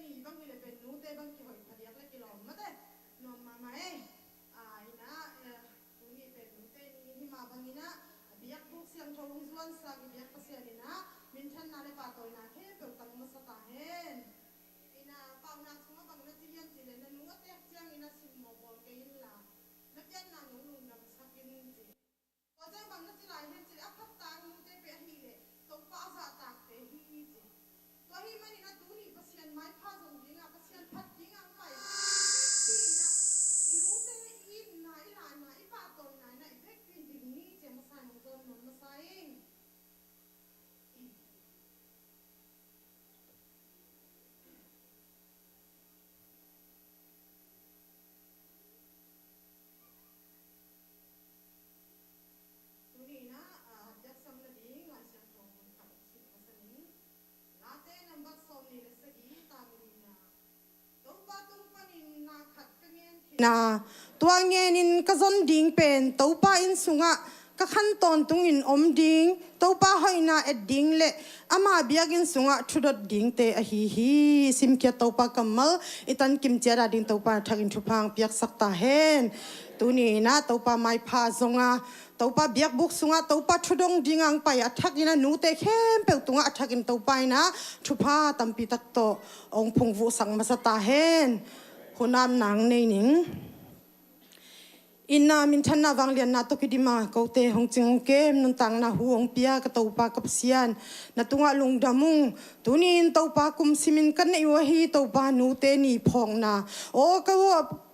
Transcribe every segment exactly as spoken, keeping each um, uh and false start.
Ni bang hi le pen nute bang kihoih phadiak le kilawm mate. Nuam mahmah e. A, ina, eh, tuni pen nute ni hi mah bang ina, a biakbuk siangtho hong zuansak i biak Pasian ina, minthanna le pahtawina khempeuh tang masa ta hen. Ina, paunak sungah bang na ci hiam cih le na nu a tek ciang ina simmawh bawl kei inla, na pianna nong lungdamsak in ci. Tua ciang bang na ci lai hiam cih leh a phat tak nute pen ahih leh Topa a zahtakte hi ci. Tua ahih manin a tuni Pasian maipha zong ding a, Pasian phat ding a hong pai i vekpi in a, i nute i itna, i lahna, i pahtawina in a i vekpi in ding ni ci a masa in hong zawn nuam masa ing. Tuni in ah, a, biaksam nading Lai Siangtho mun khat hong sim masa ning. Late nambat sawmnih le sagih, tang li na. Topa tung panin na khat ka ngen khin a, tua ngenin ka zon ding pen Topa inn sungah ka khan tawntungin om ding, Topa hoihna et ding le ama biakinn sungah thudot dingte ahi hi. Simkhiat Topa kammal i tankim ciat a ding Topa in a thakin thupha hong piaksak ta hen. Tuni in ah Topa maipha zong a, Topa biakbuk sungah Topa thudong ding a hong pai a thakin a nute khempeuh tungah a thakin Topa in ah thupha tampi tak tawh hong phungvuhsak masa ta hen. Hun apna hong nei ning. Itna, minthanna, vangliatna tawh kidim a kote hong cing hong kem, nuntakna hu hong pia ka Topa ka Pasian, na tungah lungdam ung. Tuni in Topa kum simin ka neih uh ahi Topa nute ni phawkna, aw ka,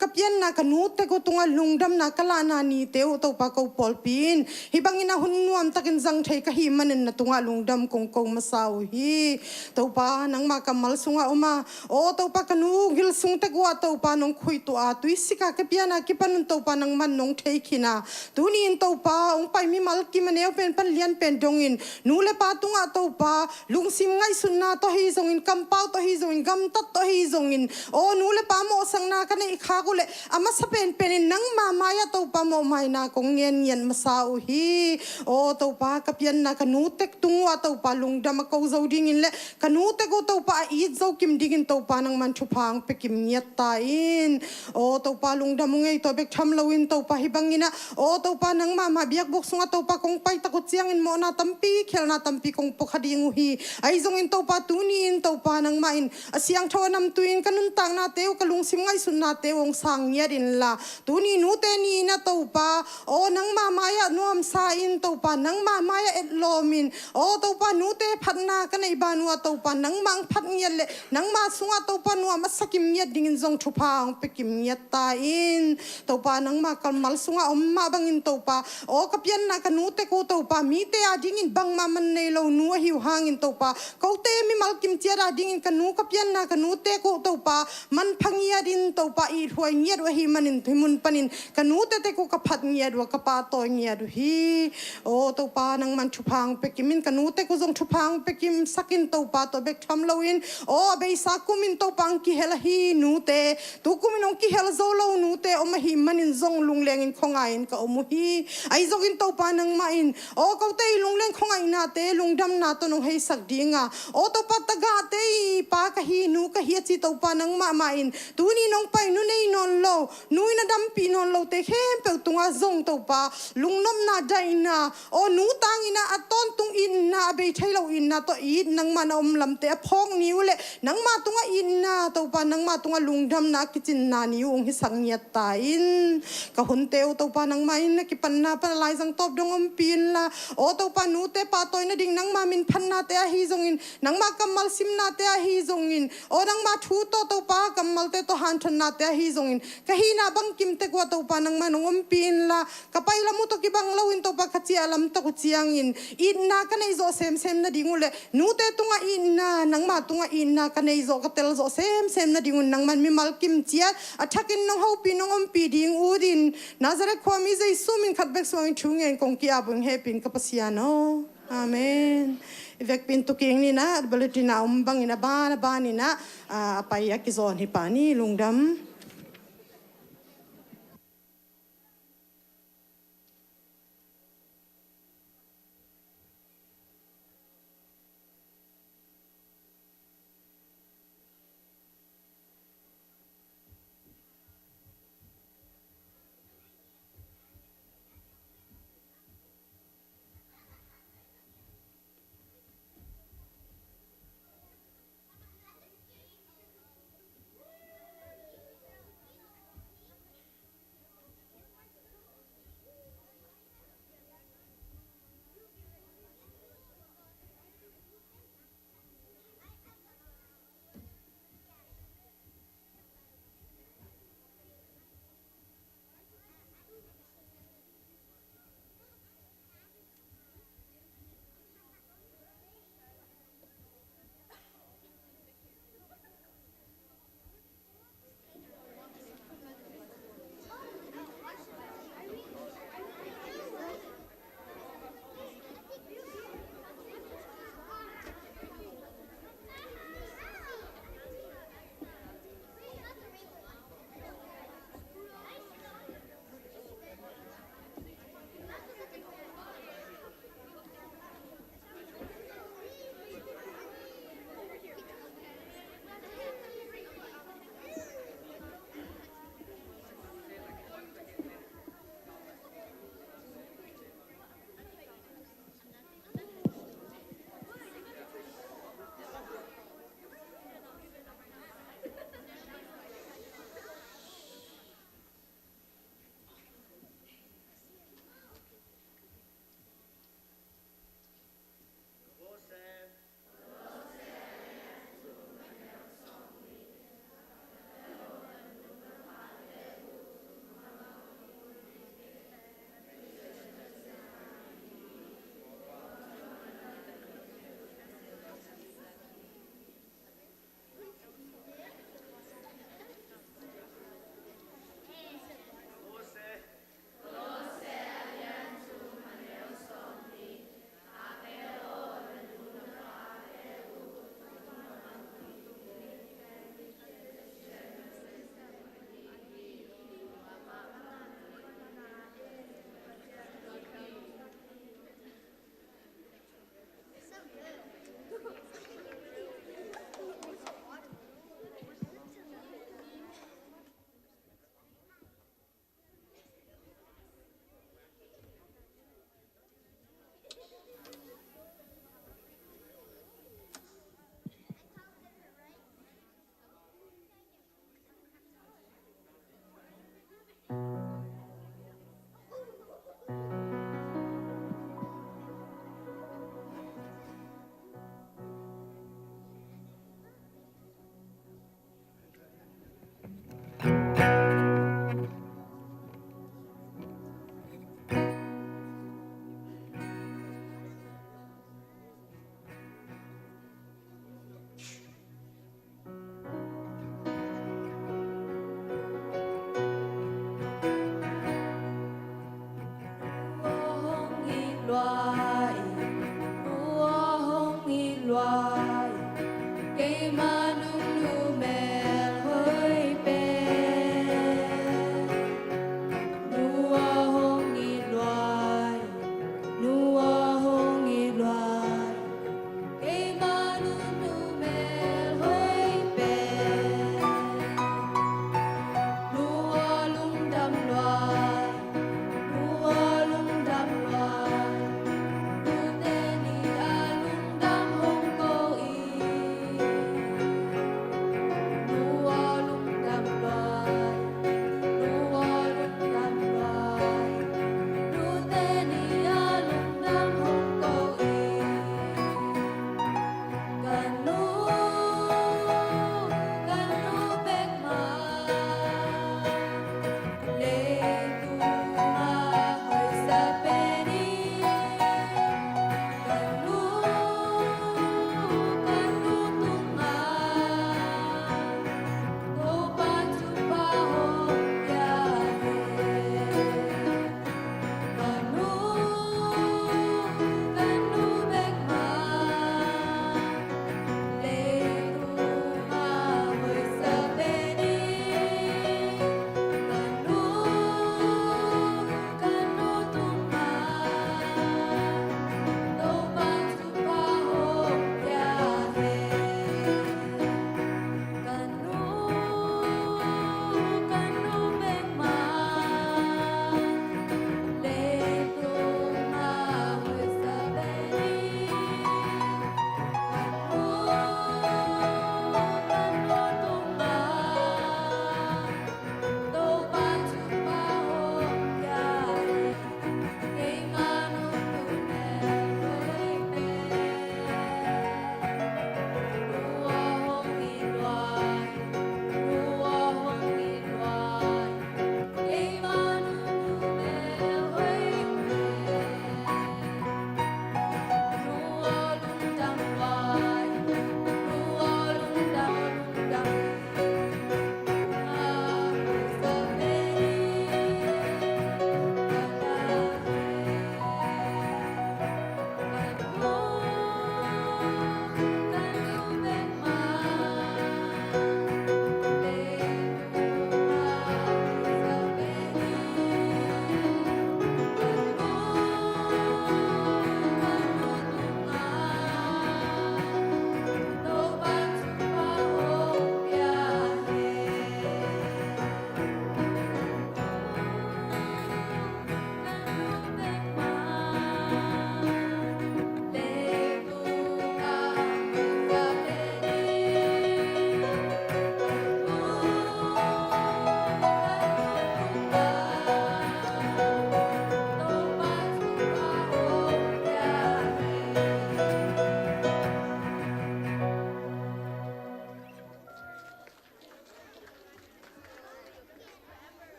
ka pianna ka nute uh tungah lungdamna ka lahna nite uh Topa ko pawlpi in hih bangin a hun nuamtakin zang thei ka hih manin na tungah lungdam kong ko masa uh hi. Topa nangmah kammal sungah om a, aw Topa ka nu gil sung tek uh ah Topa nong khuituah a, tuisik a ka pian a kipan un Topa nangman nong thei khin a, tuni in Topa hong pai mimal kim a neu pen pan lian pen dongin nu le pa tungah Topa lungsim ngaihsutna tawh ahi zongin, kampau tawh ahi zongin, gamtat tawh ahi zongin, aw nu le pa mawhsakna ka neih khak uh leh a masa penpen in nangmah mai-ah Topa mawhmaina kong ngen ngiat masa uh hi. Aw Topa ka pianna ka nu tek tung uh ah Topa lungdam a ko zo dingin le ka nu tek uh Topa a it zo kim dingin Topa nangman thupha hong pia kim ngiat ta in. Aw Topa lungdam ung ei, tua bek tham loin Topa hih bangin ah, aw Topa nangmah mah biakbuk sungah Topa kong pai tak uh ciangin mawhna tampi, khialhna tampi kong pua kha ding uh hi. Ahi zongin Topa tuni in Topa nangmah in a siangtho a namtui in ka nuntaknate uh, ka lungsim ngaihsutnate uh hong sang ngiat inla, tuni nute ni in ah Topa, aw nangmah mai-ah nuamsa in Topa nangmah mai-ah etlawm in, aw Topa nute phatna ka neih ban uh ah Topa nangmah hong phat ngiat le nangmah sungah Topa nuam a sa kim ngiat dingin zong thupha hong pia kim ngiat ta in. Topa nangmah kammal sungah om mah bangin Topa, aw ka pianna ka nu tek uh Topa mite a dingin bangmah man nei lo nu ahi uh hangin Topa, kote mimal kim ciat a dingin ka nu ka pianna ka nu tek uh Topa manpha ngiat in Topa ithuai ngiat uh ahih manin hih mun panin ka nute tek uh ka phat ngiat uh a, ka pahtawi ngiat uh hi. Aw Topa nangman thupha hong pia kim in, ka nu tek uh zong thupha hong pia kimsak in Topa, tua bek tham loin, aw a beisa kumin Topa hong kihel ahi nute, tu kumin hong kihel zo lo nute om ahih manin zong lunglengin khuangai in ka om uh hi. Ahi zongin Topa nangmah in, aw kote i lungleng khuangaihnate lungdamna tawh nong heisak ding a, aw Topa tagahte i pa ka hi, nu ka hi a ci Topa nangmah mah in tuni nong pai nu nei nawn lo, nu in a dampih nawn lote khempeuh tungah zong Topa lungnopna, daihna, aw nu tangin ah a tawntung itna, a bei thei lo itna tawh it nangmah na om lamte a phawk ni uh leh nangmah tungah itna Topa nangmah tungah lungdamna a kicinna ni uh hong hisak ngiat ta in. Ka hunte uh Topa nangmah in a kipatna pan a laizang tawp dong ompih inla, aw Topa nute pahtawi nading nangmah minphatnate ahi zongin, nangmah kammal simnate ahi zongin, aw nangmah thu tawh Topa kammalte tawh hanthotnate ahi zongin, ka hihna bangkim tek uh ah Topa nangmah nong ompih inla, ka pai lam uh tawh kibang loin Topa ka ciah lam tek uh ciangin itna ka neih zawh semsem nading uh leh nute tungah itna, nangmah tungah itna ka neih zawh, ka tel zawh semsem nading un nangman mimal kim ciat a thakin nong hopih nong ompih ding utin Nazareth khuami Jesu min khat bek suangin thu ngen kong ki-ap uh ing, hehpih in ka Pasian aw. Amen. I vekpi in tuking ni in ah, bulletin a om bangin a ban a ban in ah, a, a pai a kizawn hi pah ni, lungdam.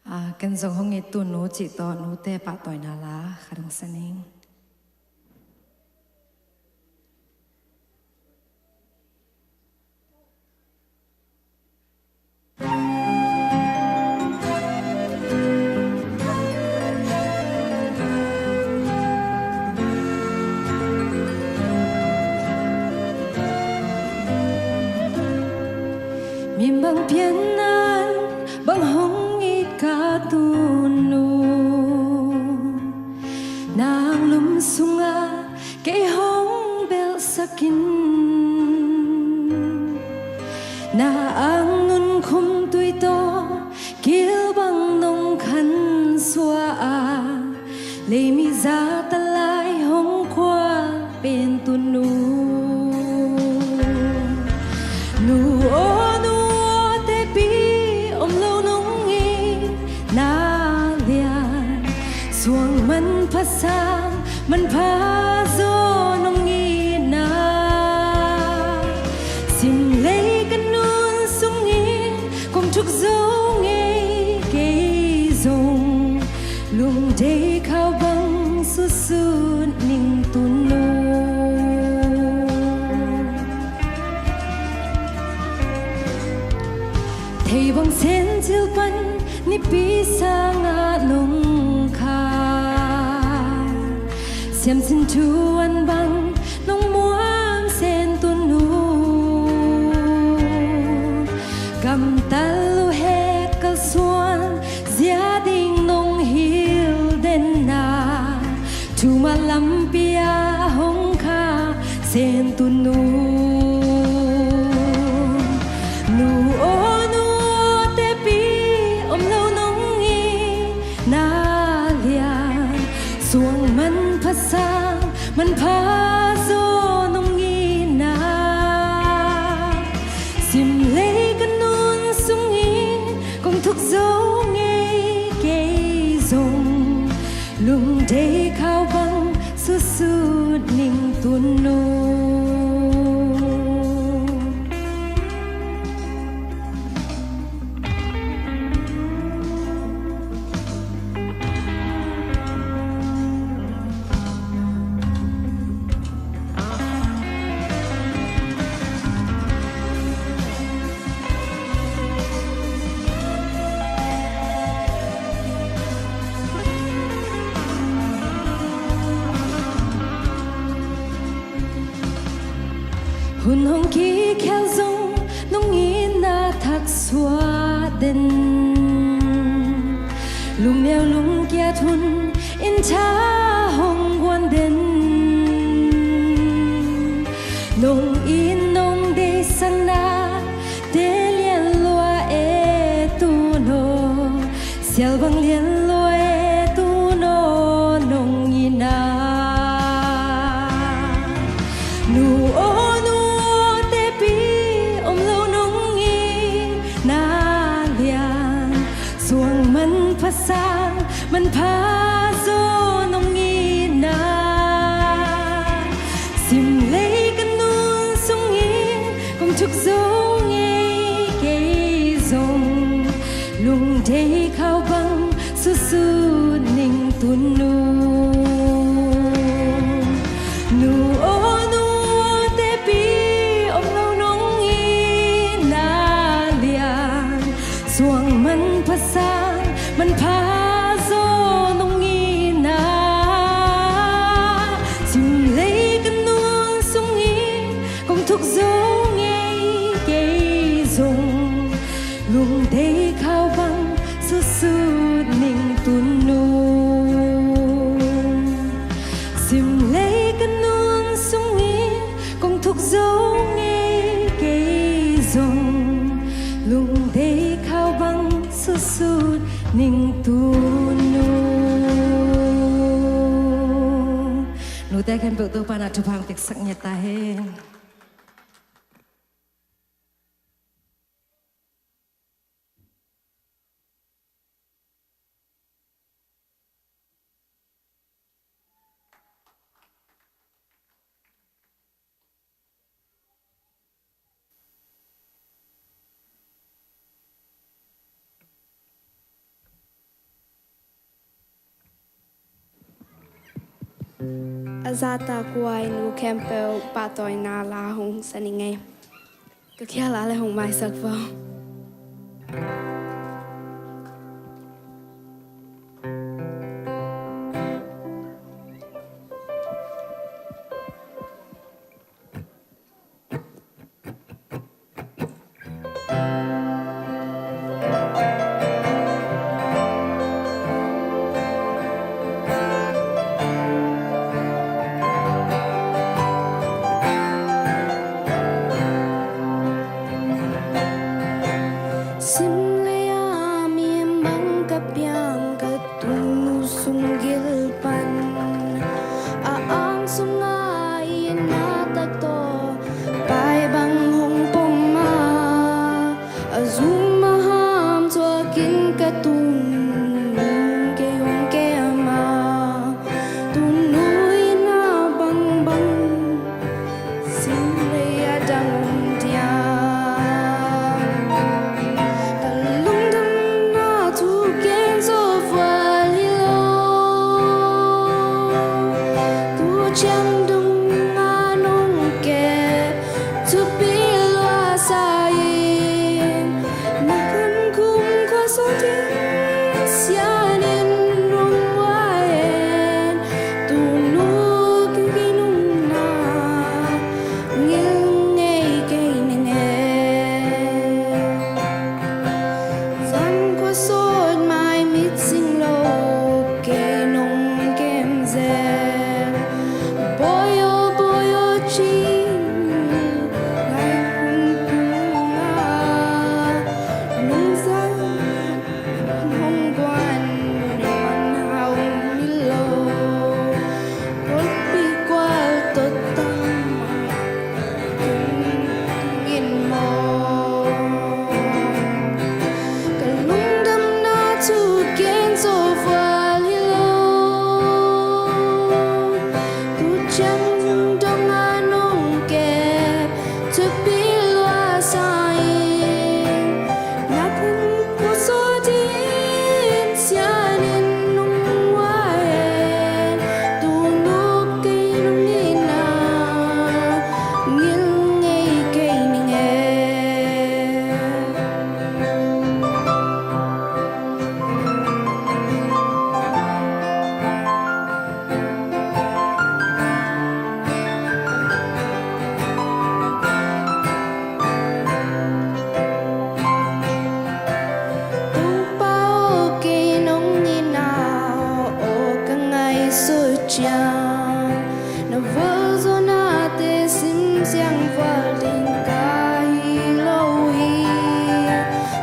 A, ken zong hong it tu nu cih tawh nute pahtawina la khat hong sa ning. Min bang pian nan bang hong it ka tu nu, nang lum sungah kei hong belhsak in. Na ang nunkhum tui tawh kilbang nong khan suah a, leimi zahtak lai hong khual pen tu nu. Nu aw nu aw, tepi om lo nong it na lian, suang manpha sang manpha zaw nong it na. Simlei ka nun sungin kong thuk zo ngei kei zong, lungdei khau bang sutsut ning tu nu. Thei bang Sen cil pan Nipi sangah nong kha, siamsin thuan bang nong muam Sen tu nu. Gamtal uh het kalsuan zia ding nong hil den na, thumah lampi ah hong kha Sen tu nu. Nu aw nu aw, tepi om lo nong it na lian, suang manpha sang manpha zaw nong it na. Simlei ka nun sungin kong thuk zo ngei kei zong, lungdei khau bang sutsut ning tu nu. Hun hong kikhel zong nong itna thak suah den, lungneu lungkiat hun in tha hong guan den. Nong it nong deihsakna te lian lua e tu nu aw, sial bang lian lua e tu nu aw, nong it na. Nu aw nu aw, tepi om lo nong it na lian, suang manpha sang manpha zaw nong it na. Simlei ka nun sungin kong thuk zo ngei kei zong, lungdei khau bang sutsut ning tu nu. Nu aw nu aw, tepi om lo nong it na lian, suang manpha sang manpha zaw nong it na. Simlei ka nun sungin kong thuk zo ngei kei zong, lungdei khau bang sutsut ning tu nu. Simlei ka nun sungin kong thuk zo ngei kei zong, lungdei khau bang sutsut ning tu nu. Nute khempeuh Topa in thupha piaksak ngiat ta hen. A zahtak uh a i nu khempeuh pahtawina la hong sa ning ei. Ka khial a leh hong maisak vo. Simlei a mi bang ka piang ka tunu sung gil pan, a ang sungah i na tak tawh pai bang hong pom a, a zum a ham thuakin ka tun kei hong kem a, tunu i na bangbang Simlei a dang om diam. Ka lungdamna thu gen zo vual hi lo. Tu ciang dong a nong kep thupi lua sa in, na khan kum khua sawt in sian in nong uai en. Tunu kei nong na ngil ngei kei ning e. Zan khua sawt mai mit sing lo kei nong kem zel. Bawi aw, bawi aw ci-in ngai hun tung a, nong zang hong guan man hau mi lo. Golpi gual tawh tang in maw. Ka lungdamna thu gen zo vual hi lo. Tu ciang dong a nong kep thupi lua sa in, na khan khua sawt in sian in nong uai en. Tunu kei nong i na ngil ngei kei ning e. Topa aw, kei nong i na aw ka ngaihsut ciang, na vualzawlnate sim siang vual ding ka hi lo hi.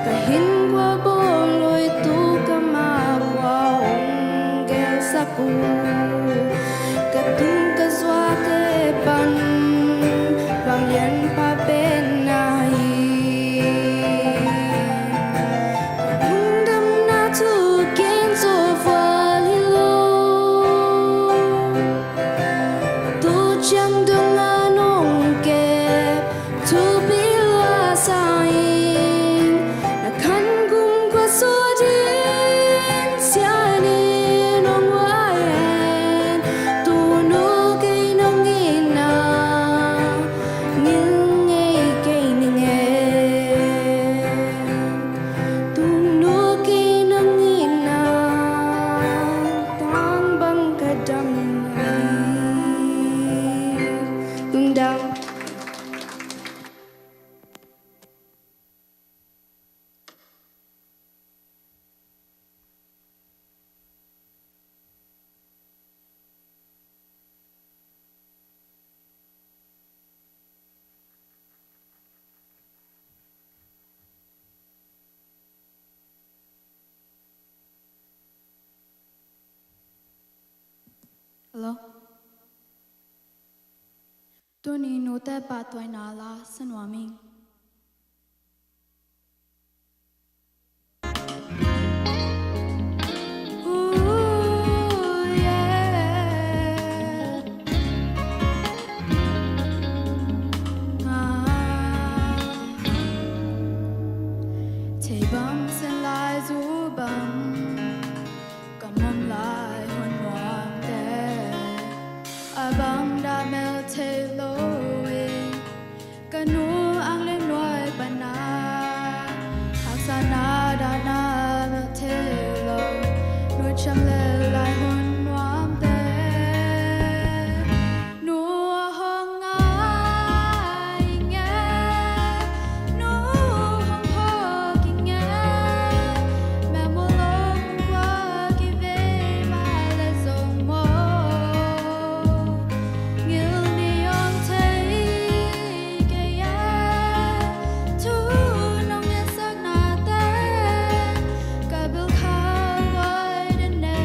Ka hinkhua bawlui tu ka ma khua hong gelsak uh, ka tung ka zuate pan vanglianpa pen na hi. Lungdamna thu gen zo vual hi lo. Tu ciang dong a nong kep thupi lua sa in, na khan kum khua sawt in sian in nong uai en. Tunu kei nong i na ngil ngei kei ning e. Tunu kei nong i na tang bang ka dam hi. Lungdam. Hello. Tuni nute pahtawina la sa nuam ing. Ooh, yeah. Ah. Thei bang, sen lai, zu bang, ka muam lai hun muamte. Na dahna mel thei lo, nu ciam lel lai hun nuam te. Nu hong ngai nge, nu hong phawk nge, mel mu lo hong guak i vei mah leh zong maw. Ngilni om thei kei a, thu nong ngetsak nate, ka bil khauh huai den e.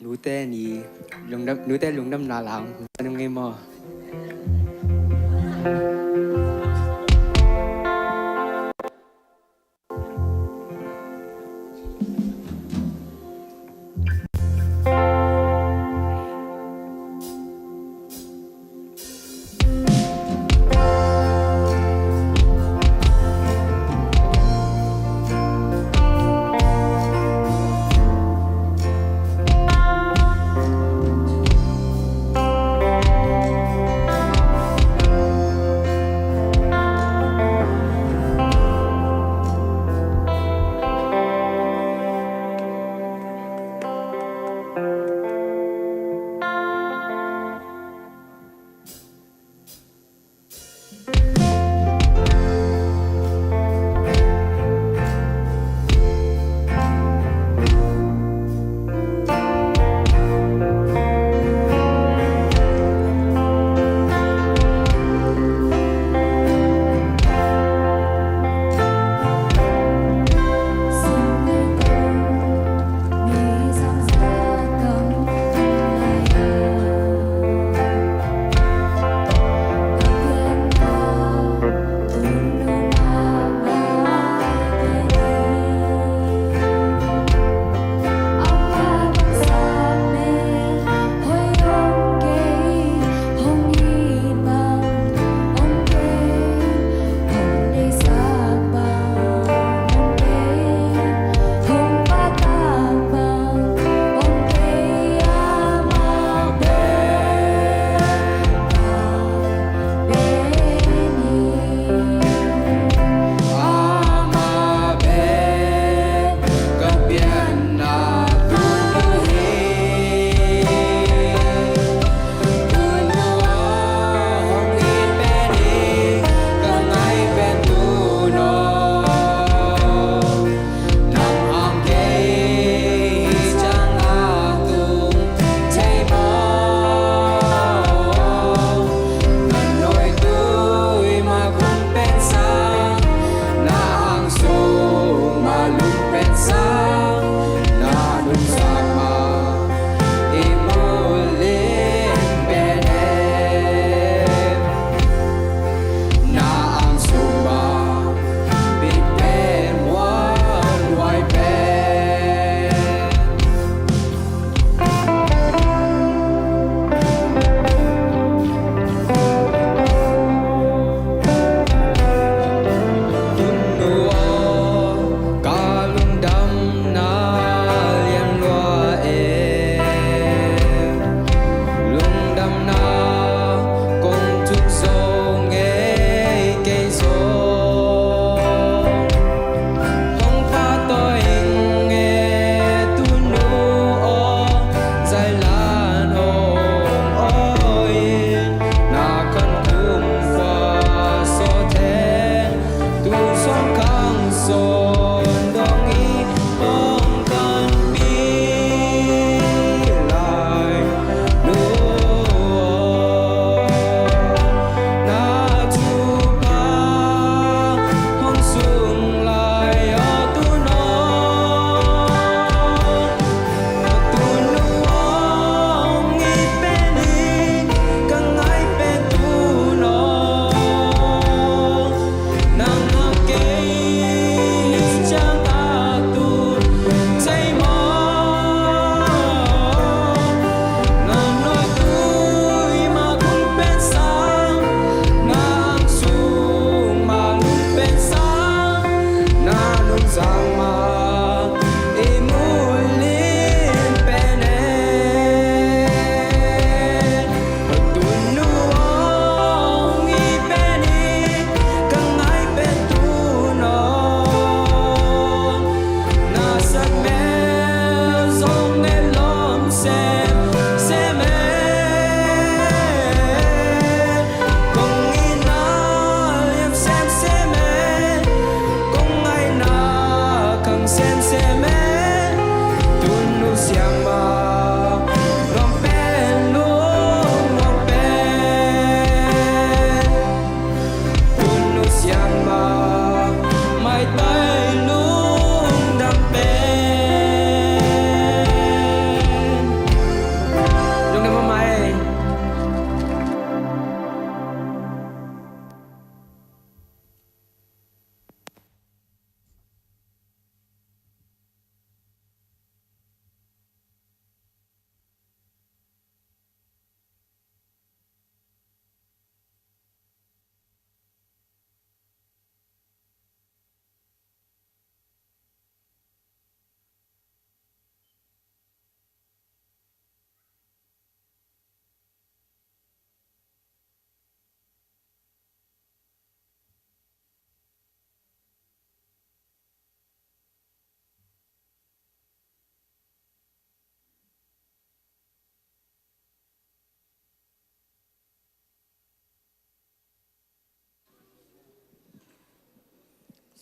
Nute ni lungdam, nute lungdamna la hong, hong ngei maw?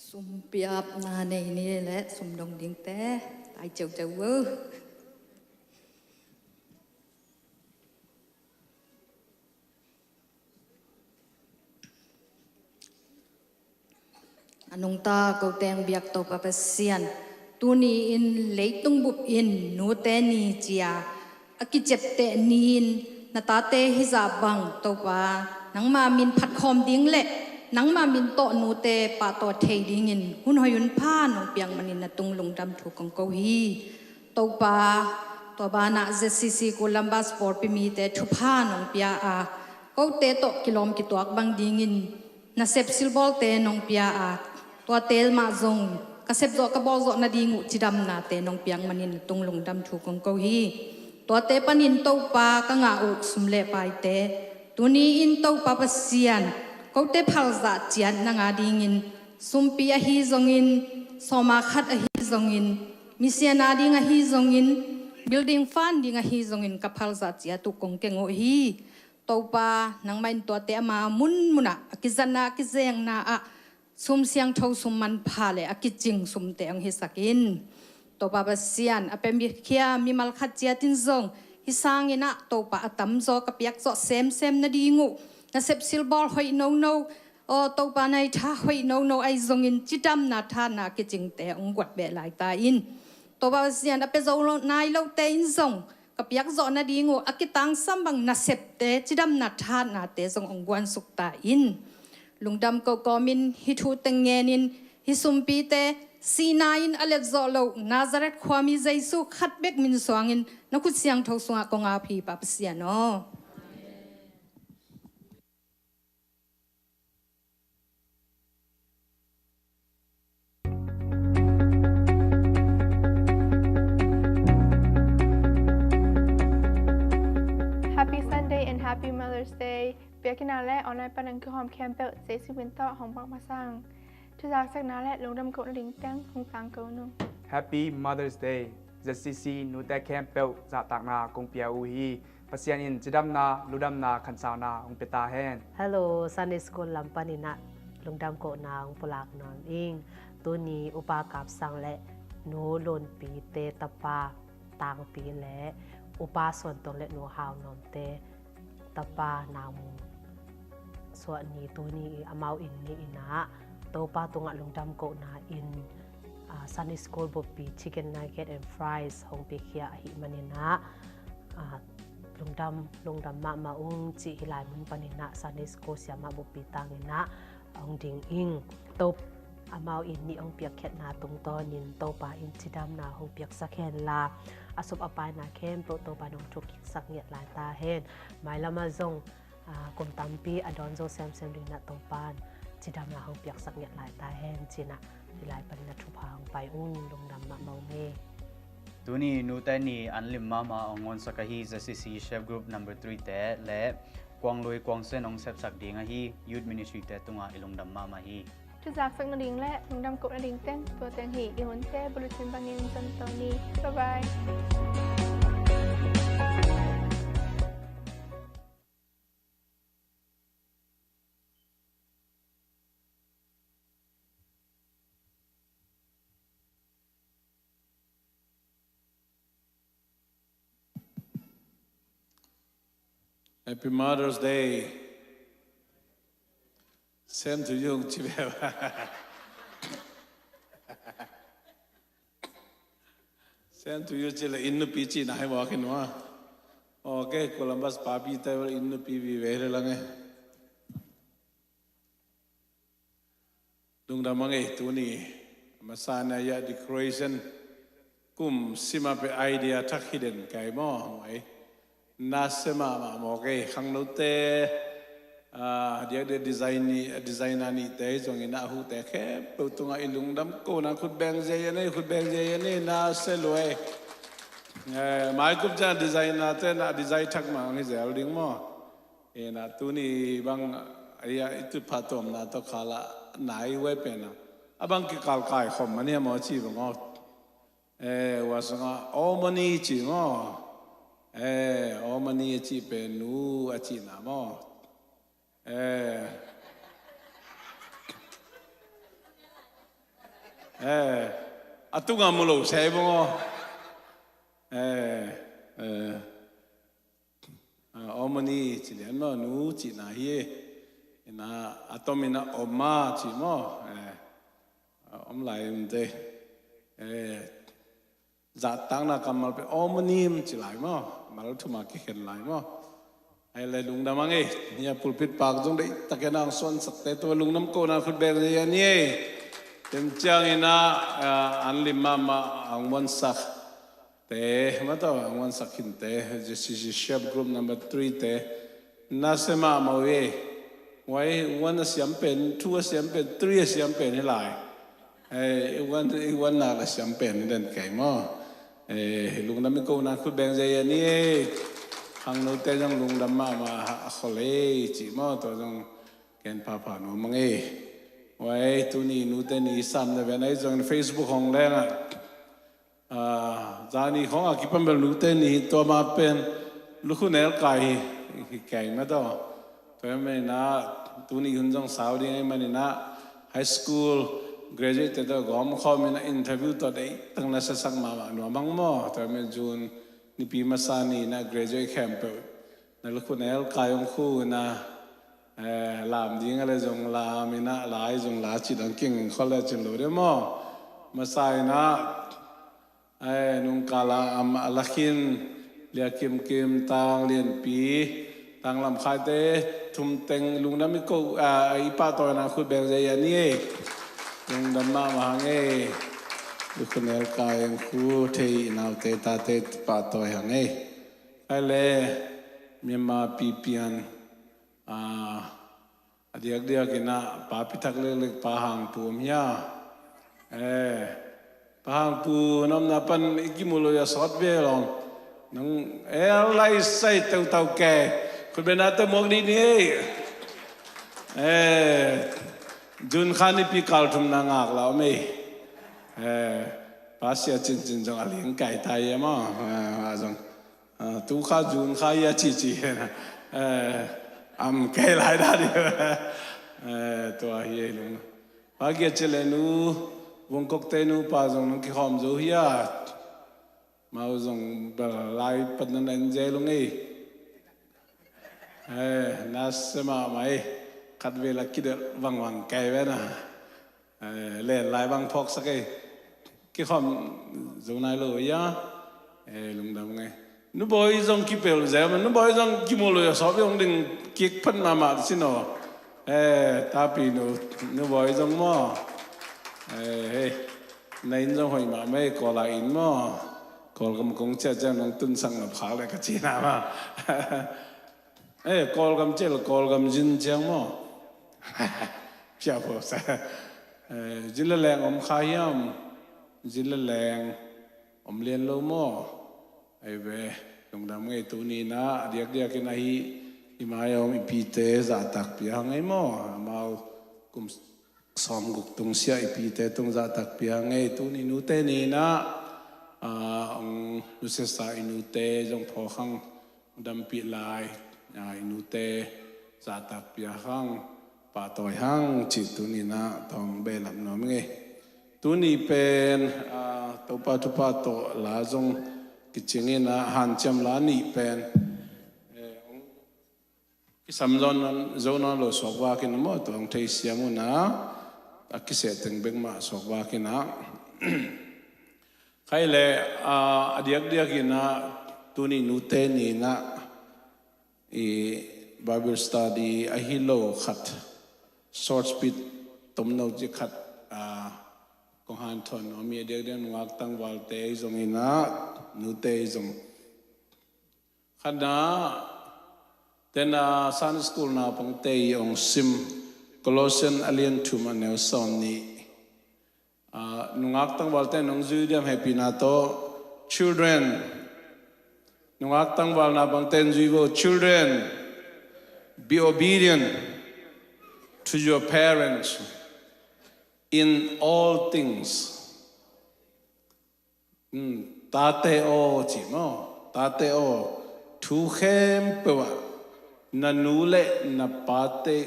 Sumpiapna nei ni le sumdong dingte tai ceuceu uh. A nungta ko teng biak Topa Pasian, tuni in leitung bup in nute ni cia a kiciapteh ni in na tate hizah bang Topa nangma min phatkhawm ding le nangma min tawh nute pahtaw thei dingin hun hoih hun pha nong piak manin na tung lungdam thu kong ko hi. Topa, tua banah Z C C Kul Lam Bas pawlpi mite thupha nong pia a, kote tawh kilawm kituak bang dingin nasep silbawlte nong pia a, tuate mah zong ka sepzawh ka bawlzawh nading uh cidamnate nong piak manin tung lungdam thu kong ko hi. Tuate panin Topa ka ngah uh sum le paite tuni in Topa Pasian, kote phalzah ciat nang a dingin sumpi ahi zongin, sawma khat ahi zongin, misian a ding ahi zongin, building fund ding ahi zongin ka phalzah ciat uh kong keng uh hi. Topa, nangmah in tuate ama munmunah a kizatna a kizengna ah sum siangtho sum manpha le a kicing sumte hong hisak in. Topa Pasian, a pembikhia mimal khat ciatin zong hih sangin ah Topa a tamzaw ka piakzawh semsem nading uh nasep silbawl hoih nono, aw Topa na hih tha hoih nono ahi zongin cidamna thahatna a kicingte hong guat beh lai ta in. Topa Pasian, a pia zo lo nai lote in zong ka piakzawh nading uh a kitangsam bang nasepte cidamna thahatnate zong hong guansuk ta in. Lungdam ko kawmin hih thu teng ngenin hih sumpite sihna in a letzawh loh Nazareth khuami Jesu khat bek min suangin na khut siangtho sungah kong ap hi Pa Pasian aw. Happy Sunday and happy Mother's Day. Biakinn ah le online pan a kihawm khempeuh Jesu min tawh hong bak masang. Thuzaksakna le lungdam kohna ding teng hong tangko nung. Happy Mother's Day. Z C C nute khempeuh zahtakna kong pia uh hi. Pasian in cidamna, ludamna, khansauna hong pia ta hen. Hello, Sunday School lam panin ah lungdam kohna hong pulak nuam ing. Tuni Upa Kap Sang le Nu Lun Pi te tapa Tang Pi le Upa Suan Tong le Nu Hau Nuam te tapa Nau Mung Suah ni tuni i amau in ni in ah Topa tungah lungdam kohna in, ah, Sunday School buppi chicken nugget and fries hong piakhia ahih manin ah, ah, lungdam, lungdam mahmah ung cih hih lai mun panin ah Sunday School siamah buppi tangin ah hong ding ing. To amau in nih hong piakkhiatna tungtawnin Topa in cidamna hong piaksak hen la, a sop a paina khempeuh Topa in hong thuk kiksak ngiat lai ta hen. Mailam ah zong, ah, kum tampi a dawn zo semsem dingin ah Topa in cidamna hong piaksak ngiat lai ta hen ci-in ah hih lai panin ah thupha hong pai ung. Lungdam mahmah ung e. Tuni nute ni an lim mahmah hong honsak ahi Z C C Chef Group number three te le Kuang Lui Kuang Sen hong sepsak ding ahi Youth Ministry te tungah i lungdam mahmah hi. Thuzaksakna ding le lungdam kohna ding teng tua teng hi. I hunte bulletin bangin zon to ni. Bye bye. Happy Mother's Day. Same to you, ci beh. Same to you ci le inn nupi cihna hi maw khin maw. Ok, Columbus papi te bel inn nupi vive le lang e. Lungdam a ngei tuni. Masa na ya decoration kum sima pe idea thak hidden kai maw ngai. Na se mahmah maw kei khangnote, ah, dia dia design ni, designer nihte zongin a hute khempeuh tungah i lungdam kohna khut beng zia ya nei, khut beng zia ya nei, na se luai. Eh, mai kup ciang designer te na design thak mah ang hi zel ding maw. Ina tuni bang aya itu pha tuamna tawh khala nai wai pena. A bang kikal kai khom mania maw ci bang aw. Eh, wa sanga omani ci maw. Eh, omani a ci pen nu a cihna maw. Eh. Eh, a tunga mu lo sei bang aw. Eh, eh, ah, aw mani ci lian maw, nu cihna hi. Ina a tom ina om a ci maw. Eh, a om lai um te. Eh, zahtakna kammal pen aw manim ci lai maw. Mal thuma kikhen lai maw. Ai le lungdam ang ei. Nia pulpit pak zong deih takin ang suansakte tua lungdam kohna khut beng zia ni ei. Ten ciang ina, ah, an lim mahmah ang muansak te, mataw ang muansak khin te, J C C Shep Group number three te. Na se mahmah uh ei. Wai, one a siam pen, two a siam pen, three a siam pen hi lai. Eh, i one, i one nak la siam pen hi den kei maw. Eh, lungdam i kohna khut beng zia ni ei. Khangnote zong lungdam mahmah a khol ei ci maw, tua zong ken phapha nuam ang ei. Wai, tuni nute ni sam na ven ai zong Facebook hong leng ah. Ah, zani khong a kipan bel nute ni tua ma pen lukhu nel kai hi, hi kei mataw. Tua manin ah tuni hun zong sau ding ei manin ah high school graduate te tawh gawm khawm in ah interview tawh deih tak na sasak mahmah nuam ang maw. Tua manin June nipi masa ni na graduate khempeuh na lukhu nel kai hong khu na, eh, lam ding a le zong lam ina lai zong la ci dang king khol le cin lo de maw. Masa ina, eh, nungkala am a lakhin Lia Kim Kim, Tang Lian Pi, Tang Lam Khai te thum teng lungdam i ko, ah, i pahtawina khut beng zia ni ei. Lungdam mahmah hang ei. Lukhu nel kai hong khu thei i naute tate pahtawi hang ei. Ai le Myanmar pipian, ah, a diakdiak ina pa pithak leklek pa Hang Pu om hia. Eh, pa Hang Pu na omna pan i kimu lo a sawt ve lo. Nang, eh, lai sai teutau kei. Khut beng na te muak dih ni ei. Eh, June kha nipi kal thum na ngak la om ei. Eh, pa sia cincin zong a ling kai ta ia maw. Eh, a zong. Ah, tu kha June kha ia cici hi na. Eh, am kei lai da di. Eh, tua hi ei lung. Pa Gia Cele nu, Vung Kok te nu pa zong nang kikhawm zo hia. Mau zong bel lai pat na nen zia lung ei. Eh, na se mahmah ei. Khat ve la kidelh vangvang kei ve na. Eh, len lai bang phawksak ei. Kikhawm zo nai lo ia. Eh, lungdam ngei. Nu Bawi zong kipel zel ma, Nu Bawi zong kimu lo ia sawp zong ding kik phat mahmah sin aw. Eh, tapi nu, Nu Bawi zong maw. Eh, hei. Na inn zong hoih mahmah ei, Kawl a inn maw. Kawlgam kong ciah ciang nong tunsak nop khak le ka cina maw. Eh, Kawlgam cil, Kawlgam zin ciang maw. Pia pho sa. Eh, zin le leng om kha hiam. Zin le leng om lian lo maw. Ai ve, lungdam ngei tuni na, a diakdiak in ahi, i mai om i pite zahtak pia hang ei maw. Amau kum sawmguk tung sia i pite tung zahtak pia ngei tuni nute ni na, ah, ong nusiasa i nute zong phawk hang dampih lai, ah, i nute zahtak pia hang pahtawi hang cih tuni na tawng behlap nuam ngei. Tuni pen, ah, Topa thupha tawh la zong kicing in ah hanciam la nih pen, eh, ong kisam zo nawn, zo nawn lo suak vakin maw, tua hong theisiam un a, a kiseh teng bek mah suak vakin a. Khai le, a, a diakdiak in a, tuni nute ni in a, i Bible study ahi lo khat, short speech tomno ci khat, a, kong hanthawn nuam hi a, diakdiak nungak tangvalte zong in a, nute zong. Khatna, tena Sunday school naupangte i ong sim, Colossian a lian thum a neu sawm nih. Ah, nungak tangvalte nong zui diam hehpihna tawh, children. Nungak tangval naupangte in zui vo, children. Be obedient to your parents in all things. Hmm, tate aw, ci maw? Tate aw, thu khempeuh ah na nu le na pate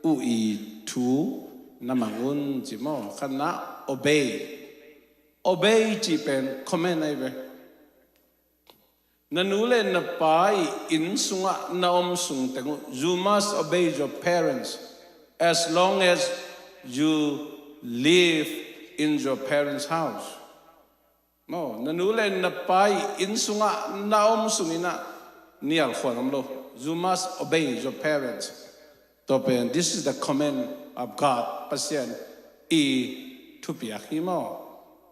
uh i thu na mang un ci maw. Khatna, obey. Obey cih pen command ahi ve. Na nu le na pa i inn sungah na om sung teng uh, you must obey your parents as long as you live in your parents' house. Maw, na nu le na pa i inn sungah na om sungin ah nial khuan om lo. You must obey your parents. Tua pen, this is the command of God. Pasian i thupiak hi maw.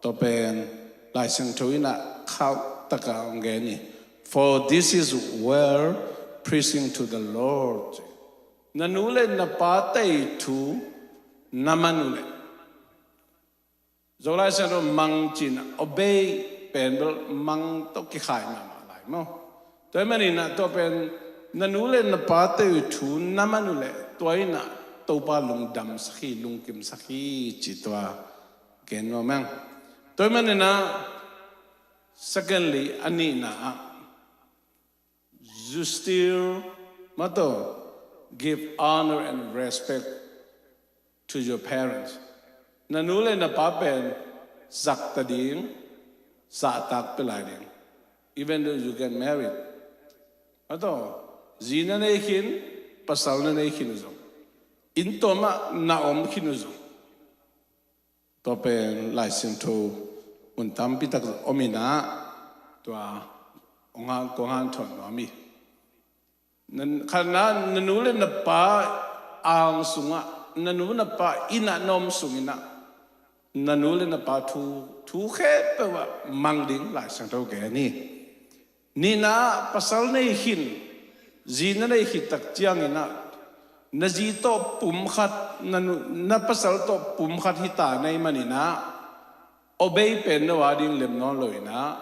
Tua pen Lai Siangtho in ah khauh taka hong gen hi. For this is well pleasing to the Lord. Na nu le na pate i thu na man uh leh, Zolai Siangtho mang cin obey pen bel mang tawh kikhai mahmah lai maw. Tua ahih manin ah tua pen na nu le na pate i thu na man uh leh tua in ah Topa lungdamsak hi, lungkimsak hi ci tua gen nuam ing. Tua ahih manin ah secondly, a nihna ah, you still, maw, give honor and respect to your parents. Na nu le na pa pen zahtak ding, zahtak pia lai ding. Even though you get married, maw, zi na nei khin, pasal na nei khin uh zong, inn tuam ah na om khin uh zong, tua pen Lai Siangtho mun tampi tak om in ah, tua kong hanthawn nuam hi. Khatna, na nu le na pa ang sungah, na nu na pa inn ah na om sungin ah na nu le na pa thu, thu khempeuh ah mang ding Lai Siangtho gen hi. Nihna, pasal nei khin, zi na nei khit tak ciangin ah na zi tawh pumkhat, na nu, na pasal tawh pumkhat hi ta na hih manin ah obey pen no a ding lem nawn lo in ah,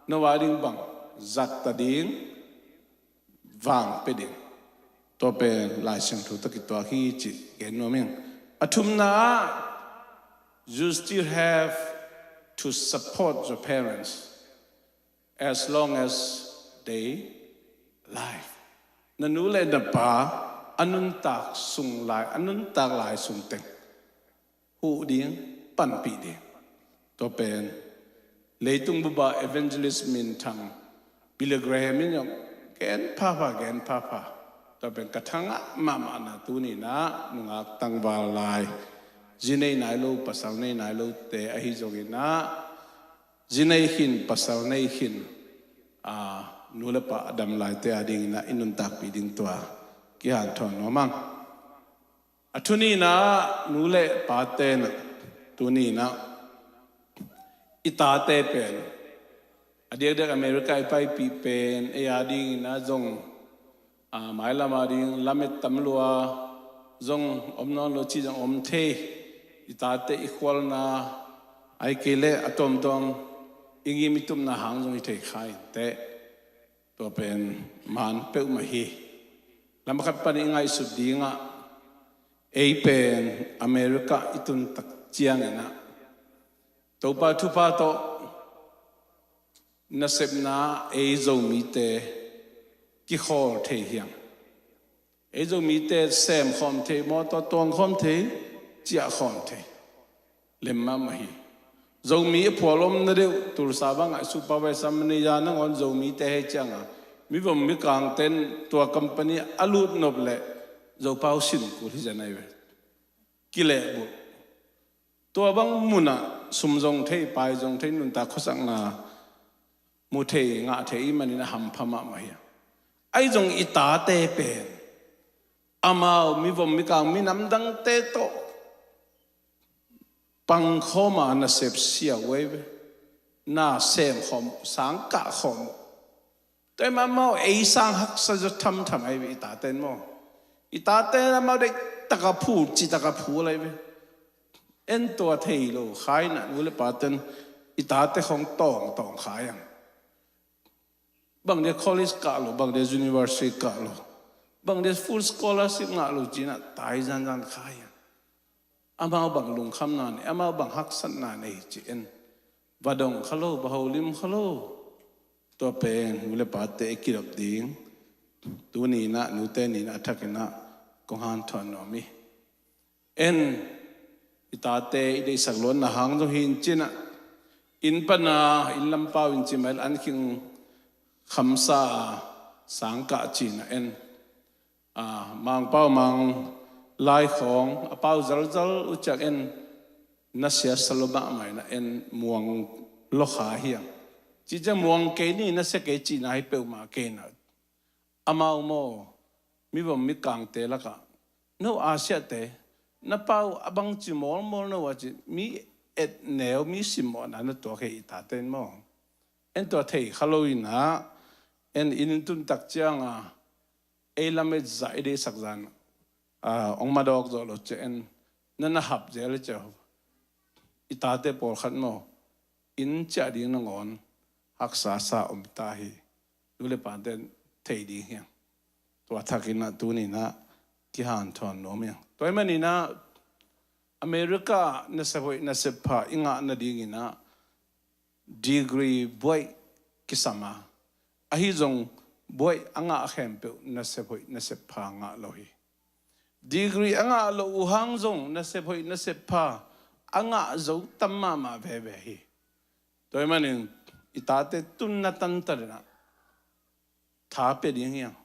no a ding bang zahtak ding, vang pia ding. Tua pen Lai Siangtho tawh kituak hi cih gen nuam ing. A thumna ah, you still have to support your parents as long as they live. Na nu le na pa a nuntak sung lai, a nuntak lai sung teng huh ding, panpih ding. Tua pen leitung bup ah evangelist minthang Billy Graham in zong gen phapha, gen phapha. Tua pen ka thangah mahmahna tuni in ah nungak tangval lai, zi nei nai lo, pasal nei nai lote ahi zongin ah, zi nei khin, pasal nei khin, a, nu le pa a dam laite a dingin ah i nuntakpih ding tua kihanthawn nuam ing. A thu nihna ah, nu le pate in ah tuni in ah i tate pen, a diakdiak America i paipih pen ei a dingin ah zong, a, mailam a ding lamet tam lua, zong om nawn lo cih zong om thei. I tate i khualna, ahih kei leh a tuamtuam i ngim i tupna hang zong hi thei kha inteh. Tua pen man peuhmah hi. Lam khat panin i ngaihsut ding ah, ei pen America i tun tak ciangin ah Topa thupha tawh nasepna ei Zomite kikhawl thei hiam? Ei Zomite sem khawm thei, mawtaw tuang khawm thei, ciah khawm thei, lem mahmah hi. Zomi a phual omna deuh, Tulsa bangah supervisor manager nangawn Zomite hi ciangin, mivom mikangte in tua company a lut nop leh Zopau sin kul hi zen ahi ve. Kilehbulh. Tua bang munah sum zong thei, pai zong thei, nuntak khuasakna mu thei, ngah thei ahih manin a hampha mahmah hi. Ahi zong i tate pen amau mivom mikang minam dangte tawh pangkhawm a nasep sia uh ahi ve. Na sem khawm uh, sang kah khawm uh. Tua ahih manin amau ei sang haksa zaw thamtham ahi ve, i tate in maw. I tate in amau deih taka phu, ci taka phu lai ve. En tua thei lo kha in ah, nu le pate in i tate khawng tawngtawng kha hiam? Bang dia college kah lo, bang dia university kah lo, bang dia full scholarship ngah lo ci-in ah tai zanzan kha hiam? Amau bang lungkhamna nei, amau bang haksatna nei ci-in va dong kha lo, va holim kha lo. Tua pen nu le pate i kidop ding tuni in ah, nute ni in ah a thakin ah kong hanthawn nuam hi. En, i tate i deihsak luatna hang zong hi in cinah, inn pana, inn lampau in ci mai, an khing khamsa, sangkah cinah en. A, Mangpau Mang lai khawng a pau zalzal uh ciang en, na siasa lua mahmah inah en, muang lua kha hiang. Ci ciang muang kei ni, na sia kei cihna hi peuhmah kei inah. Amau maw, mivom mikangte lakah, no Asiate, na pau a bangci mawlmawl no a ci, mi et neu, mi simmawhna na tuak hi i tate in maw. En tua thei kha lo inah, en inn tun tak cianga, ei lam et zah i deihsak zan, a, ong madawk zawh lo cia en, na na hap zel cia. I tate pawlkhat maw, inn ciah ding nangawn haksa sa om ta hi. Nu le pate thei ding hiang. Tua thakinah tuninah kihanthawn nuam hiang. Tua hi maninah America nasep hoih nasep pha i ngah nadinginah degree buaih kisam a, ahi zong buaih a ngah khempeuh nasep hoih nasep pha ngah lo hi. Degree a ngah lo uh hang zong nasep hoih nasep pha a ngah zo tam mahmah veve hi. Tua hi manin i tate tunna tantarinah tha pia ding hiang,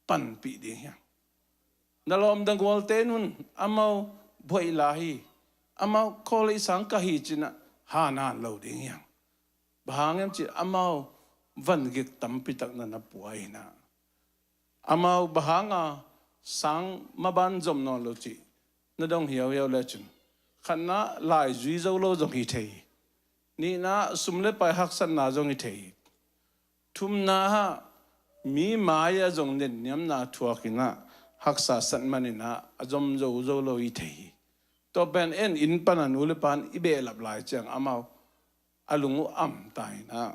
panpih ding hiang. Na lawm dangualte nun amau buaih la hi, amau college sang ka hi cinah hanan lo ding hiang. Bang hang hiam cih amau vangik tampitak na na pua inah, amau bang hanga sang maban zom nawn lo cih na dong hiauhiau lecin, khatna lai zui zo lo zong hi thei hi. Nihna sum le pai haksatna zong hi thei hi. Thumna ah mi mai-ah zong netniamna thuakinah haksa sat maninah a zom zo zo lo hi thei hi. Tua pen en inn pana nu le pan i behlap lai ciang amau a lung uh am ta inah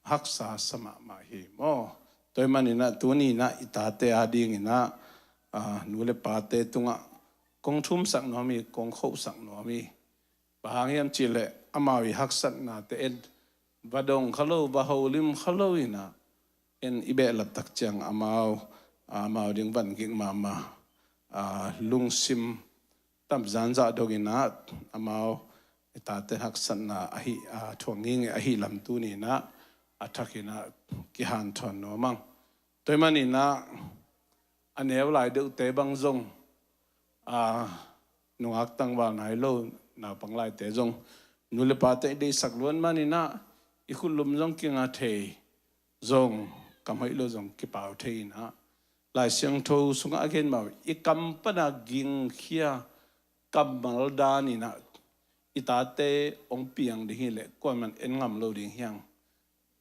haksa sa mahmah hi maw. Tua hi maninah tuninah i tate a dinginah, a, nu le pate tungah kong thumsak nuam hi, kong khohsak nuam hi. Bang hang hiam cihleh amau i haksatnate en va dong kha lo, va holim kha lo inah en i behlap tak ciang amau, amau ding vangik mahmah, a, lungsim tamzan zah donginah amau i tate haksatna ahi, a, thuak ngingei ahi lam tuninah a thakinah kihanthawn nuam ang. Tua hi maninah a neu lai deuhte bang zong, a, nungak tangval nai lo naupang laite zong nu le pate i deihsak luat maninah i khutlum zong kinga thei, zong kam hoih lo zong kipau thei inah, Lai Siangtho sungah a gen mah uh i kam pana gingkhia kammal daninah i tate ong piang ding hileh kuaman en ngam lo ding hiang.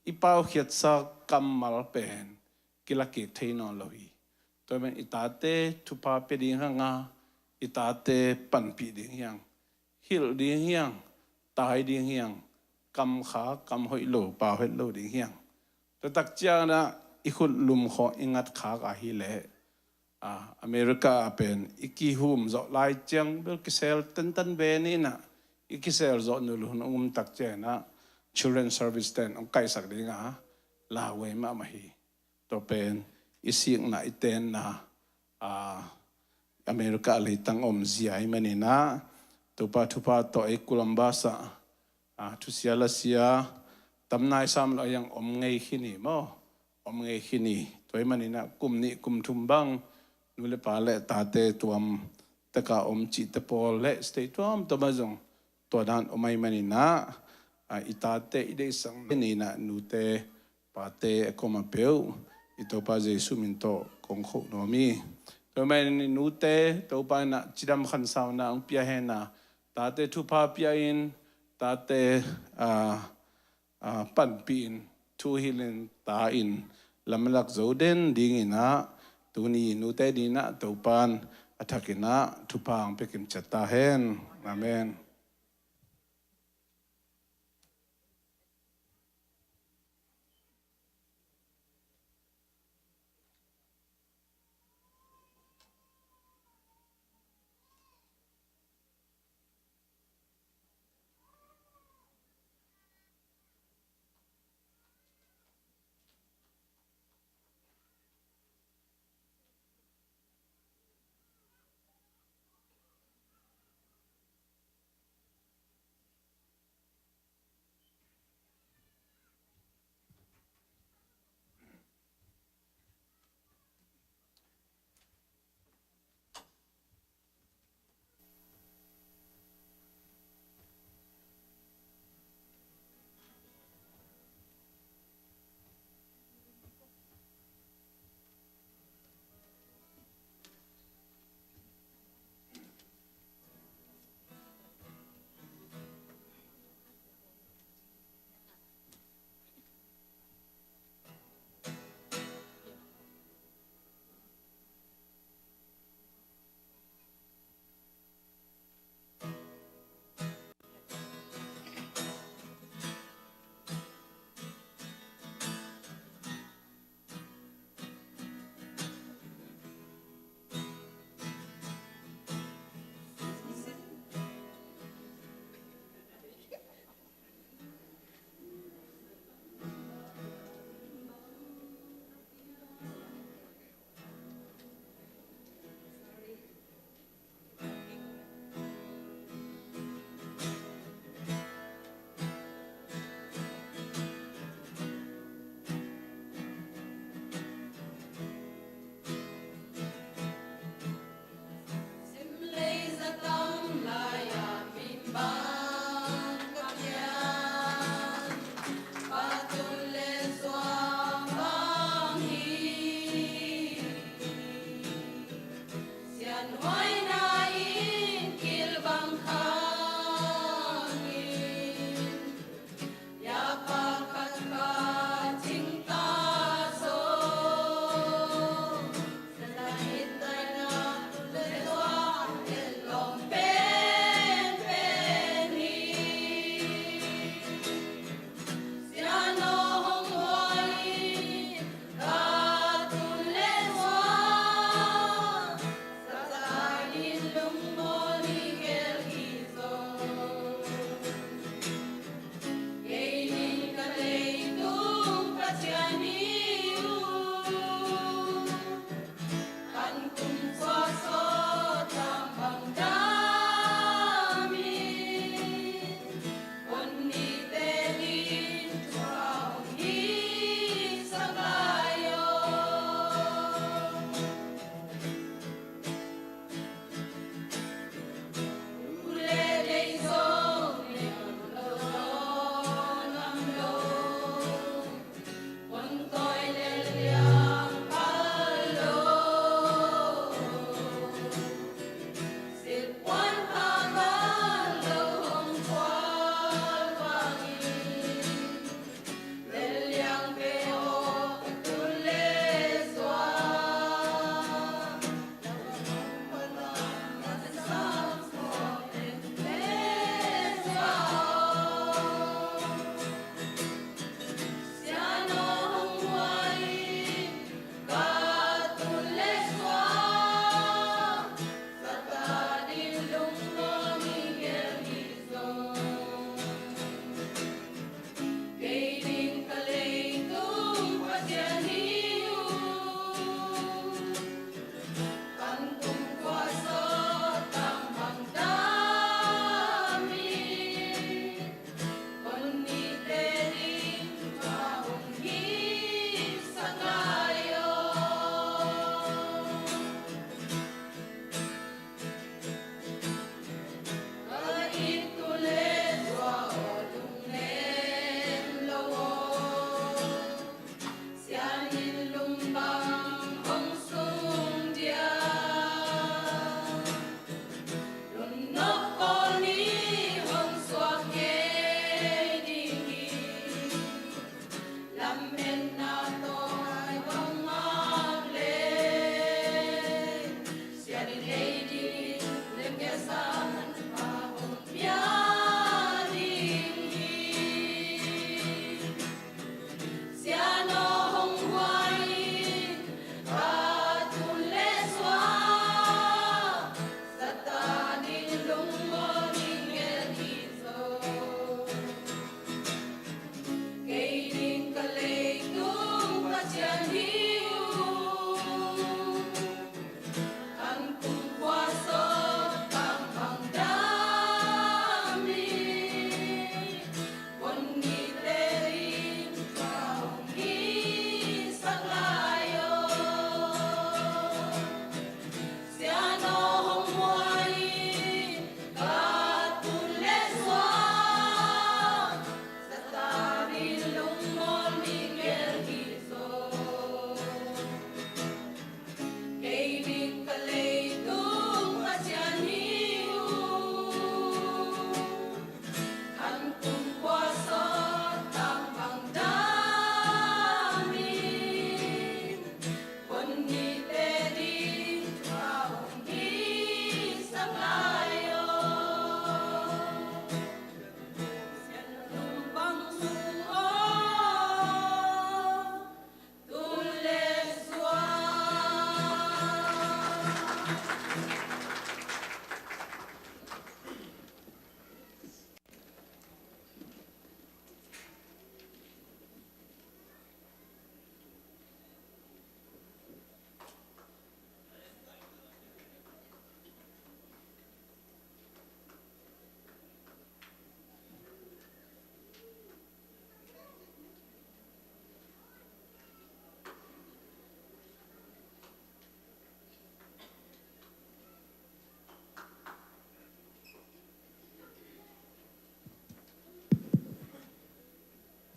I paukhiatsa kammal pen kilakik thei nawn lo hi. Tua hi manin i tate thupha pia ding hanga, i tate panpih ding hiang, hilh ding hiang, tai ding hiang, kam kha, kam hoih lo pau het lo ding hiang. Tua tak cianginah i khutlum khawng i ngat khak ahileh, a, America ah pen i kihum zawh lai ciang bel kisel tantan ve ninah, i kisel zawh nulhun ong um tak cianginah Children Service ten ong kaihsak dinga lauhuai mahmah hi. Tua pen i sikna i tenna, a, America leitang om zia hi maninah Topa thupha tawh ei Columbus ah, a, thusia lasia tam nai sam lo a hiang om ngei khin hi maw. Om ngei khin hi. Tua hi maninah kum nih kum thum bang nu le pa le tate tuam teka om cihte pawl le state tuamtuam ah zong tua dan om ahi maninah, a, i tate i deihsak ninah nute pate a koma peuh i Topa Jesu min tawh kong khoh nuam hi. Tua hi manin nute Topa inah cidam khansauna ong pia hena, tate thupha pia in, tate, a, a, panpih in, thuhilh in, ta in, lamlak zo den dinginah tuni nute dinah Topan a thakinah thupha ong pia kimciat ta hen. Amen.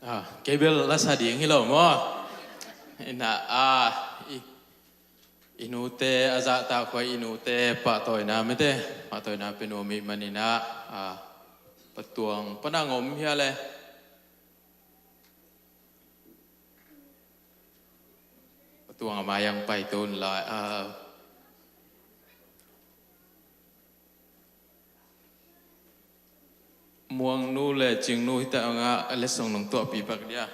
Ah, kei bel la sa ding hi lo maw? Ina, ah, i, i nute, a zahtak huai i nute pahtawina mete, pahtawina pia nuam ih manin ah, ah, Patuang pan hong om hia le. Patuang a mai ah hong paito in lai, ah, Muangnu le Cingnu hita hong ah, a letsong nong tuahpih pak dia.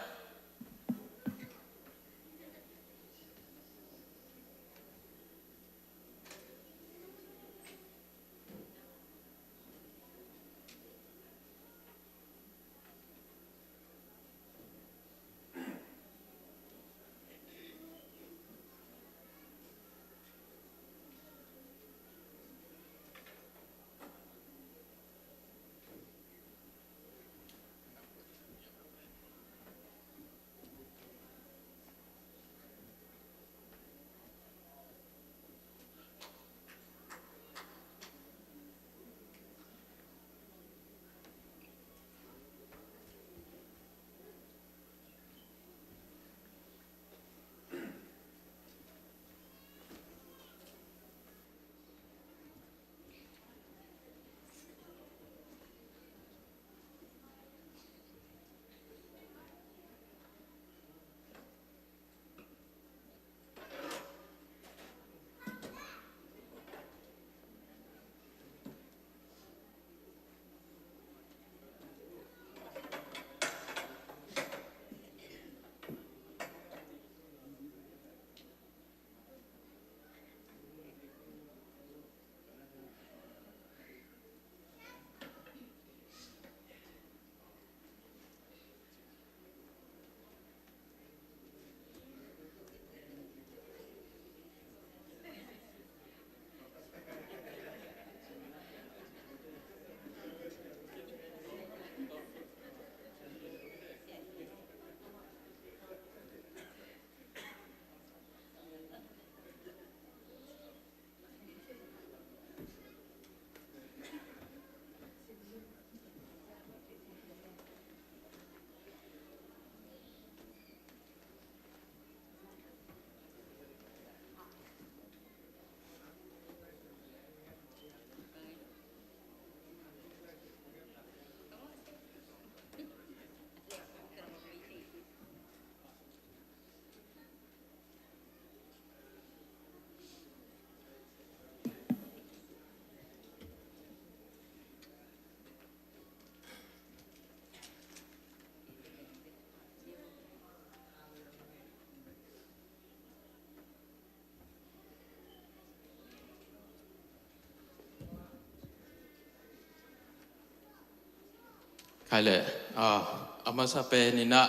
Khai le, ah, a masa pen in ah,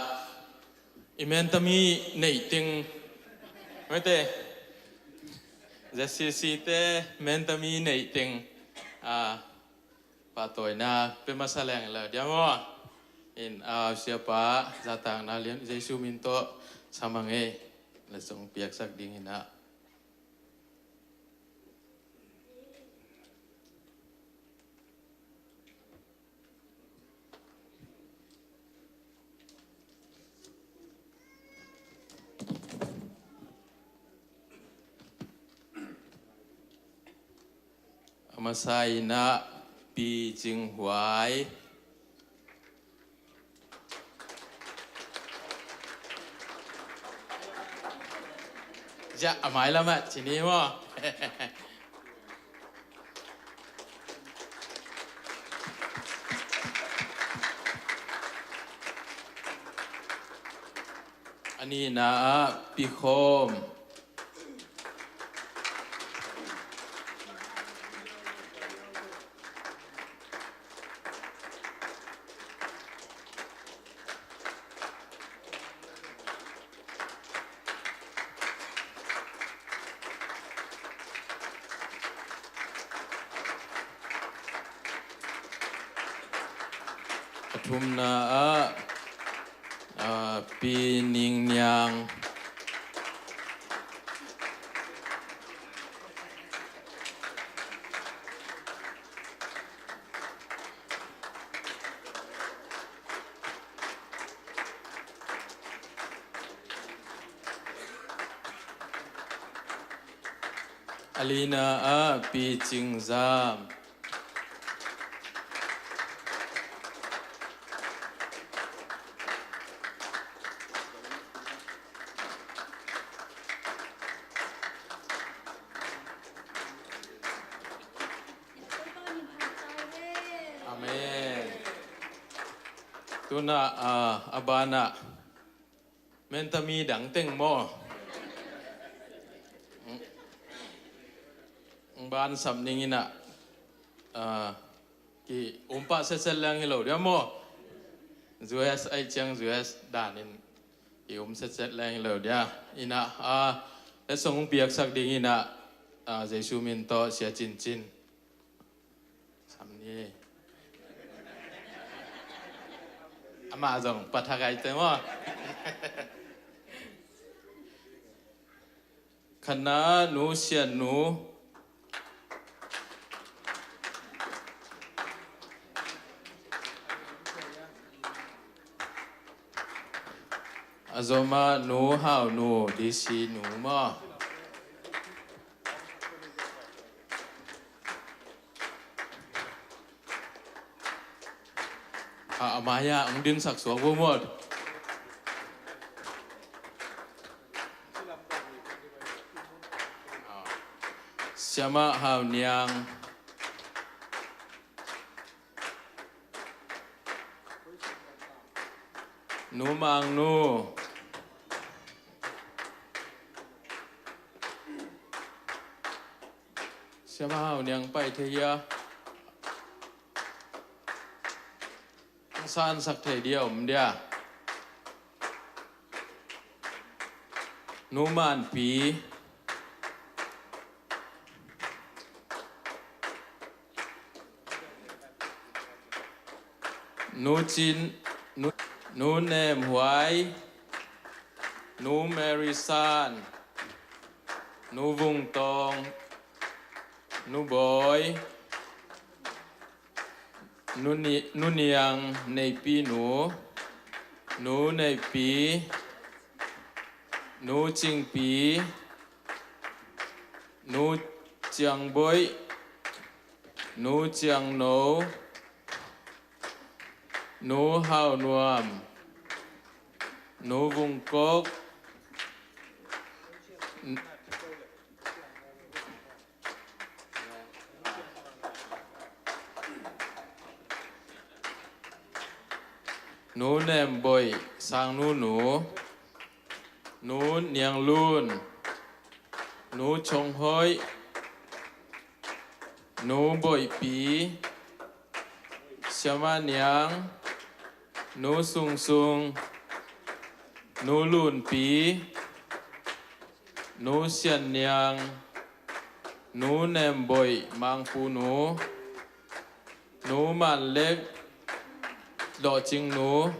i mentam i neih teng, mete, Z C C te mentam i neih teng, ah, pahtawina pia masa leng le dia maw? In, ah, siapa zahtakna lian Jesu min tawh sa mang ei, letsong piaksak ding in ah. A masa in ah Pi Cing Huai. Ziah a mailam ah ci ni maw? A nihna ah Pi Khawm. A thumna ah, ah, Pi Ning Niang. A lina ah Pi Cing Zam. Amen. Tuna, ah, a banah menta mi dang teng maw? Ban sap ning inah, ah, ki umpah setset leng hi lo dia maw? U S ai ciang U S danin i um setset leng hi lo dia. Inah, ah, letsong piaksak ding inah, ah, Jesu min tawh Sia Cin Cin. Sam ni. Amah zong pathakai te maw? Khatna Nu Sian Nu. A zoma Nu Hau Nu, D C Nu maw? A, a mai-ah hong dinsak suak vo maw. Siamah Hau Niang. Nu Mang Nu. Siamah Hau Niang pai thei hia? Hong sansak thei dia om dia? Nu Man Pi. Nu Cin, Nu, Nu Nem Huai, Nu Mary San, Nu Vung Tawng, Nu Bawi, Nu Ni-, Nu Niang Nei Pi Nu, Nu Nei Pi, Nu Cing Pi, Nu Ciang Bawi, Nu Ciang No, Nu Hau Nuam, Nu Vung Kok, Nu Nem Bawi, Sang Nu Nu, Nu Niang Lun, Nu Chong Hoih, Nu Bawi Pi, Siamah Niang, Nu Sung Sung, Nu Lun Pi, Nu Sian Niang, Nu Nem Bawi Mang Pu Nu, Nu Man Lek Lawh Cing Nu,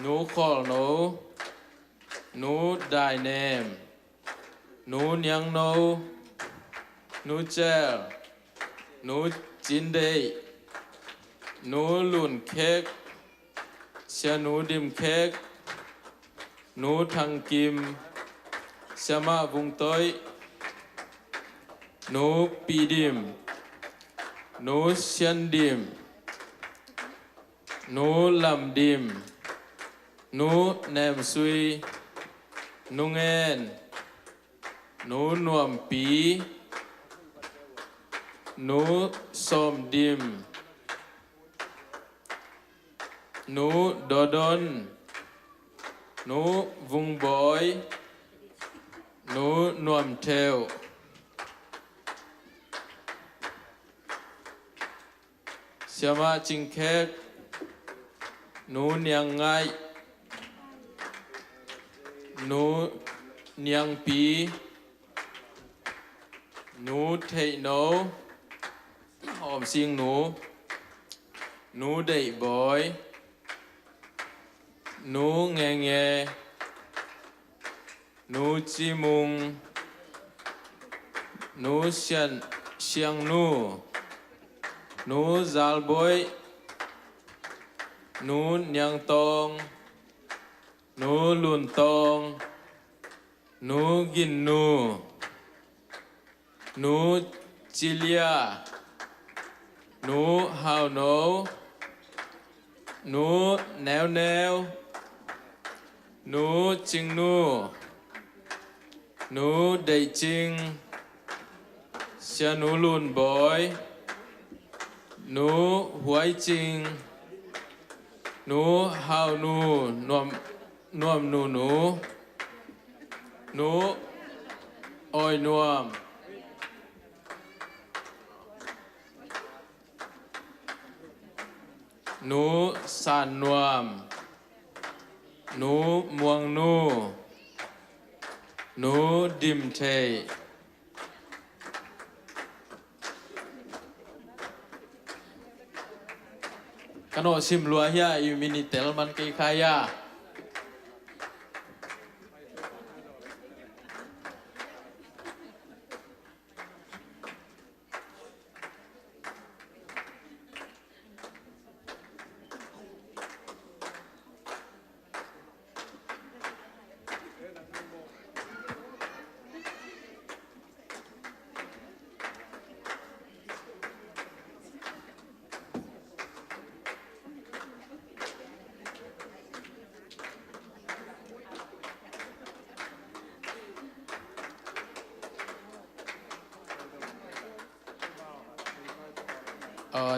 Nu Khawl No, Nu Dai Nem, Nu Niang No, Nu Cel, Nu Cin Deih, Nu Lun Khek, Sia Nu Dim Khek, Nu Thang Kim, Siamah Vung Toih, Nu Pi Dim, Nu Sian Dim, Nu Lam Dim, Nu Nem Sui, Nu Ngen, Nu Nuam Pi, Nu Sawm Dim, Nu Daw Don, Nu Vung Bawi, Nu Nuam Theuh, Siamah Cing Khek, Nu Niang Ngaih, Nu Niang Pi, Nu Theih No, Hawm Sing Nu, Nu Deih Bawi, Nu Nge Nge, Nu Ci Mung, Nu Sian, Siang Nu, Nu Zal Bawi, Nu Niang Tawng, Nu Lun Tawng, Nu Gin Nu, Nu Cilia, Nu Hauno, Nu Neuneu, Nu Cingnu, Nu Deihcing, Sianu Lunbawi, Nu Huaicing, Nu Haunu Nuam, Nuam Nunu, Nu Awi Nuam, Nu San Nuam, Nu Muang Nu, Nu Dim Thei. Ka nawh sim lua hia, i minute tel man kei kha hia.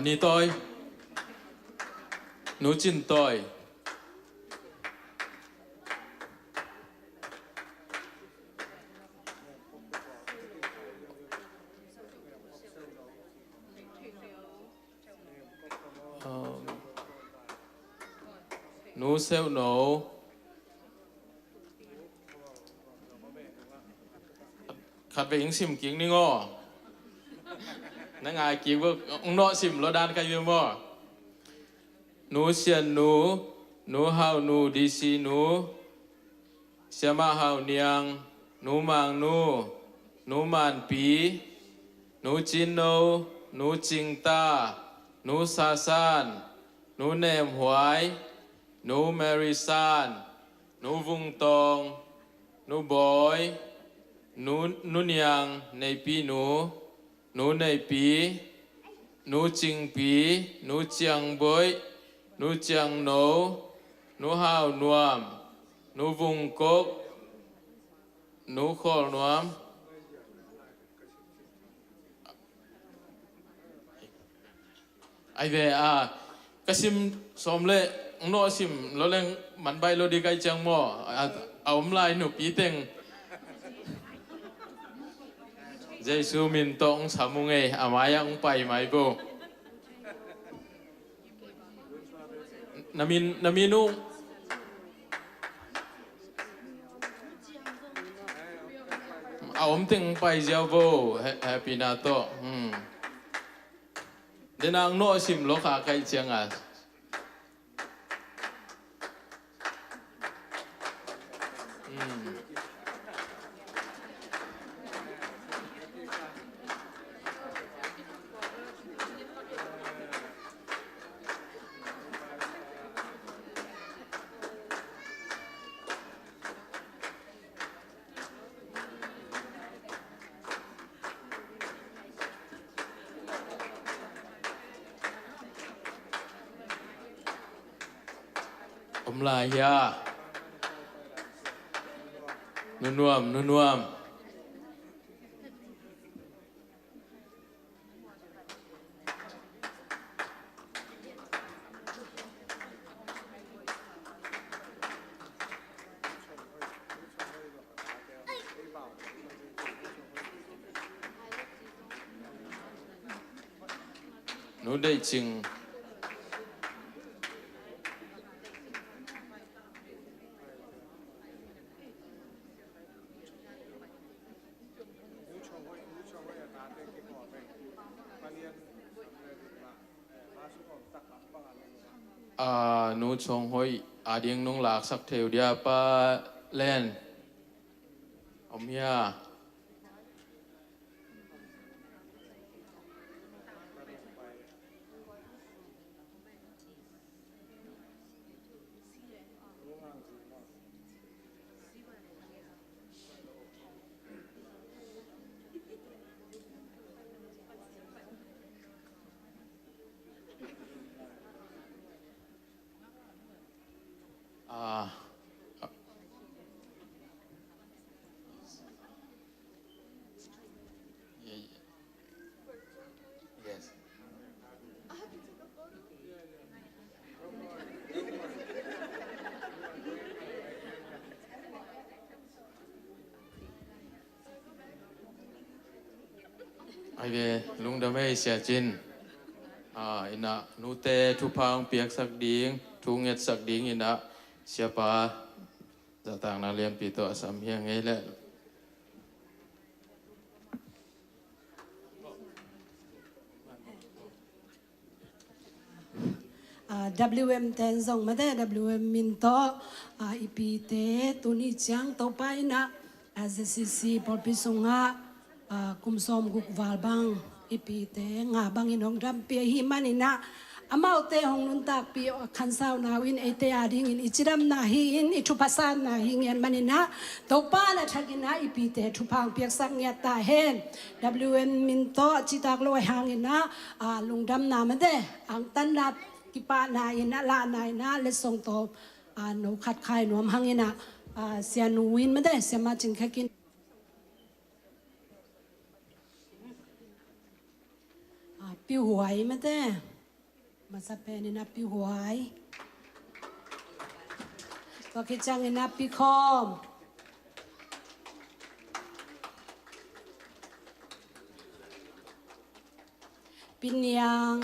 Ni Tawi, Nu Cin Tawi. Nu Seuhno. Khatvei ing sim kik ning aw. Na ngai kik bek, ung nawh sim lo dan kai bia maw. Nu Sian Nu, Nu Hau Nu, D C Nu, Siamah Hau Niang, Nu Mang Nu, Nu Man Pi, Nu Cin No, Nu Cing Ta, Nu Sa San, Nu Nem Huai, Nu Mary San, Nu Vung Tawng, Nu Bawi, Nu, Nu Niang, Nei Pi Nu, Nu Nei Pi, Nu Cing Pi, Nu Ciang Bawi, Nu Ciang No, Nu Hau Nuam, Nu Vung Kok, Nu Khawl Nuam. Ai ve a, ka sim sawm le, ung nawh sim lo leng man baih lo ding kai ciang maw. A, a om lai nupi teng Jesu min tawh ung sam ung ei, a mai-ah ung pai mai bo. Na min, na min ung. A om teng pai ziau bo, he, hehpihna tawh. Hmm. Denang nawh sim lo kha kai ciang a. Hmm. Om lai hia. Nu Nuam, Nu Nuam. Nu Deih Cing. A, Nu Chawng Hoih ading nong laksak thei uh dia, Pa Len. Om hia. Ai ve, lungdam ei Sia Cin. Ah, inah nute thupha hong piaksak ding, thu ngetsak ding inah Siapa zahtakna lianpi tawh a sam hiang ei leh. Ah, W M ten zong mate, W M min tawh, ah, i pite tuni ciang Topa inah, ah, Z C C pawlpi sungah, ah, kum sawm guk val bang i pite nga bangin hong dampi ahi maninah, amaute hong nuntakpih khansauna uh in eite adingin i cidamna hi-in i thupha sanna hi ngian maninah, Topa na thakinah i pite thupha hong piaksak ngiat ta hen. W M min tawh citak lo a hanginah, ah, lungdamna mate, angtanna kipahna inah, lahna inah letsong tawh, ah, no khat khai nuam hanginah, ah, Sia Nu in mate, Sia Ma Cin Khakin. Ah, Pi Huai mate. Masa pen inah Pi Huai. Tua khit ciang inah Pi Khawm. Pi Niang.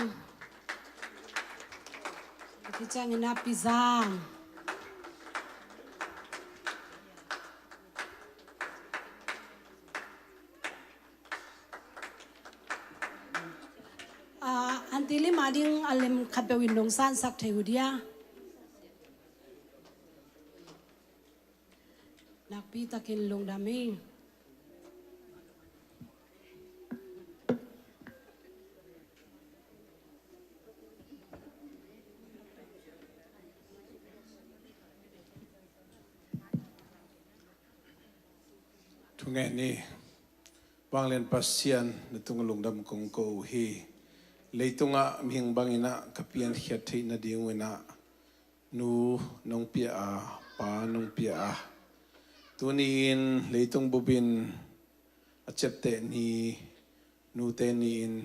Tua khit ciang inah Pi Zang. Ah, Aunty Lim ading a lem khat peuh in nong sansak thei uh dia. Nakpi takin lungdam ing. Thungen ni. Vanglian Pasian, na tungah lungdam kong ko uh hi. Leitungah mihing banginah ka piankhiat theih nading uh inah nu nong pia a, pa nong pia a, tuni-in leitung bupin a ciapteh ni, nute ni-in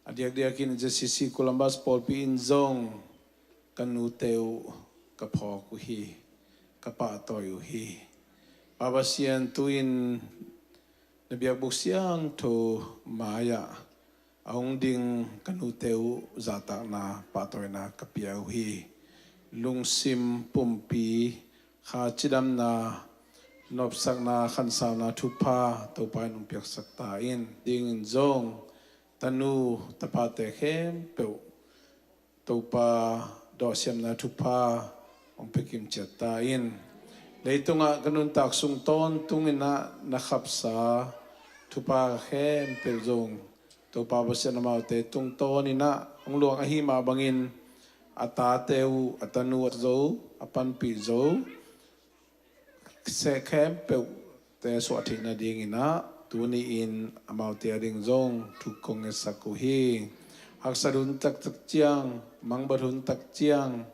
a diakdiakin Z C C Columbus pawlpi in zong ka nute uh ka phawk uh hi, ka pahtawi uh hi. Pa Pasian, tu-in na biakbuk siangtho mai-ah a hong ding ka nute uh zahtakna pahtawina ka pia uh hi. Lungsim pumpi kha cidamna, nopsakna, khansauna thupha Topa in hong piaksak ta in. Dingin zong tanu tapate khempeuh Topa dawhsiamna thupha hong pia kimciat ta in. Leitungah ka nuntak sung tawntung inah na khapsa thupha khempeuh zong Topa Pasian amaute tungtawn inah hong luang ahi mah bangin a tate uh, a tanu a zo, a panpih zo seh khempeuhte suah theih nadinginah tuni-in amaute ading zong thu kong ngetsak uh hi. Haksat hun taktak ciang, mangbat hun tak ciang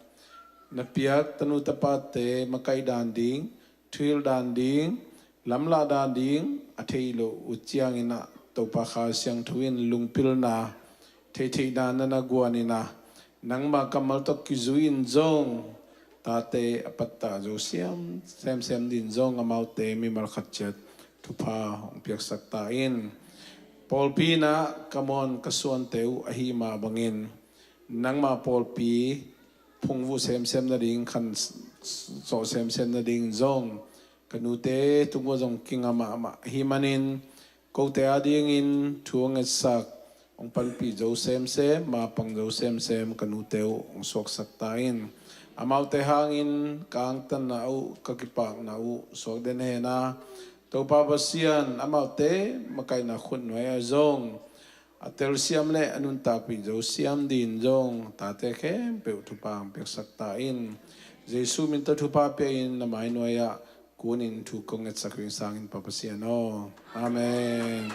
na piak tanu tapate makaih dan ding, thuhilh dan ding, lamlah dan ding a theih loh uh cianginah Topa Kha Siangtho in lungpilna, theihtheihna na na guan inah nangma kammal tawh kizui in zong tate a pattah zo siam semsem din zong amaute mimal khat ciat thupha hong piaksak ta in. Pawlpi inah ka muan ka suante uh ahi mah bangin nangma pawlpi phungvuh semsem nading, khan sawh semsem nading zong ka nute tung uh zong kinga mahmah ahi manin kote adingin thu a ngetsak, hong panpih zo semsem, mapang zo semsem ka nute uh hong suaksak ta in. Amaute hangin ka angtanna uh, ka kipakna uh suak den hen a, Topa Pasian, amaute makaihna khutnuai ah zong a telsiam le a nuntakpih zo siam din zong tate khempeuh thupha hong piaksak ta in. Jesu min tawh thupha pia in na mainuai ah kunin thu kong ngetsak uh hi sangin Pa Pasian aw. Amen.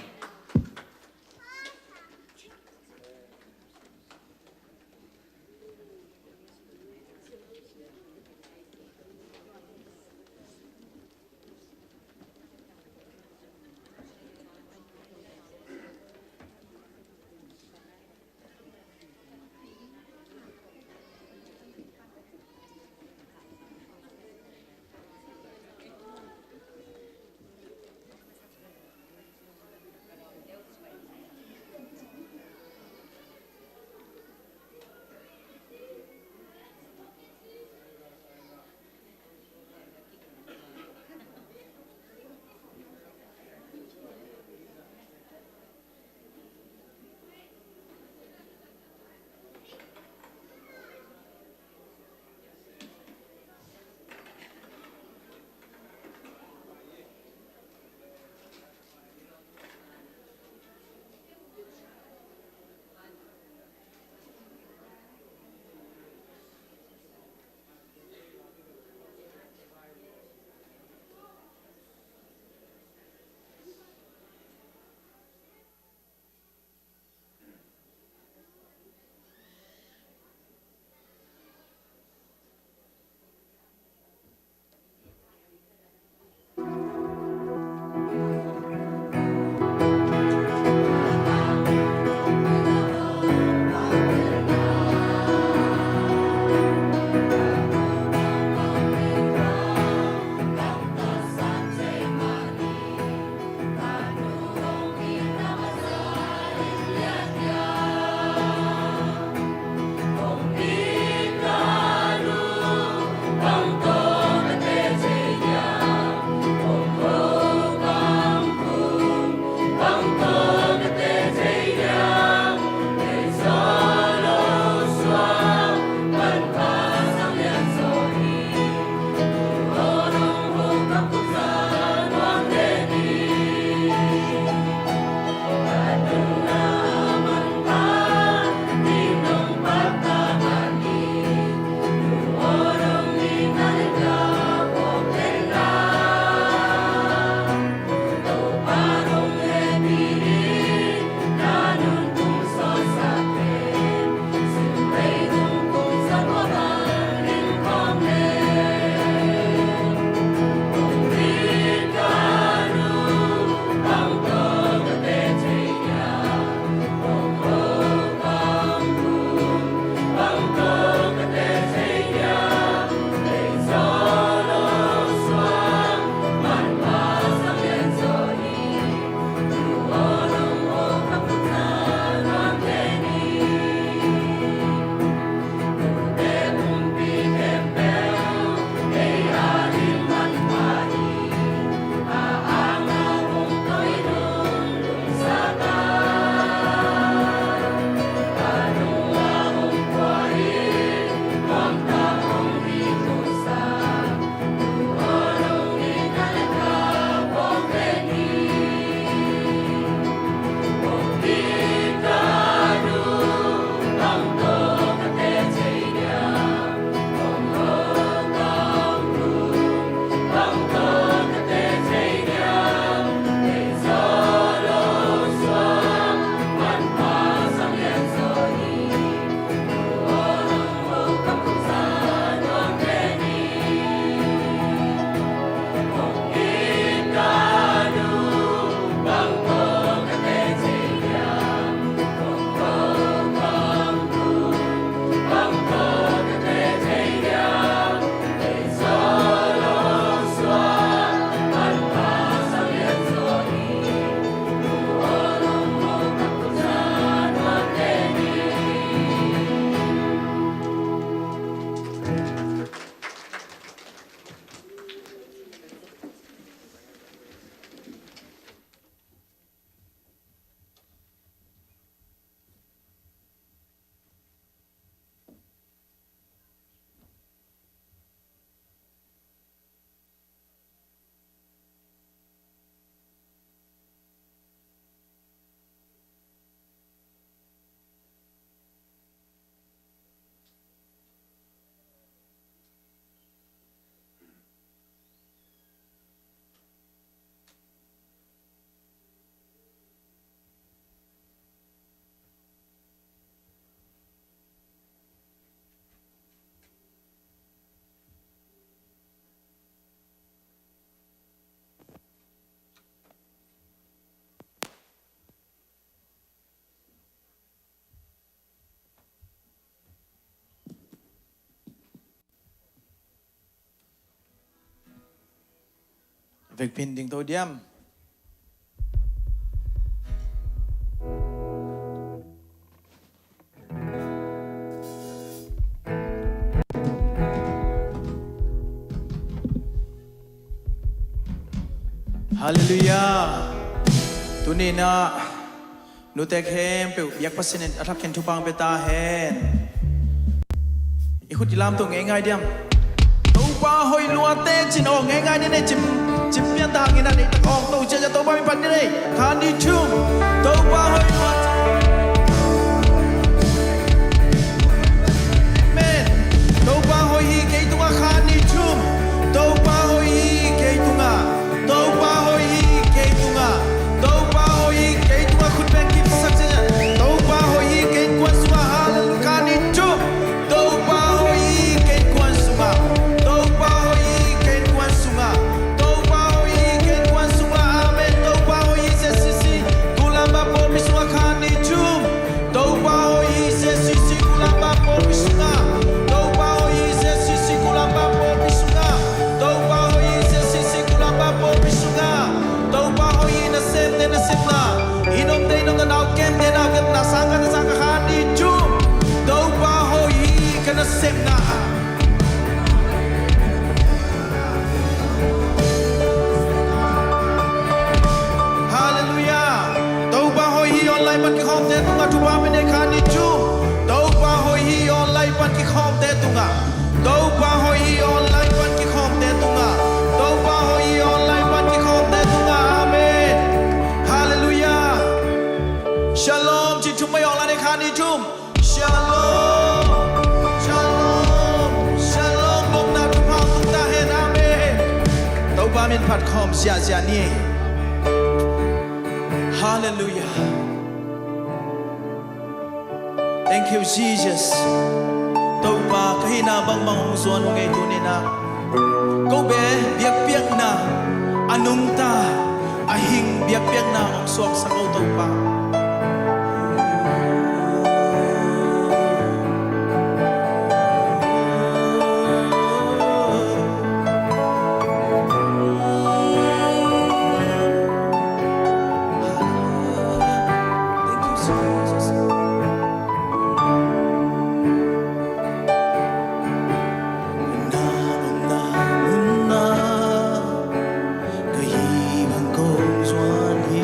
Vekpi in ding to diam. Halleluiah. Tuni-in ah nute khempeuh biak Pasian in a thakin thupha hong pia ta hen. I khut i lamto ngeingai diam. Topa hoih lua teh ci-in, aw, ngeingai ni, nei cim, cim pian ta hangin ah, nei tak awng to ciacia Topa min phat ni, nei. Khat, nih, thum. Topa hoih lua. Amen. Topa hoih hi kei tungah, khat, nih, thum. Topa hoih hi kei tungah. Topa hoih hi kei tungah. Topa hoih hi kei tungah. Khut beng kipsak ciacia. Topa hoih hi kei kuan sungah. Halleluiah. Khat, nih, thum. Topa hoih hi kei kuan sungah. Topa hoih hi kei kuan sungah. Topa hoih hi kei kuan sungah. Amen. Topa hoih hi sese sisi. Kulam bang pawlpi sungah, khat, nih, thum. Topa hoih hi sese sisi, kulam bang pawlpi sungah. Topa hoih hi sese sisi, kulam bang pawlpi sungah. Topa hoih hi sese sisi, kulam bang pawlpi sungah. Topa hoih hi nasemte nasepna. Inn omte inn omna, nau kemte nau kemna, sangkahte sangkah, khat, nih, thum. Topa hoih hi ka nasepna. Halleluiah. Topa hoih hi online pan kikhawmte tungah thupha pia ni, khat, nih, thum. Topa hoih hi online pan kikhawmte tungah. Topa hoih hi online pan kikhawmte tungah. Topa hoih hi online pan kikhawmte tungah. Amen. Halleluiah. Shalom ci-in thum mai awng la ni, khat, nih, thum. Shalom. Shalom. Shalom. Nopna thupha hong tung ta hen. Amen. Topa min phat khawm ziahziah ni. Halleluiah. Thank you, Jesus. Topa, ka hihna bangbang hong zuan uh ngei tuni-in ah. Ko bek biakpiakna a nungta, a hing biakpiakna hong suaksak o Topa. Thank you, Jesus. Na omna mun ah ka hih bang kong zuan hi.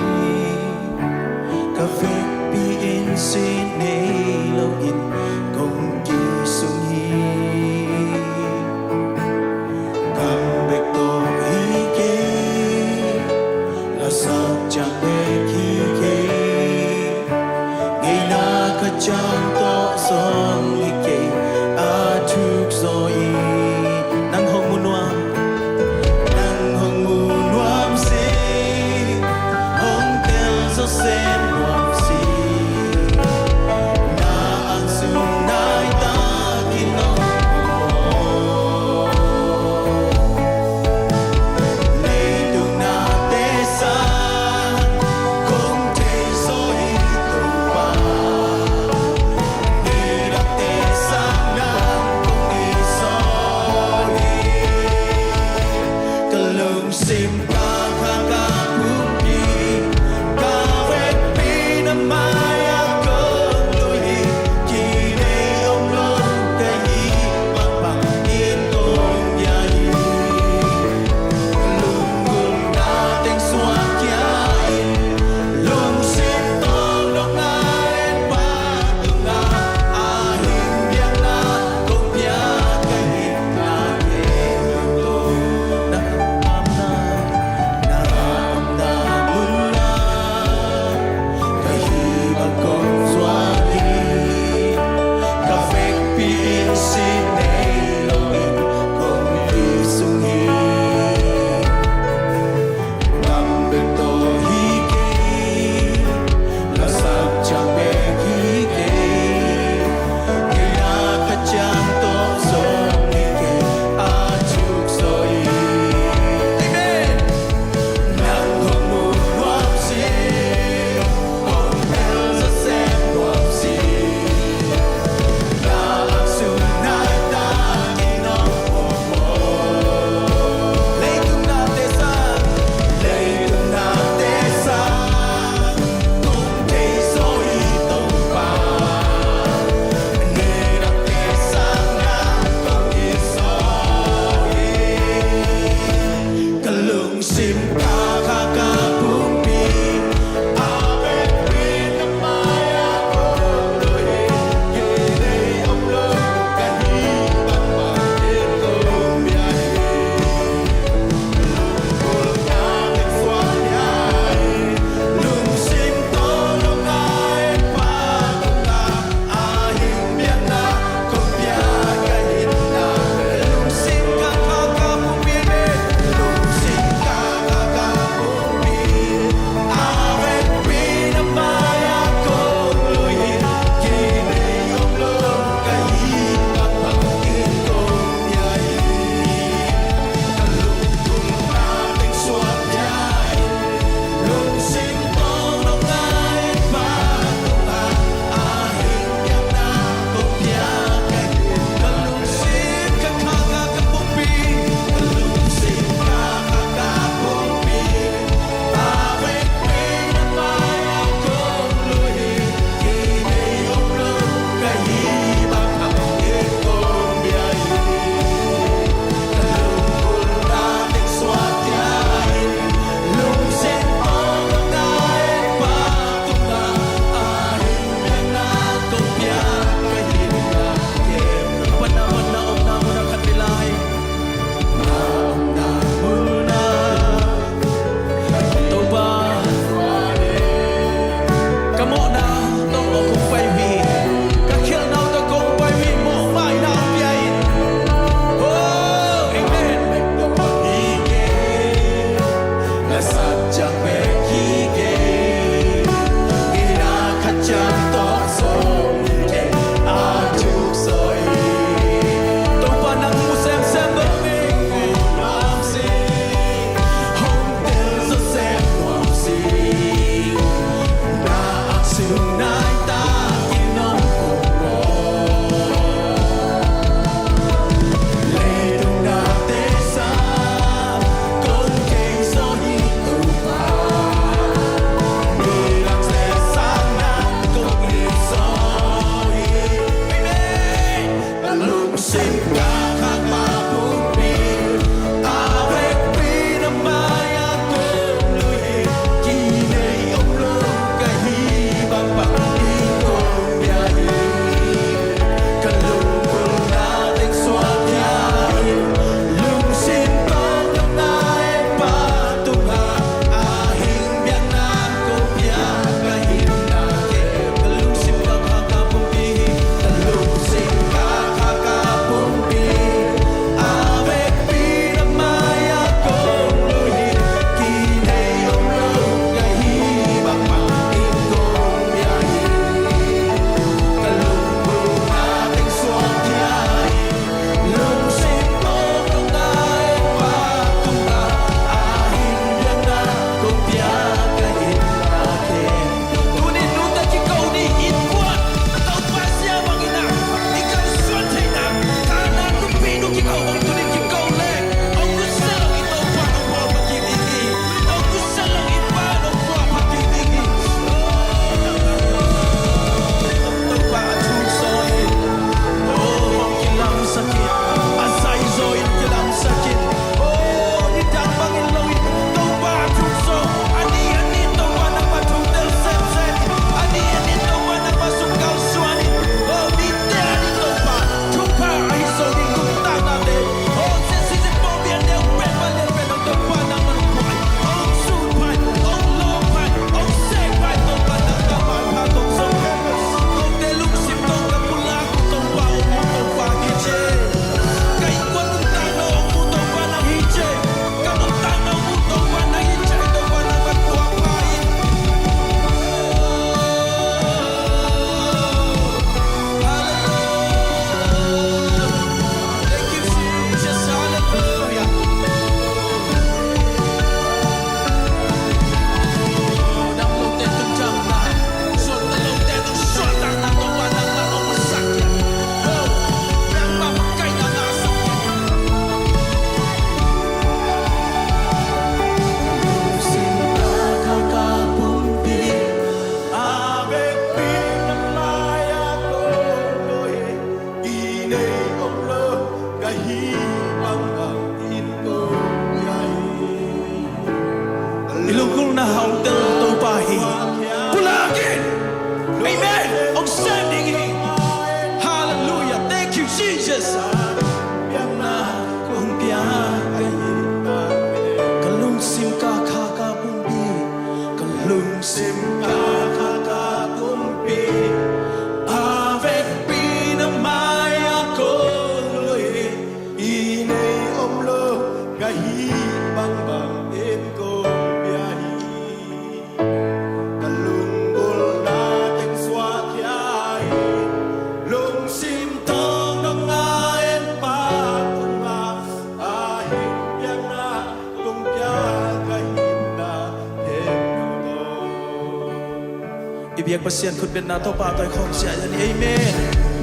Pasian khutbetna tawh pahtawi khawm sia hi. Amen.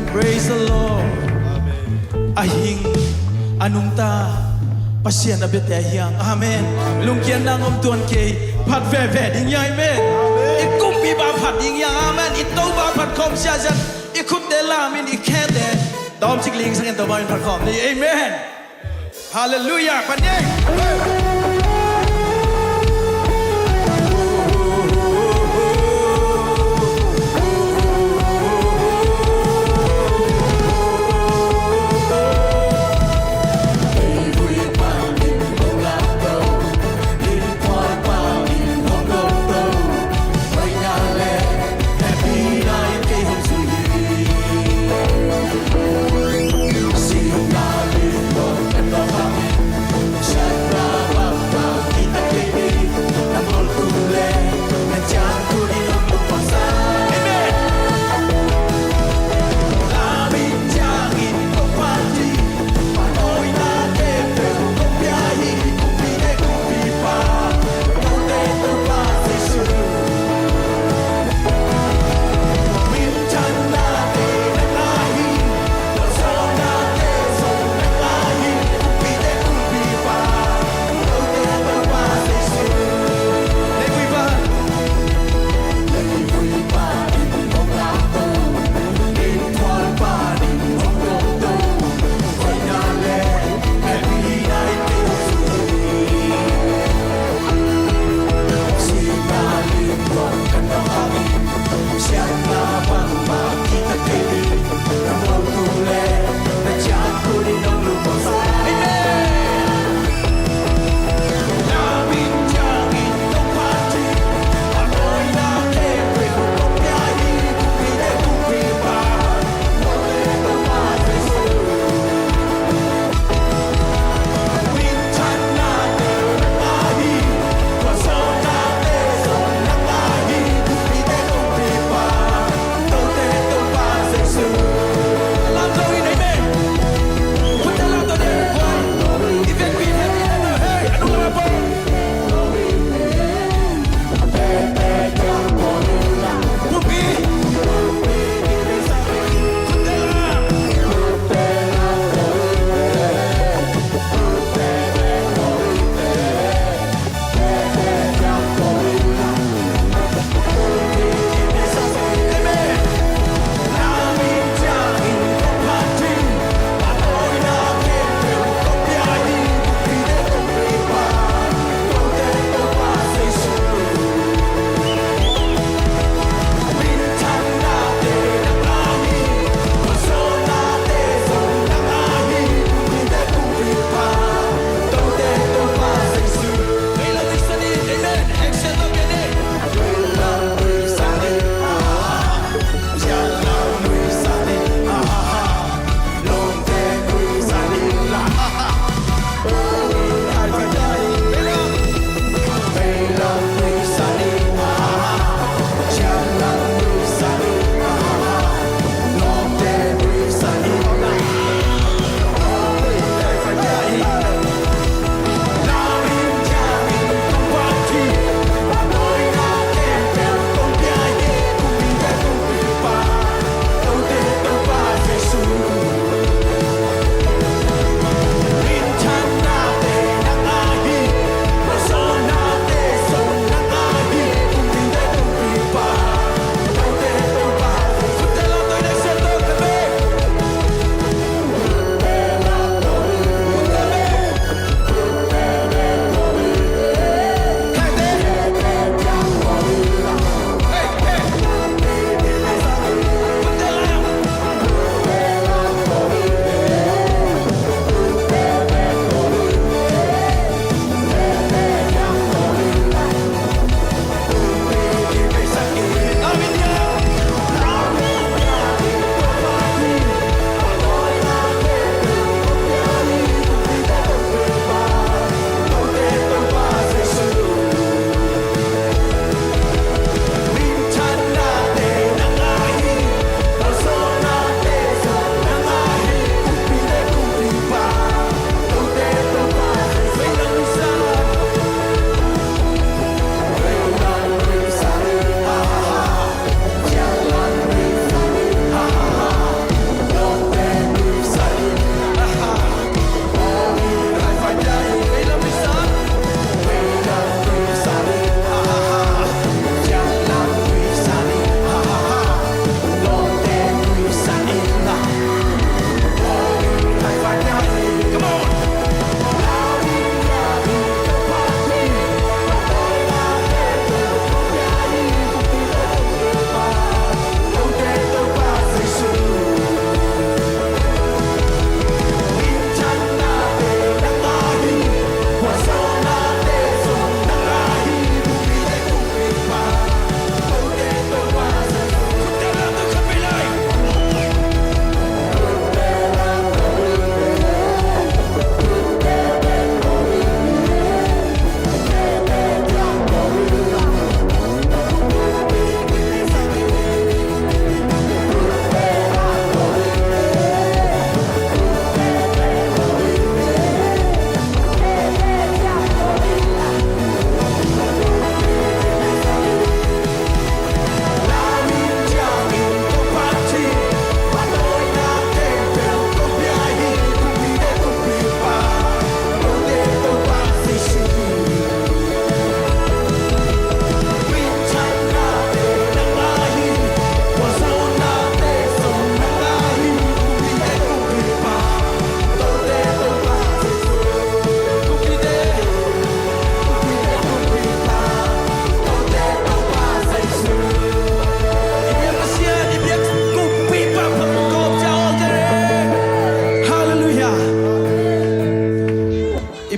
Praise the Lord. A hing a nungta Pasian a biate a hiang. Amen. Lungkiatna ngom tuan kei, phat veve ding hiang. Amen. I kumpipa phat ding hiang. Amen. I Topa phat khawm sia hi. I khutte lamin, i khete tawmcik lingsangin Topa min phat khawm ni. Amen. Halleluiah. Pan ni.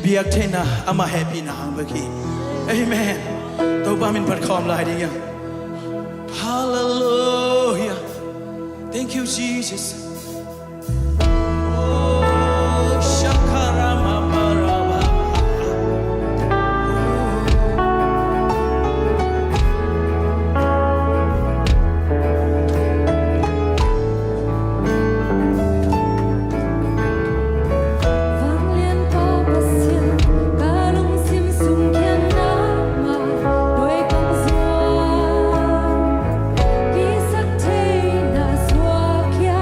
Biak theihna, amah hehpihna hang bek hi. Amen. Topa min phat khawm lai ding hi. Hallelujah. Thank you, Jesus. Oh, shakarama maraba. Vanglianpa Pasian, ka lungsim sung kiang na mah dawi kong zuan. Pisak theihna suak khia,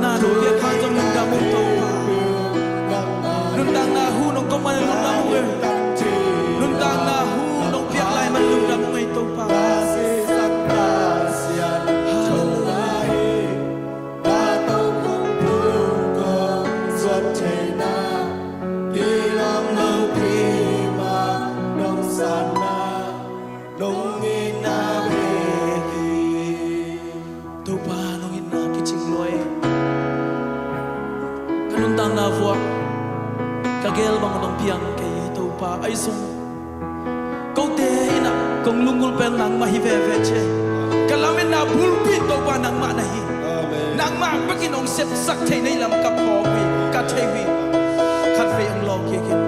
Na nong piak hang zong lungdam ung Topa. Nuntakna hu nong kawm man lungdam ung ei. Nuntakna hu nong piak lai man lungdam ung ei Topa. Hallelujah. Topa nong itna kicing lua ei. Ka nuntakna vuak ka gel bang nong piang kei hi Topa. Ahi zong kote in ah kong lunggulh pen nangmah hi veve ci. Ka lametna bulpi Topa nangmah na hi. Amen. Nangmah bekin hong sepsak thei na hi lam ka phawk uh hi, ka thei uh hi. Khatvei hong lawng kik in.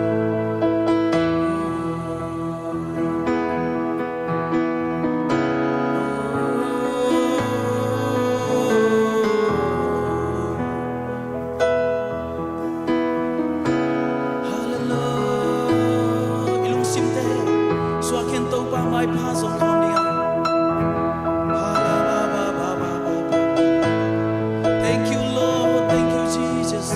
Hallelujah. I lungsimte suak hen, Topa maipha zong khawm ding a. Hallelujah. Thank you, Lord. Thank you, Jesus.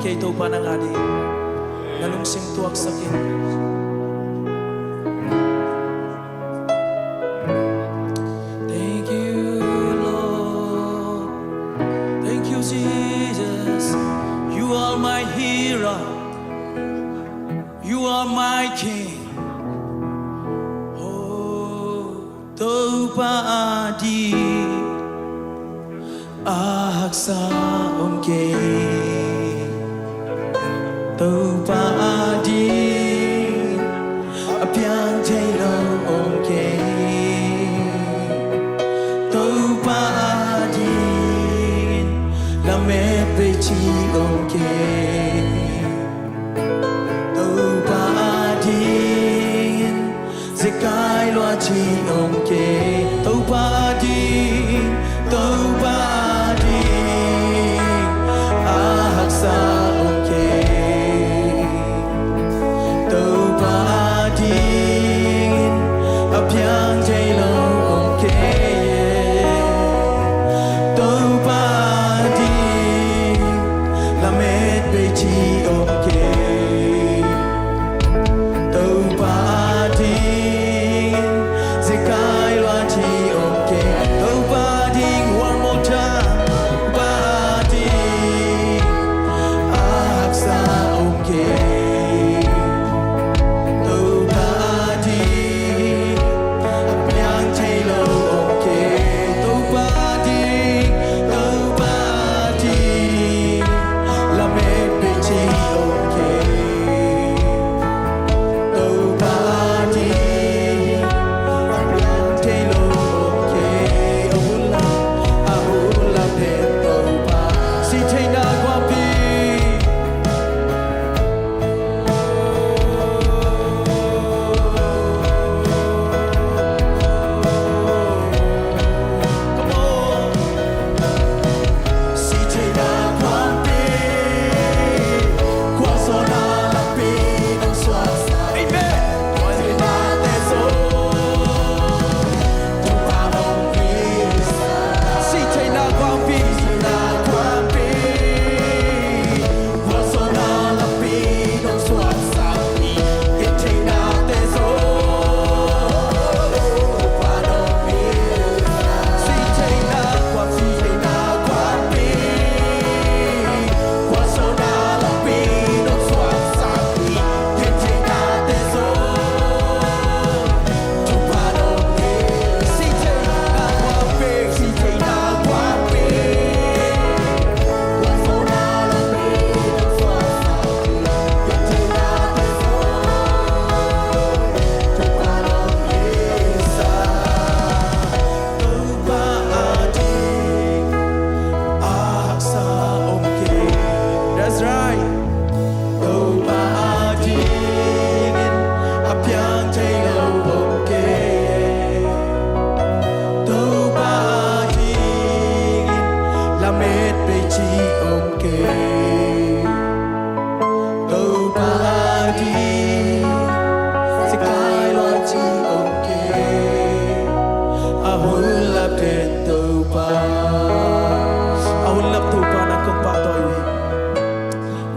Ei Topa nang a ding na lungsim tuaksak in. Thank you, Lord. Thank you, Jesus. You are my healer. You are my king. Oh, Topa a ding a haksa om kei. Topa a ding a piang thei lo om kei. Topa a ding lamet bei ci om kei. Topa a ding zekai lua ci om kei. Topa a ding, Topa a ding a haksa om kei. Topa a ding a piang thei lo om kei. Topa a ding lamet bei ci om kei. Topa a ding zekai lua ci om kei. Topa a ding, one more time. Topa a ding a haksa om kei. Topa a ding a piang thei lo om kei. Topa a ding, Topa a ding lamet bei ci om kei. Topa a ding a piang thei lo om kei. A hun lap, a hun lap den Topa. Sihtheihna kuapi. That's right. Topa a dingin a piang thei lo om kei. Topa a dingin lamet bei ci om kei. Topa a ding zekai lua ci om kei. A hun lap den Topa. A hun lap Topa nang kong pahtawi uh hi.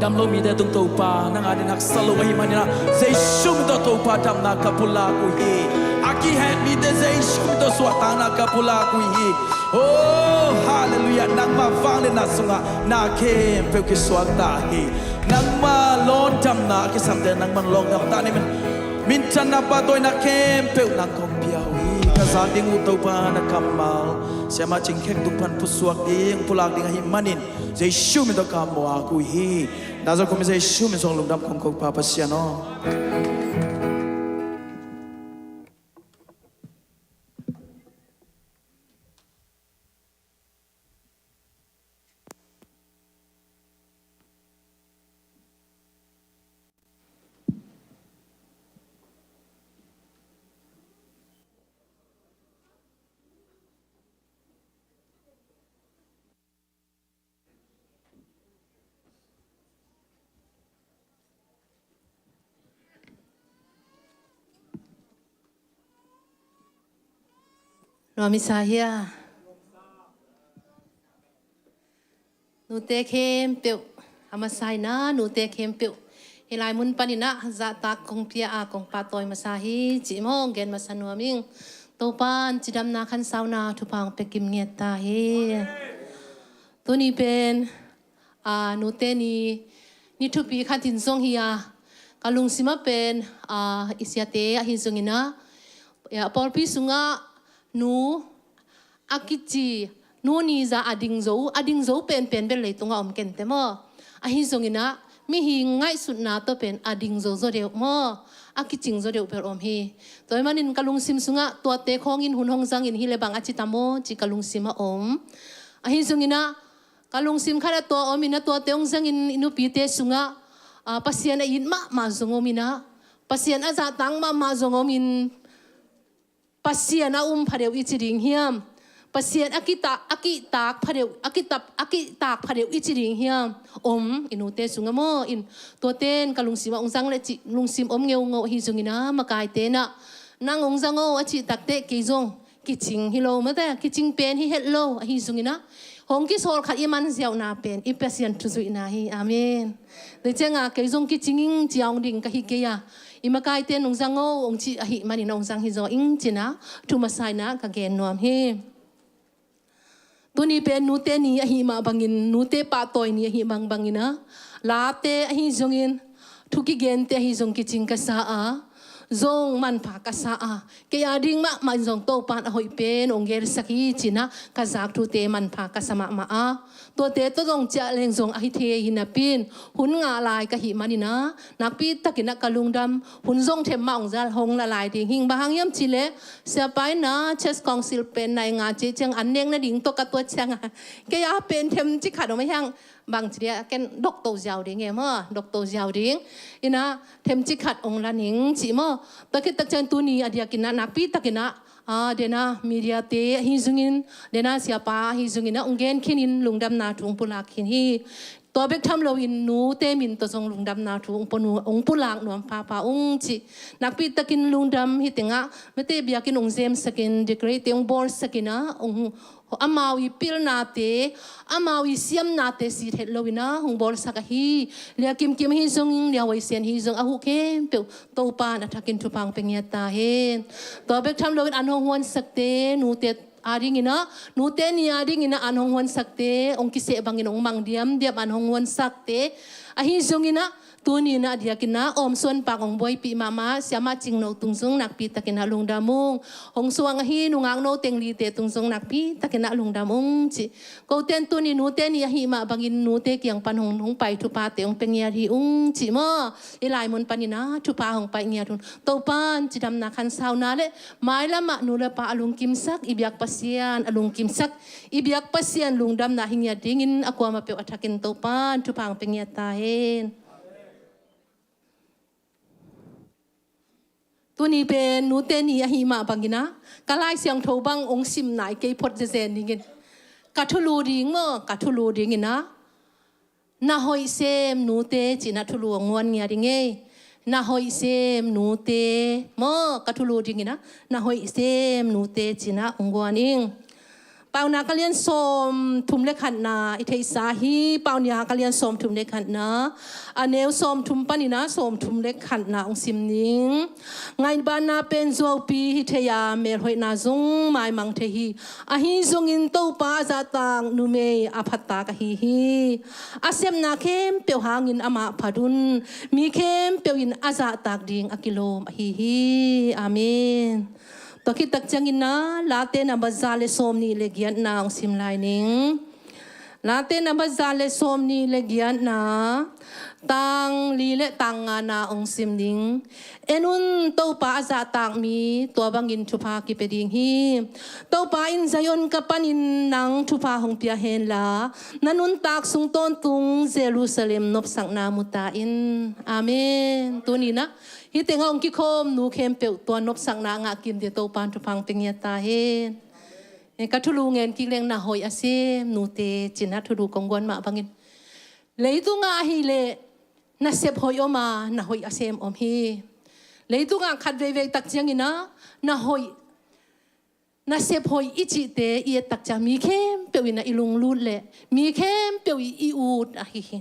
Dam lo mite tung Topa nang a ding haksa lo ahih manin ah, Jesu min tawh Topa damna ka pulak uh hi. A kihet mite Jesu min tawh suahtakna ka pulak uh hi. Oh, halleluiah. Nangma vangliatna sungah na khempeuh kisuak ta hi. Nangma lawndamna a kisamte nangman lawngdam ta ni. Minthanna, pahtawina khempeuh nang kong pia uh hi. Ka zak ding uh Topa na kammal Siamah Cing Khek tung pan pusuak ding, pulak ding ahih manin Jesu min tawh ka muak uh hi. Nazareth khua mi Jesu min suang lungdam kong ko Pa Pasian aw. Lawm i sa hia? Nute khempeuh A masa in ah nute khempeuh hih lai mun panin ah zahtak kong pia a kong pahtawi masa hi cih maw hong gen masa nuam ing. Topa'n cidamna khansauna thupha hong pia kim ngiat ta hi. Tuni pen a nute ni, ni thupi khat in zong hi a, ka lungsim ah pen a i siate ahi zongin ah a pawlpi sungah nu a kici, nu ni zah a ding zo, a ding zo penpen bel leitungah om kei inteh maw. Ahi zongin ah mihing ngaihsutna tawh pen a ding zo zaw deuh maw, a kicing zaw deuh bel om hi. Tua ahih manin ka lungsim sungah tuate khawngin hun hong zangin hi leh bang a ci ta maw ci ka lungsim ah om. Ahi zongin ah ka lungsim khat ah tua om in ah tuate hong zangin i nupite sungah a Pasian a it mahmah zong om in ah, Pasian a zahtak mahmah zong om in, Pasian a um phadeuh i ci ding hiam? Pasian a kihtak, a kihtak phadeuh, a kihtak, a kihtak phadeuh i ci ding hiam? Om, i nute sungah maw in, tuate in ka lungsim ah hong zang leh cih lungsim om ngeungau ahi zongin ah makaite in ah nang hong zang o a cih takteh kei zong kicing hi lo maw te, kicing pen hi het lo ahi zongin ah hong kisawl khat i man ziauhna pen i Pasian thuzuihna hi. Amen. Tua ciangah kei zong kicing ing ci a hong ding ka hi kei a, i makaite in hong zang o hong cih ahih manin hong zang hi zaw ing ci-in ah thu masa in ah ka gen nuam hi. Tuni pen nute ni ahih mah bangin, nute pahtawi ni ahih mah bangin ah, late ahi zongin, thu kigente ahi zong kicing ka sa a, zong manpha ka sa a, kei a ding mahmah in zong Topa'n a hoih pen hong gelsak hi ci-in ah ka zak thute manpha ka sa mahmah a, tuate tawh zong ciah leng zong ahi thei hi napi-in, hun ngah lai ka hih manin ah nakpi takin ah ka lungdam. Hun zong them mah hong za, hong la lai ding hi ing. Bang hang hiam cih leh siapa in ah Church Council pen nai nga ci ciang an nek nading tawh ka tuat ciangah kei a pen themcik khat om a hiang, bang ci dia, ken doctor ziau ding e maw, doctor ziau ding in ah themcik khat hong la ning ci maw. Tua khit tak ciang tuni a diakin ah nakpi takin ah a, den a mediate ahi zongin, den a siapa ahi zongin ah hong gen khinin lungdamna thu hong pulak khin hi. Tua bek tham loin nute min tawh zong lungdamna thu hong pua nu, hong pulak nuam phapha ung ci. Nakpi takin lungdam. Hih tengah mite biakinn hong zemsakin, decorate hong bawlsakin ah, hong, amau i pilnate, amau i siamnate sit het loin ah hong bawlsak ahi. Lia Kimkim ahi zong, Lia Huai Sian ahi zong, a huh khempeuh Topa'n a thakin thupha hong pia ngiat ta hen. Tua bek tham loin an hong huansakte, nute a dingin ah, nute ni a dingin ah an hong huansakte, hong kiseh bangin hong mang diamdiam an hong huansakte ahi zongin ah, tuni in ah a diakin ah Awm Suan Pak hong buaipih mahmah, Siamah Cing No tung zong nakpi takin ah lungdam ung. Hong suang ahi nungak no Teng Lite tung zong nakpi takin ah lungdam ung ci. Kote in tuni nute ni ahih mah bangin nute kiang pan hong, hong pai thuphate hong pia ngiat hi ung ci maw. Hih lai mun panin ah thupha hong pai ngiat un. Topa'n cidamna khansauna leh mailam ah nu le pa a lungkimsak, i biak Pasian a lungkimsak, i biak Pasian lungdamna hi ngiat dingin a kuamah peuh a thakin Topa'n thupha hong pia ngiat ta hen. Tuni pen nute ni ahih mah bangin ah, ka Lai Siangtho bang hong sim nai kei phot zenzen dingin, ka thulu ding maw, ka thulu dingin ah, na hoih sem nute ci-in ah thulu hong guan ngiat ding ei. Na hoih sem nute maw, ka thulu dingin ah, na hoih sem nute ci-in ah hong guan ing. Paunak a lian sawmthum le khatna i theihsa hi. Paunak a lian sawmthum le khatna, a neu sawmthum panin ah sawmthum le khatna hong sim ning. Ngaihbaanna pen zuaupi hi thei a, melhoihna zong maimang thei hi. Ahi zongin Topa a zahtak numei a phattak ahi hi. A sepna khempeuh hangin amah phat un. Mi khempeuh in a zahtak ding a kilawm ahi hi. Amen. Tua khit tak ciangin ah, Late number za le sawmnih le giatna hong sim lai ning. Late number za le sawmnih le giatna, tang li le tang ngana hong sim ning. En un, Topa a zahtak mi tua bangin thupha kipia ding hi. Topa in Zion gam panin nang thupha hong pia hen la, na nuntak sung tawntung Jerusalem nopsakna mu ta in. Amen. Tuni in ah hih tengah hong kikhawm nu khempeuh tua nopsakna a ngah kim ding Topa'n thupha hong pia ngiat ta hen. Eh, ka thulu ngen kik leng, na hoih a sem nute ci-in ah thulu kong guan mah bangin, leitungah ahih leh nasep hoih om a, na hoih a sem om hi. Leitungah khat veivei tak ciangin ah na hoih, nasep hoih i cihte i et tak ciang mi khempeuh in ah i lunglut leh mi khempeuh i, i ut ahi hi.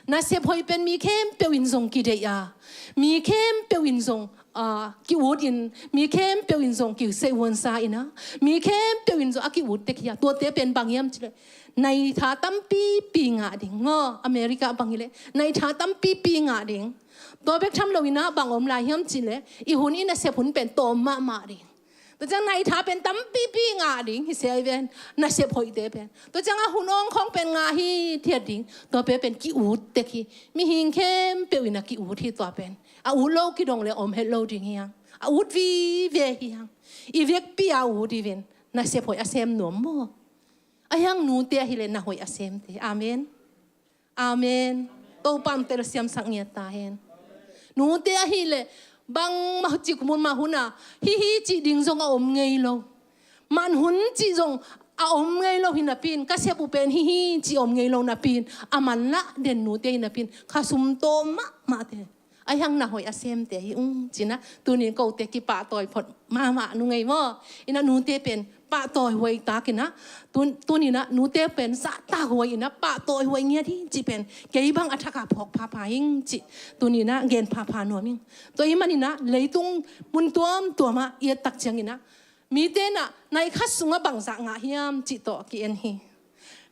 Nasep hoih pen mi khempeuh in zong kideih a, mi khempeuh in zong, ah, ki-ut in, mi khempeuh in zong kisei huansa in a, mi khempeuh in zong a ki-ut tek hi a. Tuate pen bang hiam cih leh, naitha tampipi ngah ding maw, America bang hi leh naitha tampipi ngah ding. Tua bek tham lo in a bang om lai hiam cih leh, i hun i nasep hun pen tawm mahmah ding. Tua ciang naitha pen tampipi ngah ding hi se ai ven, nasep hoihte pen. Tua ciang a hun awng khawng pen ngah hithiat ding. Tua pen pen ki-ut tek hi. Mihing khempeuh in a ki-ut hi tua pen. A ut lo kidong leh om het lo ding hi hang. A ut vive hi hang. I vekpi a ut i ven. Nasep hoih a sem nuam maw. Ahi hang nute ahi leh na hoih a semte. Amen. Amen. Topa in telsiamsak ngiat ta hen. Nute ahi leh bangmah cik mun mah hun a, hih hi cih ding zong a om ngei lo. Man hun cih zong a om ngei lo hi napi in, ka sep uh pen hih hi cih om ngei lo napi in, a man lah den nute hi napi in, kha sum tawm mahmahte. Ahi hang na hoih a semte hi ung ci-in a, tuni in kote kipahtawi phot mahmah nung ei maw. In a nute pen pahtawi huai tak in a, tun-, tuni in a nute pen zahtak huai in a, pahtawi huai ngiat hi cih pen kei bang a thak a phawk phapha ing cih tuni in a gen phapha nuam ing. Tua ahih manin a leitung mun tuamtuam ah i et tak ciangin a, mite in a nai khat sungah bangzah ngah hiam cih tawh ki-en hi.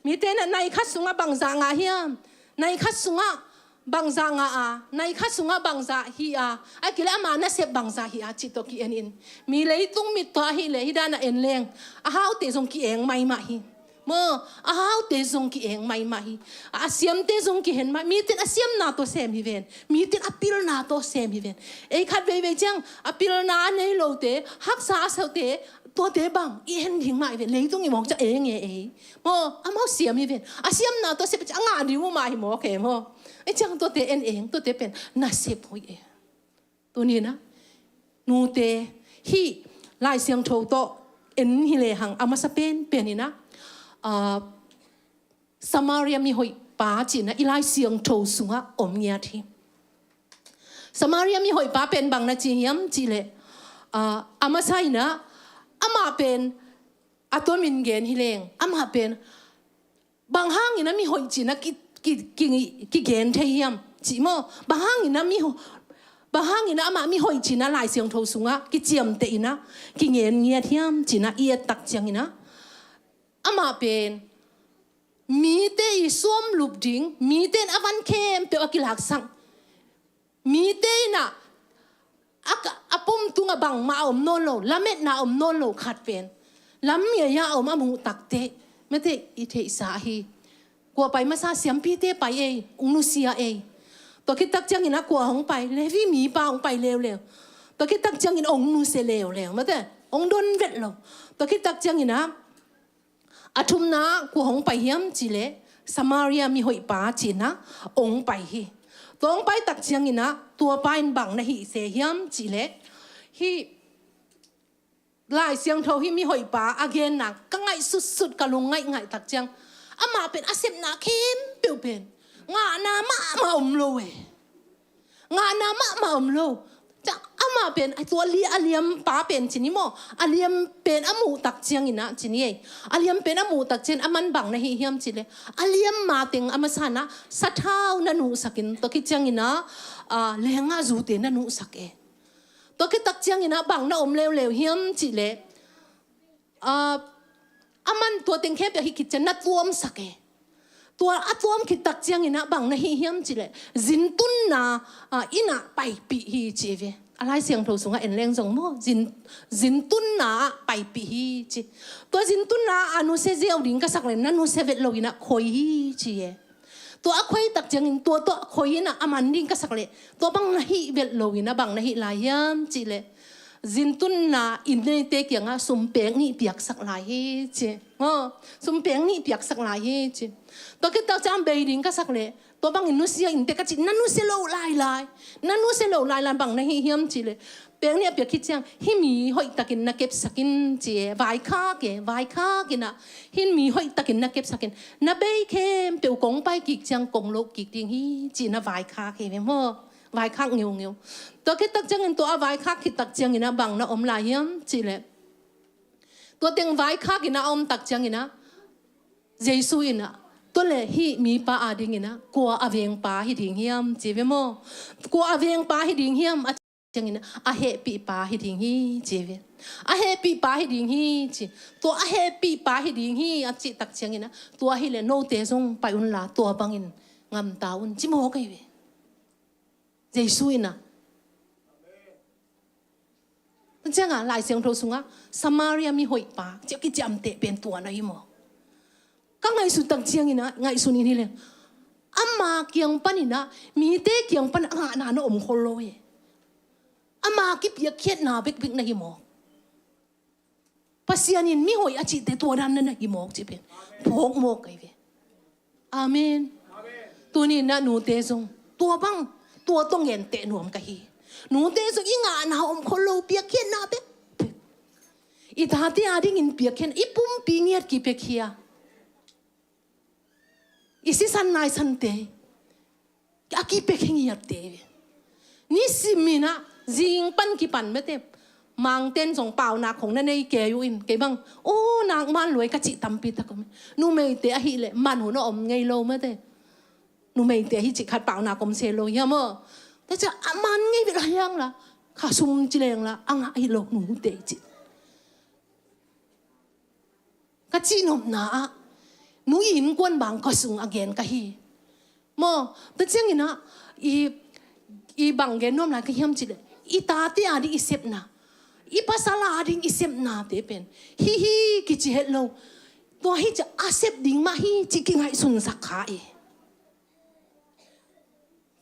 Mite in a nai khat sungah bangzah ngah hiam? Nai khat sungah bangzah ngah a, nai khat sungah bangzah hi a, ahih kei leh ama nasep bangzah hi a cih tawh ki-en in. Mi leitung mit tawh ahih leh hih dan a en leng, a haute zong ki-eng maimah hi. Maw, a haute zong ki-eng maimah hi. A siamte zong kihen mah, mite in a siamna tawh sem hi ven. Mite in a pilna tawh sem hi ven. Ei khat veivei ciang a pilna a nei lote, haksa a sawte, tuate bang i en ding mah hi ven. Leitung i mawk ciang eng e ei. Maw, amau siam hi ven. A siamna tawh sem ciang a ngah ding uh mah hi mawk e maw. Ei ciang tuate en eng, tuate pen nasep hoih e. Tuni in a nute hih Lai Siangtho tawh en hi lehang a masa penpen in a, ah, Samaria mihoih pa ci-in a i Lai Siangtho sungah om ngiat hi. Samaria mihoih pa pen bang na ci hiam cih leh, ah, a masa in a amah pen a tuamin gen hi leng, amah pen bang hangin a mihoih ci-in a ki, ki, ki, kigen thei hiam cih maw? Bang hangin a miho-, bang hangin a amah mihoih ci-in a Lai Siangtho sungah kiciamteh in a kingen ngiat hiam ci-in a i et tak ciangin a, amah pen mite i suamlup ding, mite in a van khempeuh a kilaksak, mite in a, a, a pum tungah bangmah a om nawn lo, lametna a om nawn lo khat pen lam ngiai-ah a om a muh takteh, mite i theihsa ahi. Kua pai masa? Siampite pai ei, hong nusia ei. Tua khit tak ciangin a kua hong pai? Levi mipa hong pai leuleu. Tua khit tak ciangin hong nusia leuleu, mite hong don vet lo. Tua khit tak ciangin a a thumna kua hong pai hiam cih leh Samaria mihoih pa ci-in a hong pai hi. Tua hong pai tak ciangin a tua pa in bang na hih se hiam cih leh, hih Lai Siangtho hih mihoih pa a genna ka ngaihsutsut, ka lung ngaihngaih tak ciang, amah pen a sepna khempeuh pen ngahna mahmah om lo e. Ngahna mahmah om lo. Ciang amah pen, a tua li-, a liampa pen ci ni maw? A liam pen a muh tak ciangin a ci ni ei. A liam pen a muh tak ciangin a man bang na hih hiam cih leh, a liam mateng a masa in a sathau na nuhsak in, tua khit ciangin a, ah, leenggahzute na nuhsak e. Tua khit tak ciangin a bang na om leuleu hiam cih leh, ah, a man tua teng khempeuh a hih khit ciang na tuamsak e. Tua a tuam khit tak ciangin a bang na hih hiam cih leh, zintunna, ah, inn ah paipih hi ci ve. A Lai Siangtho sungah en leng zong maw, zin, zintunna ah paipih hi ci. Tua zintunna a nusia ziau ding ka sak leh na nusia vet lo in a khoi hi ci e. Tua a khoi tak ciangin tua, tua khoi in a a man ding ka sak leh, tua bang na hih vet lo in a bang na hih lai hiam cih leh, zintunna inn neite kiangah sumpek nih piaksak lai hi ci. Maw, sumpek nih piaksak lai hi ci. Tua khit tak ciang bei ding ka sak leh, tua bangin nusia in teh ka cih, na nusia lo lailai. Na nusia lo lailai, bang na hih hiam cih leh, pek nih a piak khit ciang, hih mi hoihtakin na kepsak in ci e, vaikhak e, vaikhak in a, hih mi hoihtakin na kepsak in, na bei khempeuh kong pai kik ciang kong loh kik ding hi ci-in a vaikhak hi ve maw. Vaikhak ngeungeu. Tua khit tak ciangin tua a vaikhak khit tak ciangin a bang na om lai hiam cih leh, tua teng vaikhak in a om tak ciangin a, Jesu in a, Tua le hih mipa adingin ah kua a vengpa hi ding hiam ci ve maw? Kua a vengpa hi ding hiam a ciangin ah a hehpihpa hi ding hi ci ve. A hehpihpa hi ding hi ci. Tua a hehpihpa hi ding hi a cih tak ciangin ah tua hi le note zong pai unla tua bangin ngamta un ci maw kei ve. Jesu in ah. Tua ciangah Lai Siangtho sungah Samaria mihoihpa ci a kiciamteh pen tua na hi maw? Ka ngaihsut tak ciangin ah ngaihsun in hi leng ama kiang panin ah mite kiang pan a ngahna na om khol lo hi. Ama kipiakkhiatna bekbek na hi maw? Pasian in mihoih a cihte tua dan na na hi mawk cih pen phawk mawk kei ve. Amen. Tuni na nute zong tua bang tua tawh ngenteh nuam ka hi. Nute zong i ngahna om khol lo piakkhiatna bek. I tate adingin piakkhiatna i pumpi ngiat kipiakhia. I sisan naisante a kipek hi ngiatte. Nisimin ah zing pan kipan mete. Mangten zong paunak hong na nei kei uh in kei bang o nak man luai ka cih tampi tak om. Numeite ahih leh man hun a om ngei lo mete. Numeite hi cih khat paunak om se lo hiam aw? Tua ciah a man ngei bel a hiang la kha sum ci leng la a ngah hi lo nute cih. Ka cihnopna ah nu innkuan bang ka sung a gen ka hi. Maw, tua ciangin ah i, i bang gen nuam lai ka hiam cih leh i tate ading i sepna, i pasal ading i sepnate pen hi hi kici het lo. Tua hi ciah a sep ding mah hi cih kingaihsunsak kha i.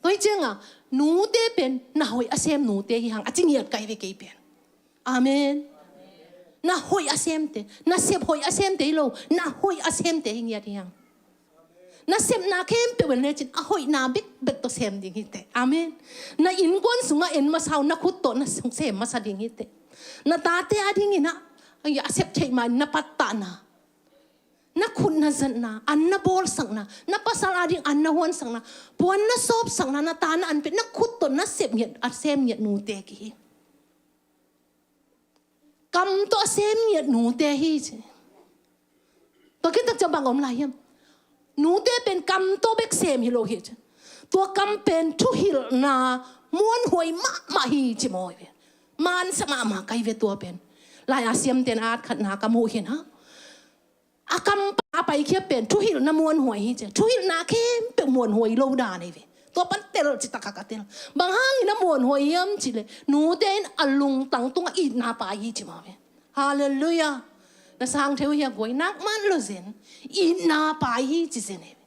Tua hi ciangah nute pen na hoih a sem nute hi hang a ci ngiat ka hi ve kei pen. Amen. Na hoih a semte, na sep hoih a semte hi lo, na hoih a semte hi ngiat hi hang. Na sepna khempeuh en lecin a hoihna bekbek tawh sem ding hi teh. Amen. Na innkuan sungah en masa uh na khut tawh na sem masa ding hi teh. Na tate adingin ah a sep theih ma in na pattahna, na khut na zatna, an na bawlsakna, na pasal ading an na huansakna, puan na sawpsakna, na ta na an pia na khut tawh na sep ngiat a sem ngiat nute ki hi. Kam tawh a sem ngiat nute hi ci. Tua khit tak ciang bang om lai hiam? Nute pen kam tawh bek sem hi lo hi ci. Tua kam pen thuhilhna muanhuai mahmah hi ci maw hi ve. Mansa mahmah ka hi ve tua pen. Lai a siamten a at khatna ka muh hi na. A kam pan a paikhia pen thuhilhna muanhuai hi ci. Thuhilhna khempeuh muanhuai lo dan hi ve. Tua pan tel ci takah ka tel. Bang hangin a muanhuai hiam cih leh nute in a lungtang tungah itna pai hi ci mah ve. Halleluiah. Na sang theu hi a guai nak man lo zen. Itna pai hi ci zen hi ve.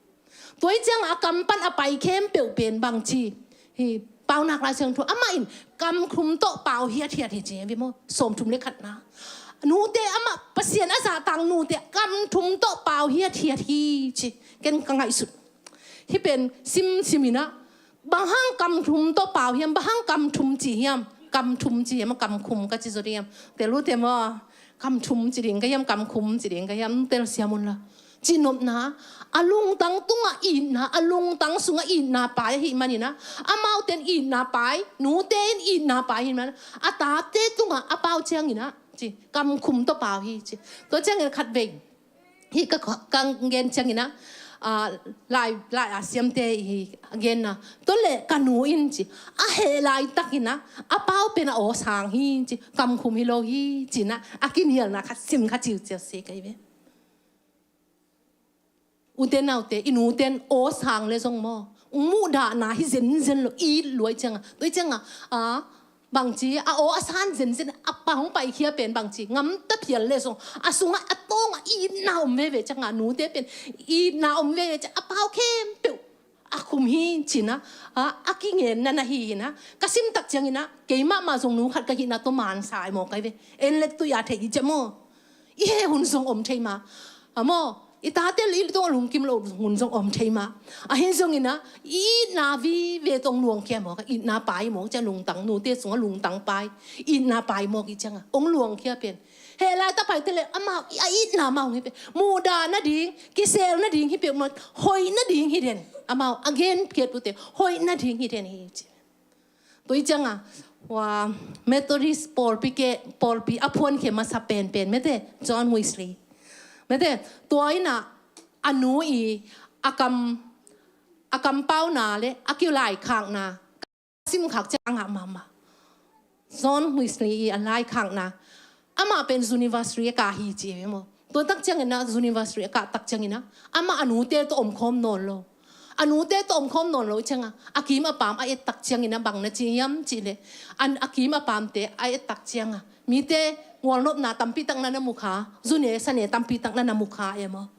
Tua hi ciangah a kam pan a pai khempeuh pen bang ci hi. Paunak Lai Siangtho amah in kam thum tawh pau hiathiat hi ci hi ve maw? Sawm thum le khatna. Nute amah Pasian a zahtang nute kam thum tawh pau hiathiat hi ci. Ken ka ngaihsut. Hih pen simsim in ah bang hang kam thum tawh pau hiam, bang hang kam thum ci hiam? Kam thum ci hiam, kam khum ka ci zaw ding hiam? Tel uh te maw? Kam thum ci ding ka hiam, kam khum ci ding ka hiam? Tel siam un la. Cihnopna a lungtang tungah itna, a lungtang sungah itna pai ahih manin ah, amaute in itna pai, nute in itna pai ahih manin ah, a tate tungah a pau ciangin ah ci, kam khum tawh pau hi ci. Tua ciangin khat vei hih ka, ka gen ciangin ah, ah, lai, lai a siamte i genna, tua leh ka nu in ci, a heh laitakin ah a pau pen a aw sang hi ci, kam khum hi lo hi ci-in ah a kinialna khat sim kha ciuciau se ka hi ve. Ute naute, i nute in aw sang le zong maw, muhdahna hi zenzen lo, it luai ciangah, tua hi ciangah, a, bangci a aw a san zenzen a pa hong paikhia pen bangci ngamta phial le zong a sungah a tawngah itna om veve ciangah, nute pen itna om veve ciangah a pau khempeuh a khum hi ci-in ah, a, a kingenna na hi hi na. Ka sim tak ciangin ah kei mahmah zong nu khat ka hihna tawh mansa hi maw ka hi ve. En le tui a thei hi ciah maw. I heh hun zong om thei mah. A maw, i tate le i tungah lungkim loh hun zong om thei mah. Ahi zongin ah i itna vive tawh hong luangkhia mawk a, itna pai mawk ciah lungtang, nute sungah lungtang pai, itna pai mawk hi ciangah hong luangkhia pen heh laitah paite le amau a itna mah hong hi pen muhdah nading, kisel nading hi peuhmah, hoih nading hi den. Amau a gen phiat uhte hoih nading hi den hi ci. Tua hi ciangah, wa, Methodist pawlpi ke, pawlpi a phuankhia masa penpen mete, John Wesley. Mete, tua in ah a nu i A kam, a kampauna le a kilaikhakna, simkhak ciang a ngah mahmah. John Wesley i a laikhakna. Amah pen university a kah hi ci ve maw. Tua tak ciangin ah university a kah tak ciangin ah amah a nute tawh omkhawm nawn lo. A nute tawh omkhawm nawn lo ciangah a kim a paam a et tak ciangin ah bang na ci hiam cih leh, a kim a paamte a et tak ciangah mite ngualnopna tampi tak na na mu kha, zune sane tampi tak na na mu kha e maw.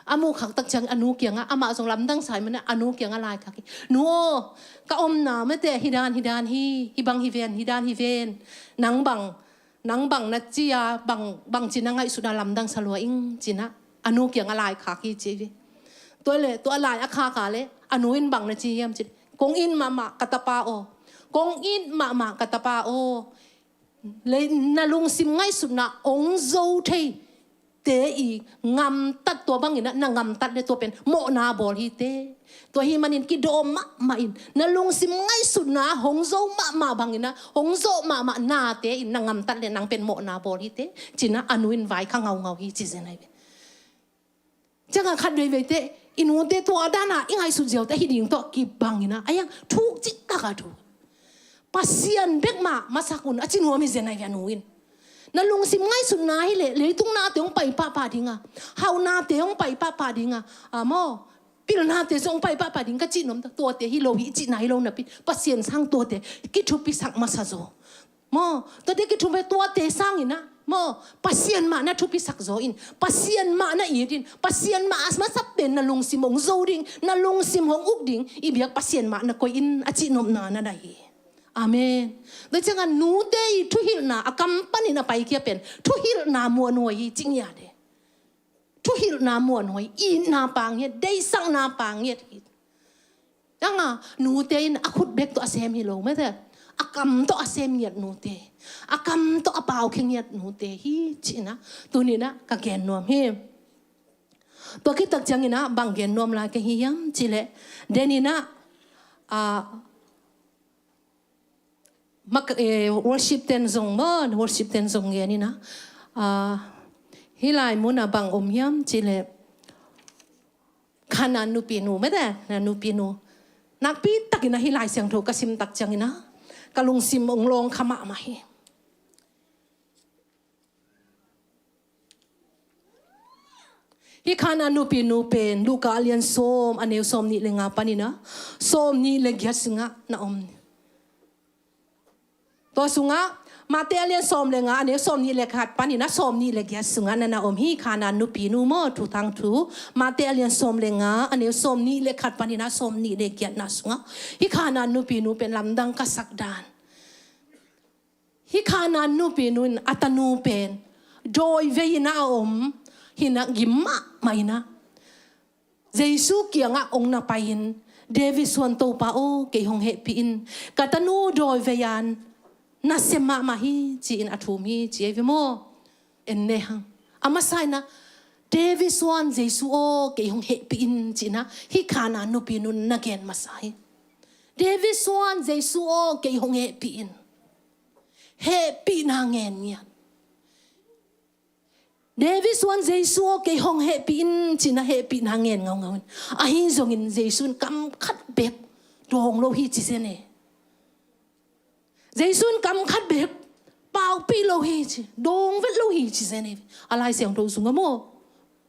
A mukhak tak ciang a nu kiangah, amah zong lamdang sa ahih manin a nu kiangah laikhak hi. Nu aw, ka omna mate hi dan hi dan hi, hi bang hi ven, hi dan hi ven. Nang bang, nang bang na ci a, bang, bang ci na ngaihsut a lamdang sa lua ing ci-in ah a nu kiangah laikhak hi ci ve. Tua le, tua lai a khak a le a nu in bang na ci hiam cih leh, kong it mahmah ka tapa aw. Kong it mahmah ka tapa aw. Le na lungsim ngaihsutna hong zo thei te i ngamtat, tua bangin ah na ngamtat le tua pen mawhna bawl hi te. Tua hi manin kidawm mahmah in, na lungsim ngaihsutna hong zo mahmah bangin ah, hong zo mahmah nate in na ngamtat le nang pen mawhna bawl hi te ci-in ah a nu in vaikhak ngaungau hi ci zen ahi ve. Ciangah khat veivei te i nute tua dan a i ngaihsut ziau te hi ding tawh kibangin ah, a hiang thuk cik tak a thu. Pasian bek mah masak un a ci nuam hi zen ahi ve a nu in. Na lungsim ngaihsutna hi leh leitung nate hong pai pahpah ding a, hau nate hong pai pahpah ding a, a maw, pilnate zong hong pai pahpah ding ka cih nuam ta, tuate hi lo hi cihna hi lo napi, Pasian sang tuate kithupisak masa zaw. Maw, tuate kithupi, tuate sangin ah maw, Pasian mah na thupisak zaw in, Pasian mah na it in, Pasian mah a masa pen na lungsim hong zo ding, na lungsim hong uk ding i biak Pasian mah na koih in a cih nopna na na hi. Amen. Tua ciangah nute i thuhilhna a kam panin a paikhia pen thuhilhna muanhuai hi ci ngiat e. Thuhilhna muanhuai, itna pang hi, deihsakna pang hi. Ciangah nute in a khut bek tawh a sem hi lo mate, a kam tawh a sem ngiat nute, a kam tawh a paukhe ngiat nute hi ci-in ah tuni-in ah ka gen nuam hi. Tua khit tak ciangin ah bang gen nuam lai ka hi hiam cih leh, den in ah, ah, Mak, eh, worship ten zong maw, worship ten zong gen in ah, ah, hih lai mun ah bang om hiam cih leh, Khanaan nupinu mate, na nupinu. Nakpi takin ah hih Lai Siangtho ka sim tak ciangin ah ka lungsim hong lawng kha mahmah hi. Hih Khanaan nupinu pen Luka a lian sawm, a neu sawm nih le nga panin ah sawm nih le giat sungah na om. Tua sungah Mate a lian sawm le nga, a neu sawm nih le khat panin ah sawm nih le giat sungah na na om hi. Khanaan nupinu maw, Thu Thang Thu. Mate a lian sawm le nga, a neu sawm nih le khat panin ah sawm nih le giatna sungah hih Khanaan nupinu pen lamdang ka sak dan. Hih Khanaan nupinu in a tanu pen dawivei in ah a om hi-in ah gim mahmah in ah Jesu kiangah hong na pai-in, David suan Topa aw, kei hong hehpih in, ka tanu dawivei-in nasem mahmah hi ci-in a thum hi ci ahi ve maw. En le hang. A masa in ah David suan Jesu aw, kei hong hehpih in ci-in ah hih Khanaan nupinu in na gen masa hi. David suan Jesu aw, kei hong hehpih in. Hehpihna ngen ngiat. David suan Jesu aw, kei hong hehpih in ci-in ah hehpihna ngen ngaungau in. Ahi zongin Jesu in kam khat bek dawng lo hi ci zen e. Jesu in kam khat bek paupih lo hi ci, dawng vet lo hi ci zen e. A Lai Siangtho sungah maw,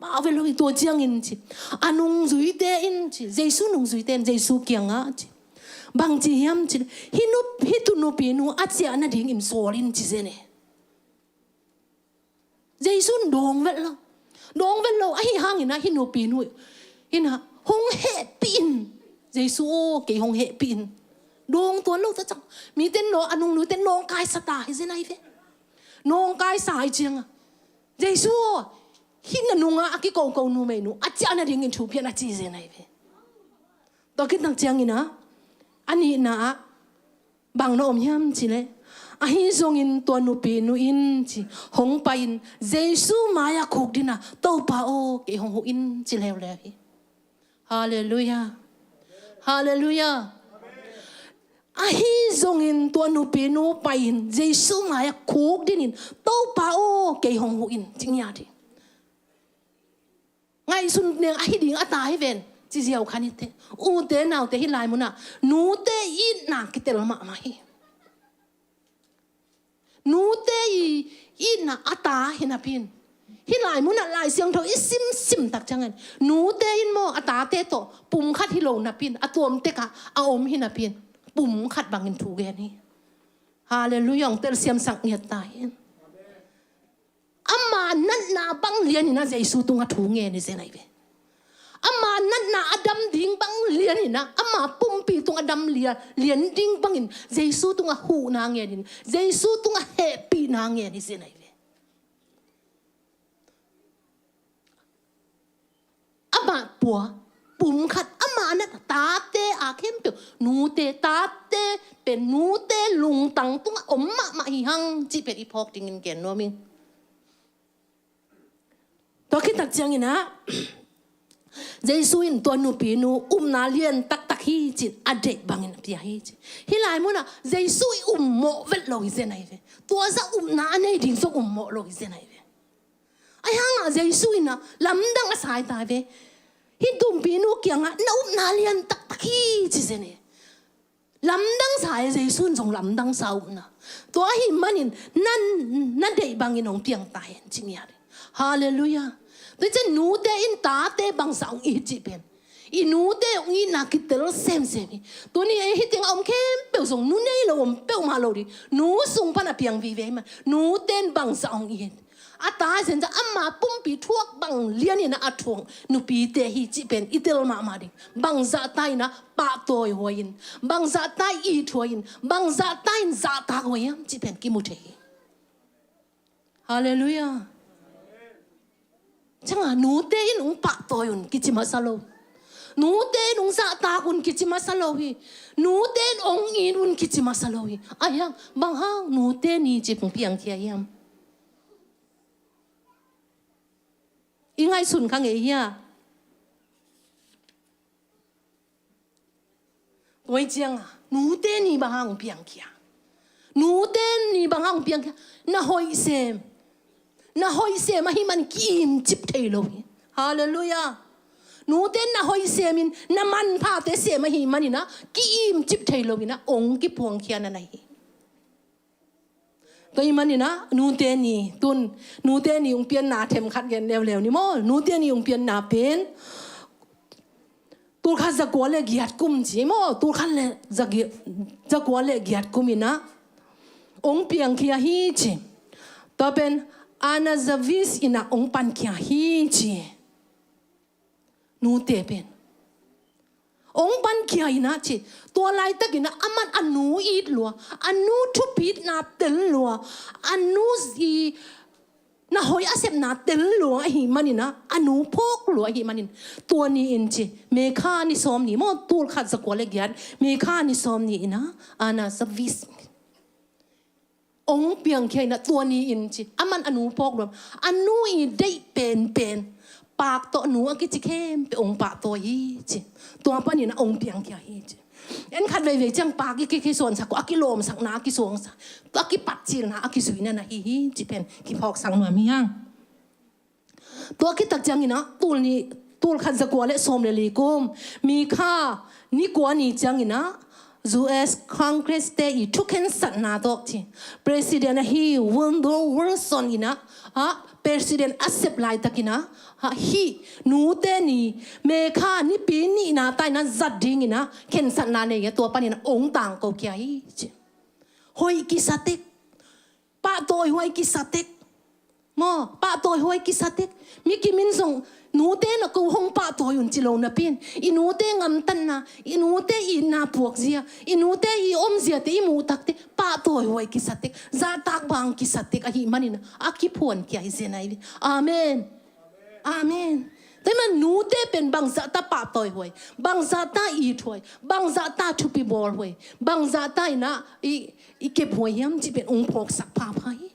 pau vet lo hi. Tua ciangin ci, a nungzuite in ci, Jesu nungzuite in Jesu kiangah ci, bang ci hiam ci, hih nu, hih tu nupinu a ciah nadingin sawl in ci zen e. Jesu in dawng vet lo. Dawng vet lo, ahi hangin ah hih nupinu in ah hong hehpih in. Jesu aw, kei hong hehpih in. Dawng tuan lo ta ciang. Mite in nawng, a nungnuite in nawngkaisa ta hi zen ahi ve. Nawngkaisa hi ciangah, Jesu aw, hih na nungah a kikoko numeinu a ciah nadingin thu pia in a ci zen ahi ve. Tua khit tak ciangin ah, a nihna ah bang na om hiam cih leh, ahi zongin tua nupinu in ci, hong pai-in Jesu mai-ah khukdin a, Topa aw, kei hong huh in ci leuleu hi. Halleluiah. Halleluiah. Ahi zongin tua nupinu pai-in Jesu mai-ah khukdinin, Topa aw, kei hong huh in ci ngiat hi. Ngaihsun neng ahi ding a ta hi ven. Ci ziau kha ni teh. Ute naute, hih lai munah nute itna kitel mahmah hi. Nute i itna a ta hi napi-in, hih lai munah Lai Siangtho i simsim tak ciangin, nute in maw a tate tawh pum khat hi lo napi-in, a tuam tekah a om hi napi-in, pum khat bangin thu gen hi. Halleluiah, hong telsiamsak ngiat ta hi. Ama natna bang lianin ah Jesu tungah thu ngen hi zen ahi ve. Ama natna a dam ding bang lianin ah, ama pumpi tungah dam lia-, lian ding bangin Jesu tungah huhna ngenin, Jesu tungah hehpihna ngen hi zen ahi ve. Amah pua, pum khat, amah na tate a khempeuh, nute, tate pen nute lungtang tungah om mahmah hi hang cih pen i phawk dingin gen nuam ing. Tua khit tak ciangin ah, Jesu in tua nupinu upna lian taktak hi ci-in a deih bangin a pia hi ci. Hih lai munah Jesu i ummawh vet lo hi zen ahi ve. Tua zah upna a nei ding zong ummawh lo hi zen ahi ve. Ahi hangah Jesu in ah lamdang a sai ta ve. Hih nupinu kiangah na upna lian taktak hi ci zen hi. Lamdang sa hi, Jesu in zong lamdang sa upna. Tua ahih manin na, na deih bangin hong piang ta hen ci ngiat hi. Halleluiah. Tua ciang nute in tate bangzah hong it cih pen, i nute hong itna kitel semsem hi. Tuni ei hih tengah om khempeuh zong nu nei lo om peuhmah lo ding. Nu sung pan a piang vive hi mah. Nute in bangzah hong it. A ta hi zen zah ama pumpi thuak bang lianin ah a thuak nupite hi cih pen i tel mahmah ding. Bangzah ta in ah pahtawi huai in, bangzah ta i thuai in, bangzah ta in zahtak huai hiam cih pen kimu thei hi. Halleluiah. Ciangah nute in hong pahtawi un kici masa lo. Nute in hong zahtak un kici masa lo hi. Nute in hong it un kici masa lo hi. Ahi hang bang hang nute ni cih hong piangkhia hiam? I ngaihsun kha ngei hia? Tua ciangah nute ni bang hang hong piangkhia? Nute ni bang hang hong piangkhia? Na hoih sem. Na hoih sem ahih manin ki-imcip thei lo hi. Halleluiah. Nute na hoih semin na manphate sem ahih manin ah ki-imcip thei lo in ah hong kiphuangkhia na na hi. Tua ahih manin ah nute ni, tun nute ni hong pianna themkhat gen leuleu ni maw. Nute ni hong pianna pen tulkhat zakua le giat kum ci maw, tulkhat le zagi-, zakua le giat kum in ah hong piangkhia hi ci. Tua pen Anna Jarvis in ah hong pankhia hi ci. Nute pen hong pankhia in ah ci. Tua laitakin ah aman a nu it lua, a nu thupitna tel lua, a nu i na hoih a sepna tel lua ahih manin ah, a nu phawk lua ahih manin, tua ni-in ci, May kha ni sawm ni maw, tulkhat zakua le giat, May kha ni sawm ni-in ah, Anna Jarvis hong piangkhia in ah, tua ni-in ci, aman a nu phawk lua, a nu i deih penpen, pak tawh nu a kici khempeuh hong pahtawi hi ci. Tua panin ah hong piangkhia hi ci. En khat veivei ciang pak i ki, kisuansak uh, a kilawmsakna a kisuangsak, tua a kipatcilna a kizuina na hi hi cih pen kiphawksak nuam hi hang. Tua khit tak ciangin ah, tul ni, tulkhat zakua le sawm le li kum, May kha ni kua ni ciangin ah, U S Congress te i thukhensatna tawh ci, President ahi Woodrow Wilson in ah, ah, President a sep laitakin ah, ah, hih nute ni, May kha nipi nihna ta in ah zat dingin ah khensatna nei a, tua panin ah hong tangko khia hi ci. Hoih kisa tek. Pahtawi huai kisa tek. Maw, pahtawi huai kisa tek. Mi kim in zong nute na ko hong pahtawi un ci lo napi-in, i nute ngamtatna, i nute i itna puakzia, i nute i omziate i muh takte pahtawi huai kisa tek. Zahtak bang kisa tek ahih manin a kiphuan khia hi zen ahi. Amen. Amen. Tua ahih manin nute pen bangzah ta pahtawi huai, bangzah ta it huai, bangzah ta thupi bawl huai, bangzah ta in ah i, i kep huai hiam cih pen hong phawksak phapha hi.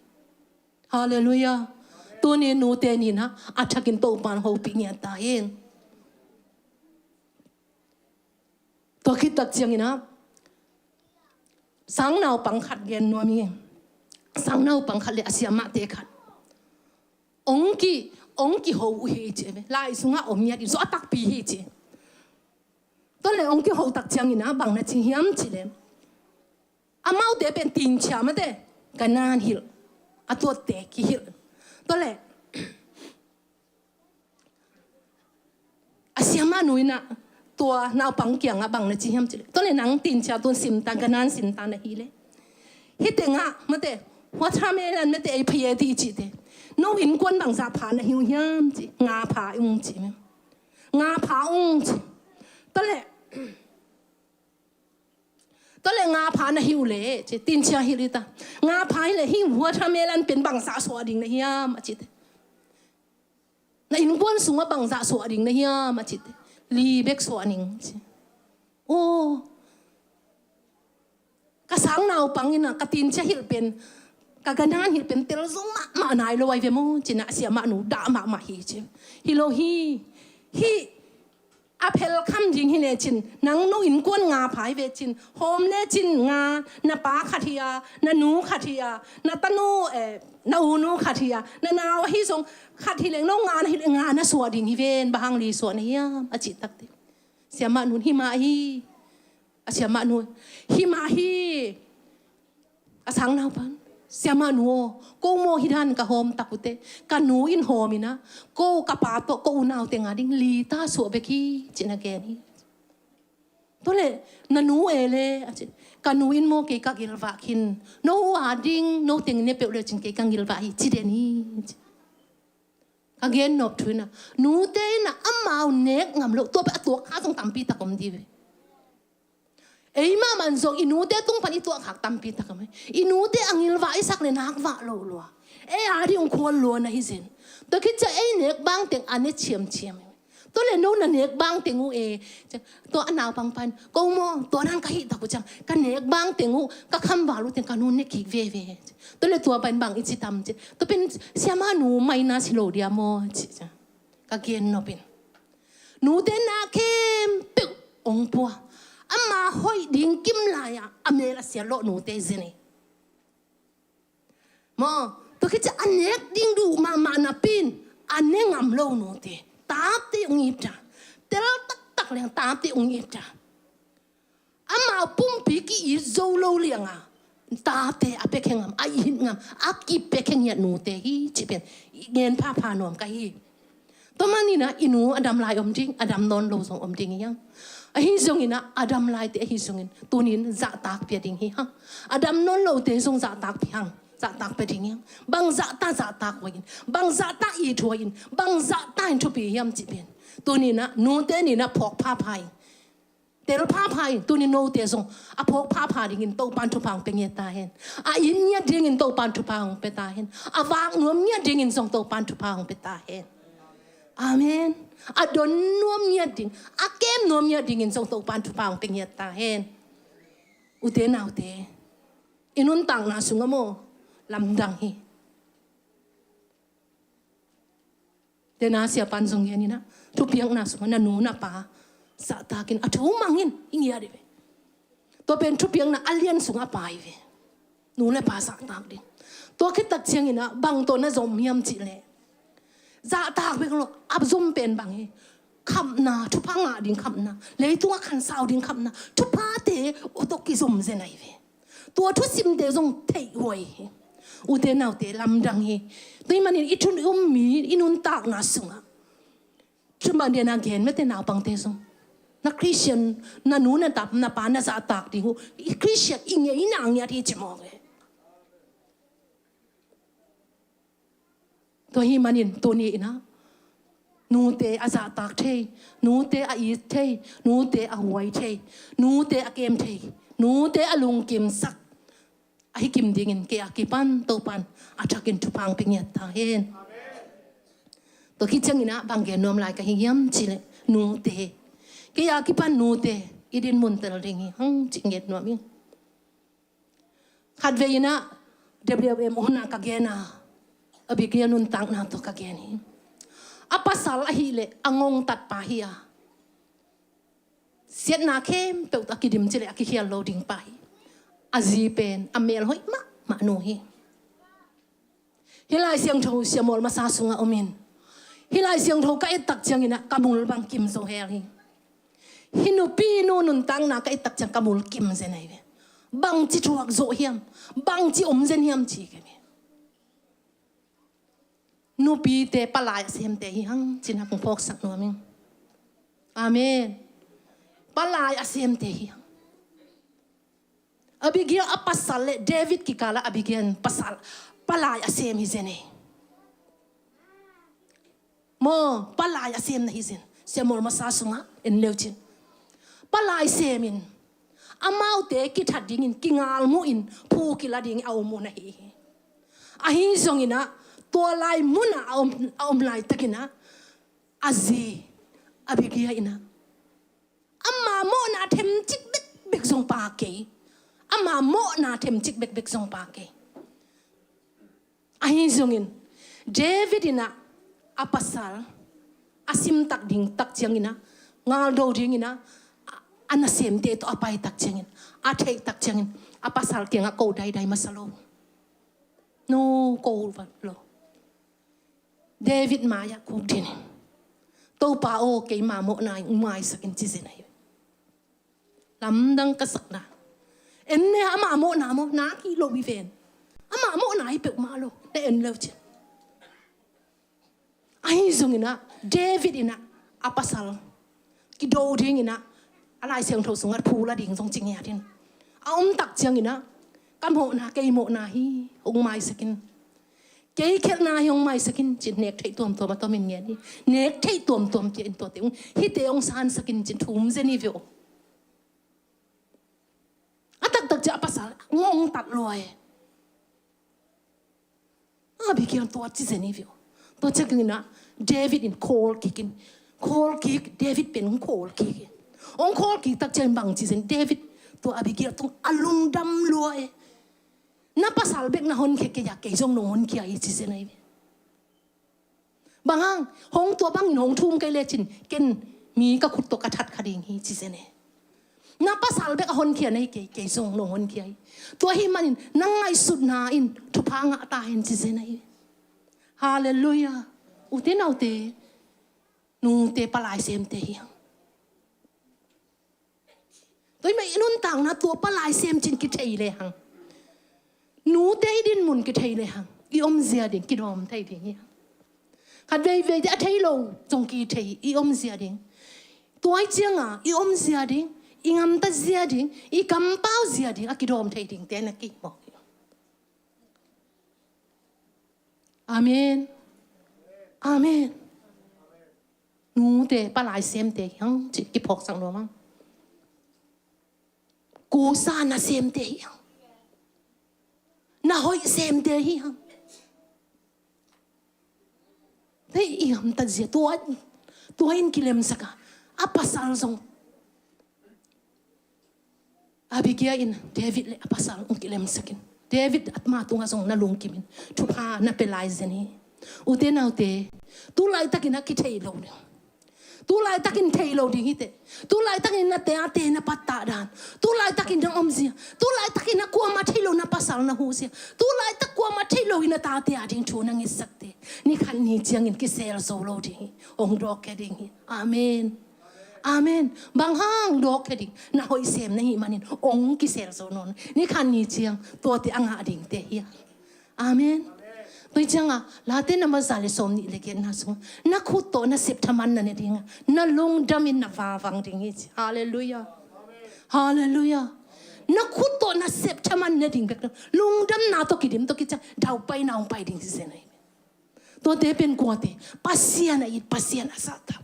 Halleluiah. Tuni nute ni in ah a thakin Topa'n hopih ngiat ta hen. Tua khit tak ciangin ah, sangnaupang khat gen nuam hi. Sangnaupang khat le a siamahte khat hong ki, hong kiho uh hi ci ve. Lai sungah om ngiat in, zaw a takpi hi ci. Tua le hong kiho tak ciangin ah bang na ci hiam cih leh, amaute pen tinchia mate, ganaan hilh, a tuatte kihilh. Tua le a siamahnu in ah tua naupang kiangah bang na ci hiam cih leh, tua le nang tinchia tun simta, ganaan simta na hi leh, hih tengah mate, watermelon mate ei phei e ti cihte, no innkuan bangzah pha na hi uh hiam ci, nga pha ung ci. Nga pha ung ci. Tua le, tua le nga pha na hi uh leh ci, tinchia hilh hi ta. Nga pha hi leh hih watermelon pen bangzah suah ding na hiam a cihte. Na innkuan sungah bangzah suah ding na hiam a cihte. Li bek suah ning ci. Aw, ka sang naupang in ah ka tinchia hilh pen, ka ganaan hilh pen tel zong mahmah nai lo ahi ve maw ci-in ah a siamahnu dah mahmah hi ci. Hi lo hi. Hih a phelkham ding hi lecin, nang no innkuan nga pha hi ve cin, hawm lecin nga, na pa khat hi a, na nu khat hi a, na tanu, eh, na unu khat hi a, na nau ahi zong khat hi leng, no nga na hi leng nga na suah ding hi ven, bang hang li suah na hiam a cih takte, siamahnu in hi mah hi. A siamahnu, hi mah hi. A sang naupang, siamahnu aw, ko maw hih dan ka hawm tak uh teh, ka nu in hawm in ah, ko ka pa tawh ko unaute nga ding li ta suah bek hi ci-in a gen hi. Tua le na nu e le a ci, ka nu in maw kei ka gilvah khin, no uh a ding no teng ne peuh lecin kei ka gilvah hi ci den hi ci. Ka gen nop thu in ah, nute in ah amau nek ngam lo, tua pen a tuak kha zong tampi tak om ding ve. Ei mahmah in zong i nute tung pan i tuah khak tampi tak om hi. I nute a gilvah i sak le nak vah lo lua. Ei a ding ung khual lua na hi zen. Tua khit ciang ei nek bang teng a ne ciamciam hi. Tua le no na nek bang teng uh e. Tua a naupang pan, ko maw, tua dan ka hih tak uh ciang, ka nek bang teng uh, ka khamval uh teng ka nu ne kik veve. Tua le tua pan bang i ci tam ci. Tua pen siamahnu maina si lo dia maw ci. Ka gen nop in. Nute na khempeuh ong pua. Ama hoih ding kim lai-ah a mel a sia lawh nute zen hi. Maw, tua khit ciang a nek ding duh mahmah napi in a ne ngam lo nute. Tapte ong it a. Tel taktak leng tapte ong it a. Amau pumpi ki-it zo lo lianga tate a pia khe ngam, a it ngam, a kipia khe ngiat nute hi cih pen i gen phapha nuam ka hi. Tua manin ah i nu a dam lai om ding, a dam nawn lo zong om ding hi hang. Ahi zongin ah a dam laite ahi zongin tunin zahtak pia ding hi hang. A dam nawn lote zong zahtak pia hang, zahtak pia ding hi hang. Bang zahta zahtak huai in, bang zahta it huai in, bang zahta in thupi hiam cih pen tunin ah nute nin ah phawk phapha in. Tel phapha in, tuni note zong a phawk phapha dingin Topan thupha hong pia ngiat ta hen. A it ngiat dingin Topan thupha hong pia ta hen. A vak nuam ngiat dingin zong Topan thupha hong pia ta hen. Amen. A don nuam ngiat ding, a kem nuam ngiat dingin zong Topan thupha hong pia ngiat ta hen. Ute naute, i nuntakna sungah maw, lamdang hi. Tena siapan zong gen in ah, thupiakna sungah na nu na pa zahtakin a thu mangin i ngiat hi ve. Tua pen thupiakna a lian sungah a pai ve. Nu le pa zahtak ding. Tua khit tak ciangin ah bang tawh na zom hiam cih leh, zahtak bek lo, a zom pen bang hi, khamna, thupha ngah ding khamna, leitungah khansau ding khamna, thuphate uh tawh kizom zen ahi ve. Tua thusimte zong theih huai hi. Ute naute, lamdang hi. Tua hih manin i thu um mi, i nuntakna sungah, thumah diana gen mete naupangte zong, na Khristian, na nu na tap na pa na zahtak ding uh, i Khristian i ngeina ngiat hi ci mawk ve. Tua hih manin tuni in ah, nute a zahtak thei, nute a it thei, nute a huai thei, nute a kem thei, nute a lungkimsak, ahi kim dingin kei a kipan Topan a thakin thupha hong pia ngiat ta hen. Tua khit ciangin ah bang gen nuam lai ka hi hiam cih leh, nute, kei a kipan nute i dinmun tel ding hi hang cih nget nuam ing. Khatvei in ah W M hun ah ka gen a, Abigail nuntakna tawh ka gen hi. A pasal ahih leh a ngongtat pa hi a, siatna khempeuh a kidim cih leh a kikhial lo ding pa hi. A zi pen a mel hoih mahmah nu hi. Hih Lai Siangtho siamawl masa sungah om in, hih Lai Siangtho ka et tak ciangin ah ka mul bang kim zo hel hi. Hih nupi nu nuntakna ka et tak ciang ka mulkim zen ahi ve. Bangci thuak zawh hiam, bangci om zen hiam ci ka ve. Nupite palai a semte hi hang, cin hak hong phawksak nuam ing. Amen. Palai a semte hi hang. Abigail a pasal le David kikala Abigail pasal palai a sem hi zen ei. Maw, palai a sem na hi zen. Samuel masa sungah en leu cin. Palai semin amaute kithat dingin kingalmuhin phu kila dingin a om uh na hi hi. Ahi zonginah tua lai munah a om, a om laitakinah a zi Abigail inah ama mawhna themcik bekbek zong pha kei. Ama mawhna themcik bekbek zong pha kei. Ahi zongin David inah a pasal a simtak ding tak cianginah, ngaldo dinginah, a, a nasemte tawh a pai tak ciangin, a theih tak ciangin a pasal kiangah ko daidai masa lo. No, ko lo. David mai-ah khukdin in, Topa aw, keima mawhna in hong maisak in ci zen ahi. Lamdang ka sakna. En ne, amah mawhna maw, na kih lo hi ven. Amah mawhna hi peuhmah lo, na en leu cin. Ahi zonginah David inah a pasal kido dinginah a Lai Siangtho sungah phu la ding zong ci ngiat in, a om tak cianginah ka mawhna, kei mawhna hi, hong maisak in. Kei khelhna hi hong maisak in cin, nek theih tuamtuam a tomin ngen hi. Nek theih tuamtuam cia in tuate hong, hihte hong sansak in cin thum zen hi ve aw. A taktak cia a pasal ngongtat lua e. Abigail tua ci zen hi ve aw. Tua cianginah David in khawl kik in, khawl kik, David pen hong khawl kik in. Hong khawl kik tak ciangin bang ci zen, David tua Abigail tung a lungdam lua e. Na pasal bek na honkhia kei a, kei zong nong honkhia hi ci zen ahi ve. Bang hang, hong tua bangin hong thum kei lecin ken mi ka khut tawh ka that kha ding hi ci zen e. Na pasal bek a honkhia na hi kei, kei zong nong honkhia hi. Tua ahih manin na ngaihsutna in thupha ngah ta hen ci zen ahi ve. Halleluiah. Ute naute, nute palai semte hi hang. Tua i mah i nuntakna tua palai sem cin kithei le hang. Nute i dinmun kithei le hang, i omzia ding kidawm thei ding hi hang. Khat veivei te a thei lo zong kithei i omzia ding. Tua i cianga i omzia ding, i ngamtatzia ding, i kampauzia ding a kidawm thei dingte na kihmawh hi. Amen. Amen. Nute palai semte hi hang ci kiphawksak nuam hang. Kusa na semte hi hang. Na hoih semte hi hang. Hei, i ngamtatzia tua, tua in kilemsak a, a pasal zong Abigail in David le a pasal hong kilemsak in, David ama tungah zong na lungkim in, thupha na pia lai zen hi. Ute naute, tu laitakin a kithei lo ding. Tu laitakin thei lo ding hi teh. Tu laitakin na tate na pattah dan. Tu laitakin na omzia. Tu laitakin na kuamah thei lo na pasal na huhzia. Tu laitak kuamah thei lo in na tate a ding thu na ngetsakte, ni khat ni ciangin kisel zo lo ding hi. Hong dawk khia ding hi. Amen. Amen. Bang hang dawk khia ding? Na hoih sem na hih manin hong kisel zo nawn. Ni khat ni ciang tuate a ngah dingte hi a. Amen. Tua hi cianga Late number za le sawmnih le giatna sungah na khut tawh na sep thaman na ne dinga, na lungdamin na vavang ding hi ci. Halleluiah. Halleluiah. Na khut tawh na sep thaman ne ding bek, lungdamna tawh kidim tawh kiciang daupaina hong pai ding ci zen ahi. Tuate pen kuate? Pasian a it, Pasian a zahtak,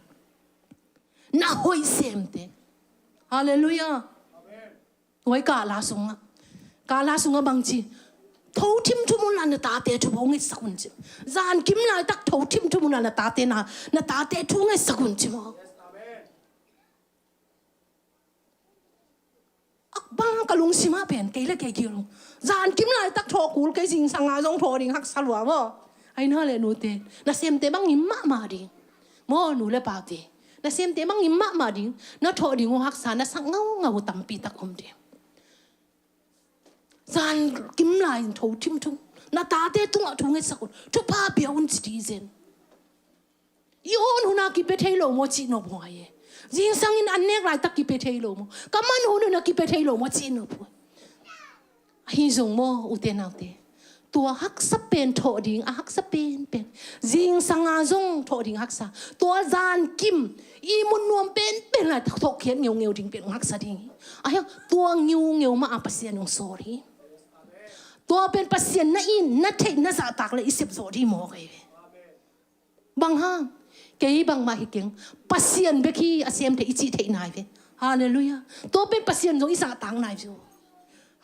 na hoih semte. Halleluiah. Tua i kala sungah, kala sungah bang ci? Tho thimthum unla na tate thu bo ngetsak un ci. Zan kim laitak tho thimthum unla na tate na, na tate thu ngetsak un ci maw. Ak bang ka lungsimah pen kei le kei kilung. Zan kim laitak tho kul kei, zingsang a zong tho ding haksa lua maw. Aina le nute, na semte bang ngim mahmah ding. Maw nu le pate, na semte bang ngim mahmah ding. Na tho ding uh haksa, na sak ngaungau uh tampi tak om ding. Zan kim lai in tho thimthum na tate tungah thu ngetsak un, thupha pia un ci dih zen. I on huna kipia thei lo maw cih nop huai e. Zingsangin an nek laitak kipia thei lo maw? Ka man hun hun a kipia thei lo maw? Ci in uh pua. Ahi zong maw, ute naute, tua haksa pen thawh ding, a haksa penpen, zingsanga zong thawh ding haksa. Tua zankim ihmut nuam penpen lai thawhkhiat ngeungeu ding pen hong haksa ding hi. Ahi hang tua ngeungeu mah a Pasian hong sawl hi. Tua pen Pasian na it, na theih, na zahtak le i sepzawh ding mawk ahi ve. Bang hang? Kei bangmah hi keng. Pasian bek hi a sem thei i cih theih nai ve. Halleluiah. Tua pen Pasian zong i zahtak nai ve.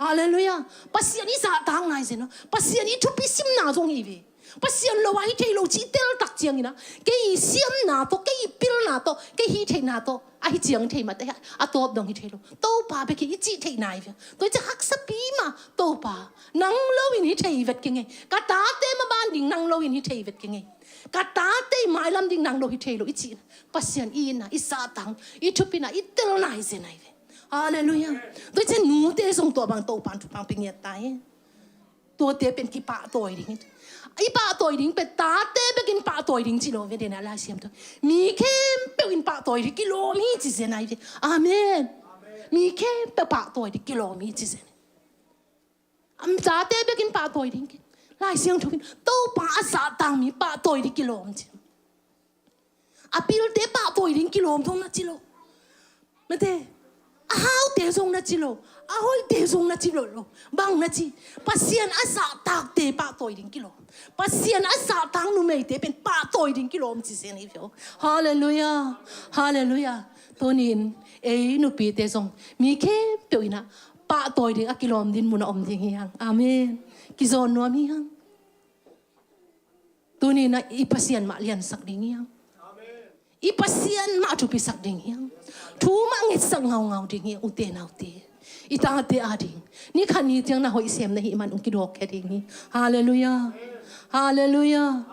Halleluiah. Pasian i zahtak nai zen aw. Pasian i thupi simna zong hi ve. Pasian lo a hi thei lo cih tel tak ciangin ah, kei i siamna tawh, kei i pilna tawh, kei hih theihna tawh a hi ciang thei mah teh, a tawp dong hi thei lo. Topa bek hi i cih theih nai ve. Tua hi ciang haksapi mah, Topa, nang lo in hi thei vet keng ei. Ka tate maban ding nang lo in hi thei vet keng ei. Ka tate i mailam ding nang lo hi thei lo i cihna, Pasian i itna, i zahtakna, i thupina i tel nai zen ahi ve. Halleluiah. Tua hi ciang nute zong tua bang Topa'n thupha pia ngiat ta hi. Tuate pen kipahtawi ding hi. I pahtawi ding pen tate bekin pahtawi ding ci lo ve, den a Lai Siangtho. Mi khempeuh in pahtawi ding kilawm hi ci zen ahi ve. Amen. Mi khempeuh pahtawi ding kilawm hi ci zen. Am, tate bekin pahtawi ding kei. Lai Siangtho in Topa a zahtak mi pahtawi ding kilawm ci. A pilte pahtawi ding kilawm zong na ci lo. Mate, a haute zong na ci lo. A hoihte zong na ci lo lo. Bang na ci? Pasian a zahtakte pahtawi ding kilawm. Pasian a zahtak numeite pen pahtawi ding kilawm ci zen hi ve aw. Halleluiah. Halleluiah. Tuni in ei nupite zong mi khempeuh in ah pahtawi ding a kilawm ding mun a om ding hi hang. Amen. Kizawn nuam hi hang. Tuni in ah i Pasian mah liansak ding hi hang. I Pasian mah thupisak ding hi hang. Thu mah ngetsak ngaungau ding hi hang, ute naute. I tate a ding, ni khat ni ciang na hoih sem na hih man hong kidawk khia ding hi. Halleluiah. Halleluiah.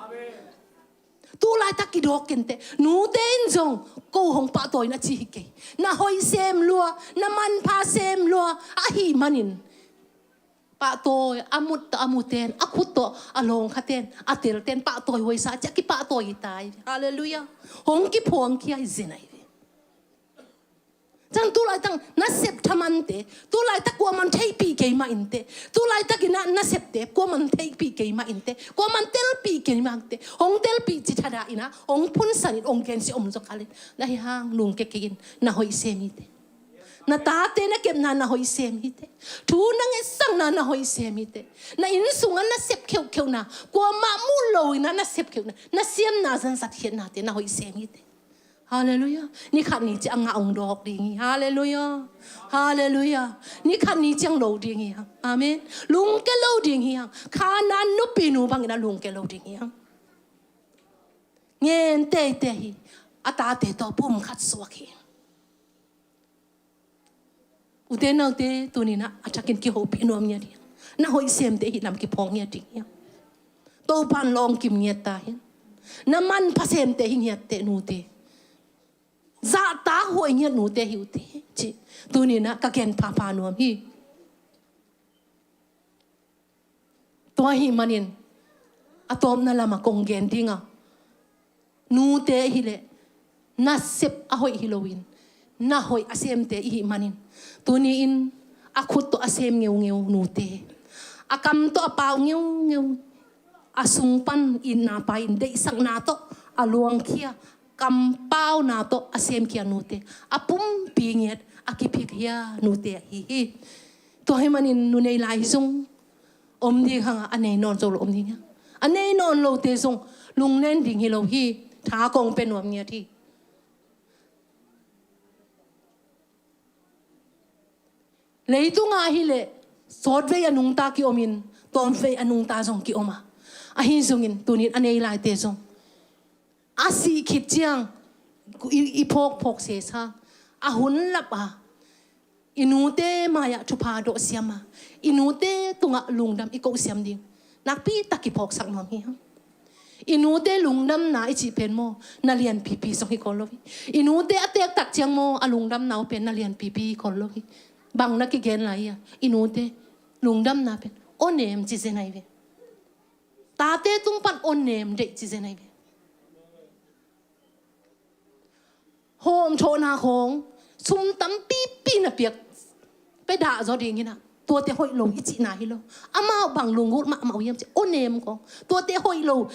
Tu laitak kidawk kei inteh. Nute in zong ko hong pahtawi na ci hi kei. Na hoih sem lua, na manpha sem lua ahih manin, pahtawi, a mut tawh a muten, a khut tawh a lawngkhaten, a telten pahtawi huaisa ciang kipahtawi hi ta hi. Halleluiah. Hong kiphuang khia hi zen ahi ve. Ciang tu laitak nasep thamante, tu laitak kuaman theihpih kei mah inteh. Tu laitak in ah nasepte kuaman theihpih kei mah inteh. Kuaman telpih kei mah inteh. Hong telpih ci thadah in ah, hong phunsan in, hong gensia om zaw kal in, na hi hang lungke kei in, na hoih sem hi teh. Na tate na kepna na hoih sem hi teh. Thu na ngetsakna na hoih sem hi teh. Na inn sungah na sep kheuhkheuhna, kuamah muh lo in ah na sep kheuhna, na siamna zan zatkhiatnate na hoih sem hi teh. Halleluiah. Ni khat ni ciang a ngah hong dawk ding hi. Halleluiah. Halleluiah. Ni khat ni ciang lo ding hi hang. Amen. Lungke lo ding hi hang. Khanaan nupinu bangin a lungke lo ding hi hang. Ngen teitei hi. A tate tawh pum khat suak hi. Ute naute, tuni in ah a thakin kihopih nuam ngiat hi. Na hoih semte hih lam kiphawk ngiat ding hi. Topa'n lawng kim ngiat ta hi. Na manpha semte hi ngiat teh, nute. Zahtak huai ngiat nute hi, ute, ci tuni in ah ka gen phapha nuam hi. Tua ahih manin a tawpna lamah kong gen ding a, nute ahih leh nasep a hoih hi loin, na hoih a semte i hih manin, tuni in a khut tawh a sem ngeungeu nute, a kam tawh a pau ngeungeu, a sung pan itna pai-in deihsakna tawh a luangkhia, kampauna tawh a semkhia nute, a pumpi ngiat a kiphikhia nute ahi hi. Tua ahih manin nu nei lai zong om ding hang a, a nei nawn zo lo om ding hi hang. A nei nawn lote zong lunglen ding hi lo hi. Tha kong pia nuam ngiat hi. Leitungah ahih leh sawtvei a nungta kiomin, tawmvei a nungta zong kiom a, ahi zongin tuni in a nei laite zong a sih khit ciang i, i phawkphawk sesa, a hun lap a, i nute mai-ah thupha dawh siam a, i nute tungah lungdam i koh siam ding nakpi tak kiphawksak nuam hi hang. I nute lungdamna i cih pen maw, na lianpipi zong hi khol lo hi. I nute a teek tak ciang maw, a lungdamna uh pen na lianpipi hi khol lo hi. Bang na kigen lai hi a, i nute lungdamna pen aw nem ci zen ahi ve. Tate tung pan aw nem deih ci zen ahi ve. hawm thawhna khawng sum tampipi na piak pia dah zaw ding hi na. Tuate hoih lo i cihna hi lo. Amau bang lunggulh mahmah uh hiam cih, aw nem khawng. Tuate hoih lo.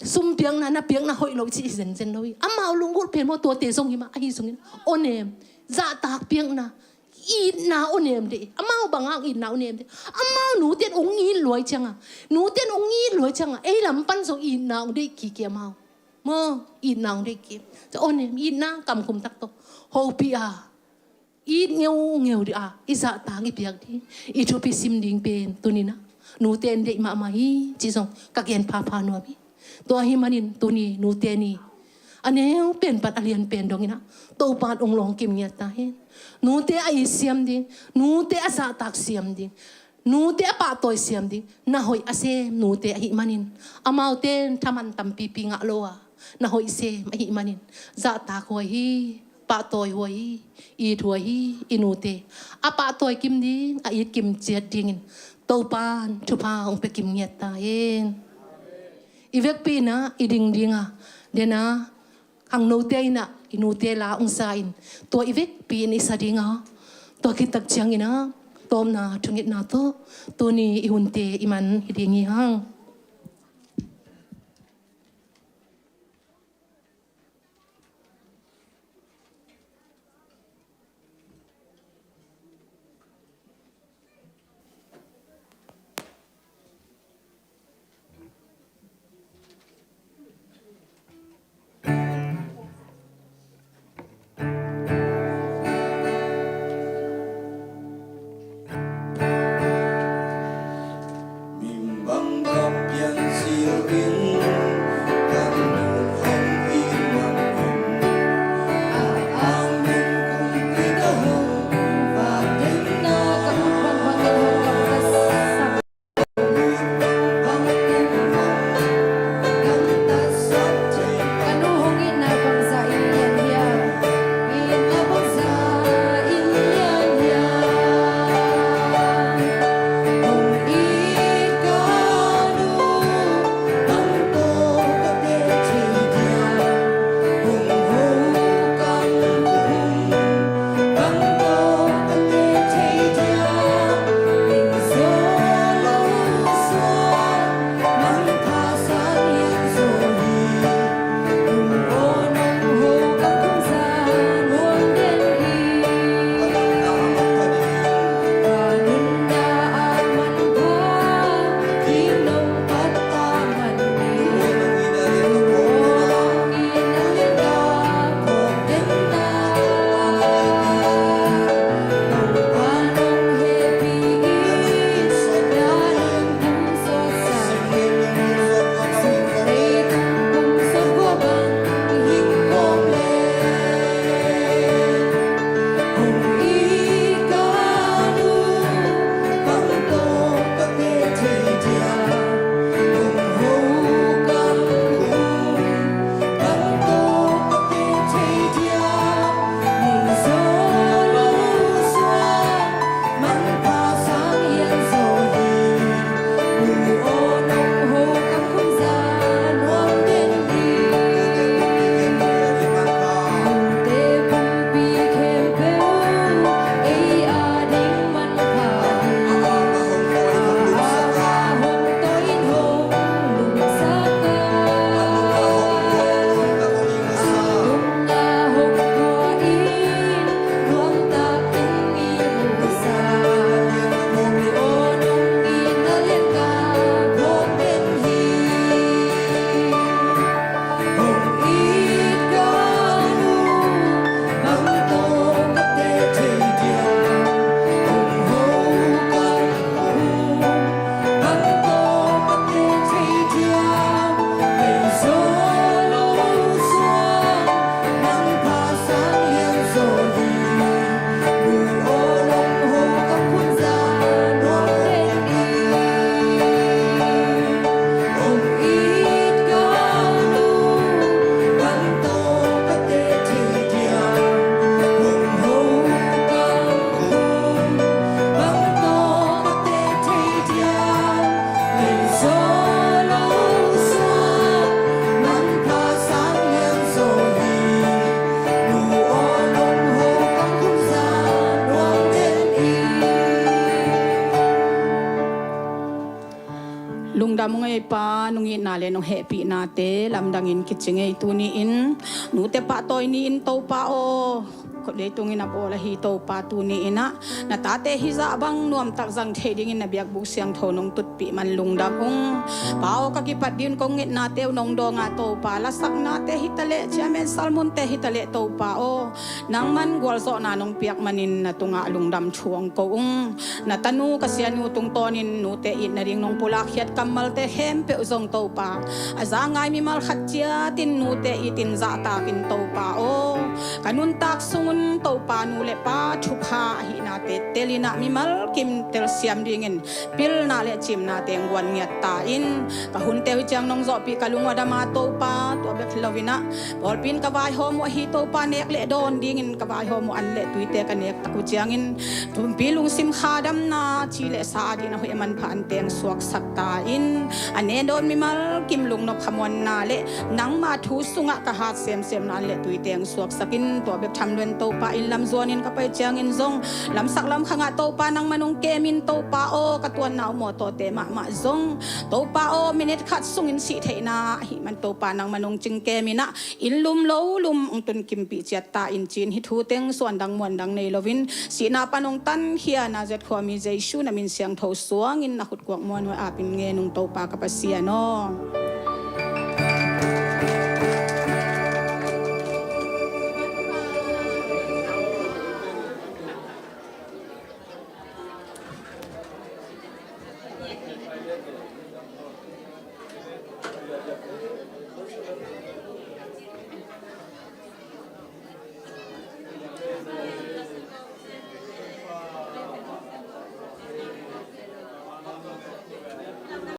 Sum piakna, na piakna hoih lo i cih hi zenzen lo hi. Amau lunggulh pen maw, tuate zong hi mah, ahi zongin aw nem. Zahtak piakna, itna aw nem deih. Amau bang hang itna aw nem deih. Amau nute in ong it luai ciangah, nute in ong it luai ciangah, ei lam pan zong itna ong deih kik hi amau. Maw, itna ong deih kik. Aw nem, itna kamkhum tak tawh hopih a, it ngeungeu dih a, i zahtak i piak ding, i thupi sim ding pen tuni-in ah nute in deih mahmah hi cih zong ka gen phapha nuam hi. Tua ahih manin tuni nute ni a neu pen pan a lian pen dongin ah Topa in ong lawng kim ngiat ta hen. Nute a it siam ding, nute a zahtak siam ding, nute a pahtawi siam ding na hoih a sem nute ahih manin, amaute in thaman tampipi ngah lo a, na hoih sem ahih manin, zahtak huai hi, pahtawi huai hi, it huai hi. I nute a pahtawi kim ding, a it kim ciat dingin Topa in thupha ong pia kim ngiat ta hen. I vekpi in ah i ding ding a, den a, khangnote in ah i nute la ong sa in, tua i vekpi in i sa ding a, tua khit tak ciangin ah tawpna thungetna tawh tuni i hunte i man hi ding hi hang. Itna le nong hehpihnate lamdangin kici ngei tuni-in, nute pahtawi ni-in Topa aw, khualeitung in a bawl ahi Topa tuni-in ah na tate hizah bang nuamtak zang thei dingin na biakbuk siangtho nong tutpih man lungdam ung. Pa aw, ka kipat dingin kong ngetnate uh nong dawng a Topa, lasaknate hitaleh, chairman salmunte hitaleh Topa aw, nangman gualzawhna nong piak manin na tungah lungdam thu hong ko ung. Na tanu ka sianu tungtawnin nute it nading nong pulakkhiat kammalte khempeuh zong Topa, a za ngai mimal khat ciatin nute itin zahtakin Topa aw, ka nuntak sungun Topa nu le pa thupha ahihnate telin ah mimal kim telsiam dingin pilna le cimnate hong guan ngiat ta in. Ka hunte uh hi ciang nong zawhpih ka lung uh a dam a Topa, tua bek hi loin ah pawlpi in ka vaihawm uh ahi Topa, nek le dawn dingin ka vaihawm uh an le tuite ka nek tak uh ciangin, pumpi lungsim kha damna, ci le sa adingin a hoih a manpha ante hong suaksak ta in. A ne dawn mimal kim lungnop khamuanna le nangma thu sungah ka hat semsemna an le tuite hong suaksak in. Tua bek tham loin Topa, inn lam zuanin ka pai ciangin zong lamsak lamkhangah Topa nangman hong kemin Topa aw, ka tuanna uh mawtawte mahmah zong Topa aw, minit khat sungin sih theihna ahih man Topa nangman hong cingkemin ah inn lum lo lum hong tunkimpih ciat ta in, ci-in hih thu teng suandang muandang nei loin sihna pan hong tankhia Nazareth khuami Jesu na min siangtho suangin na khutkuak muanhuai apin ngen ung Topa ka Pasian aw.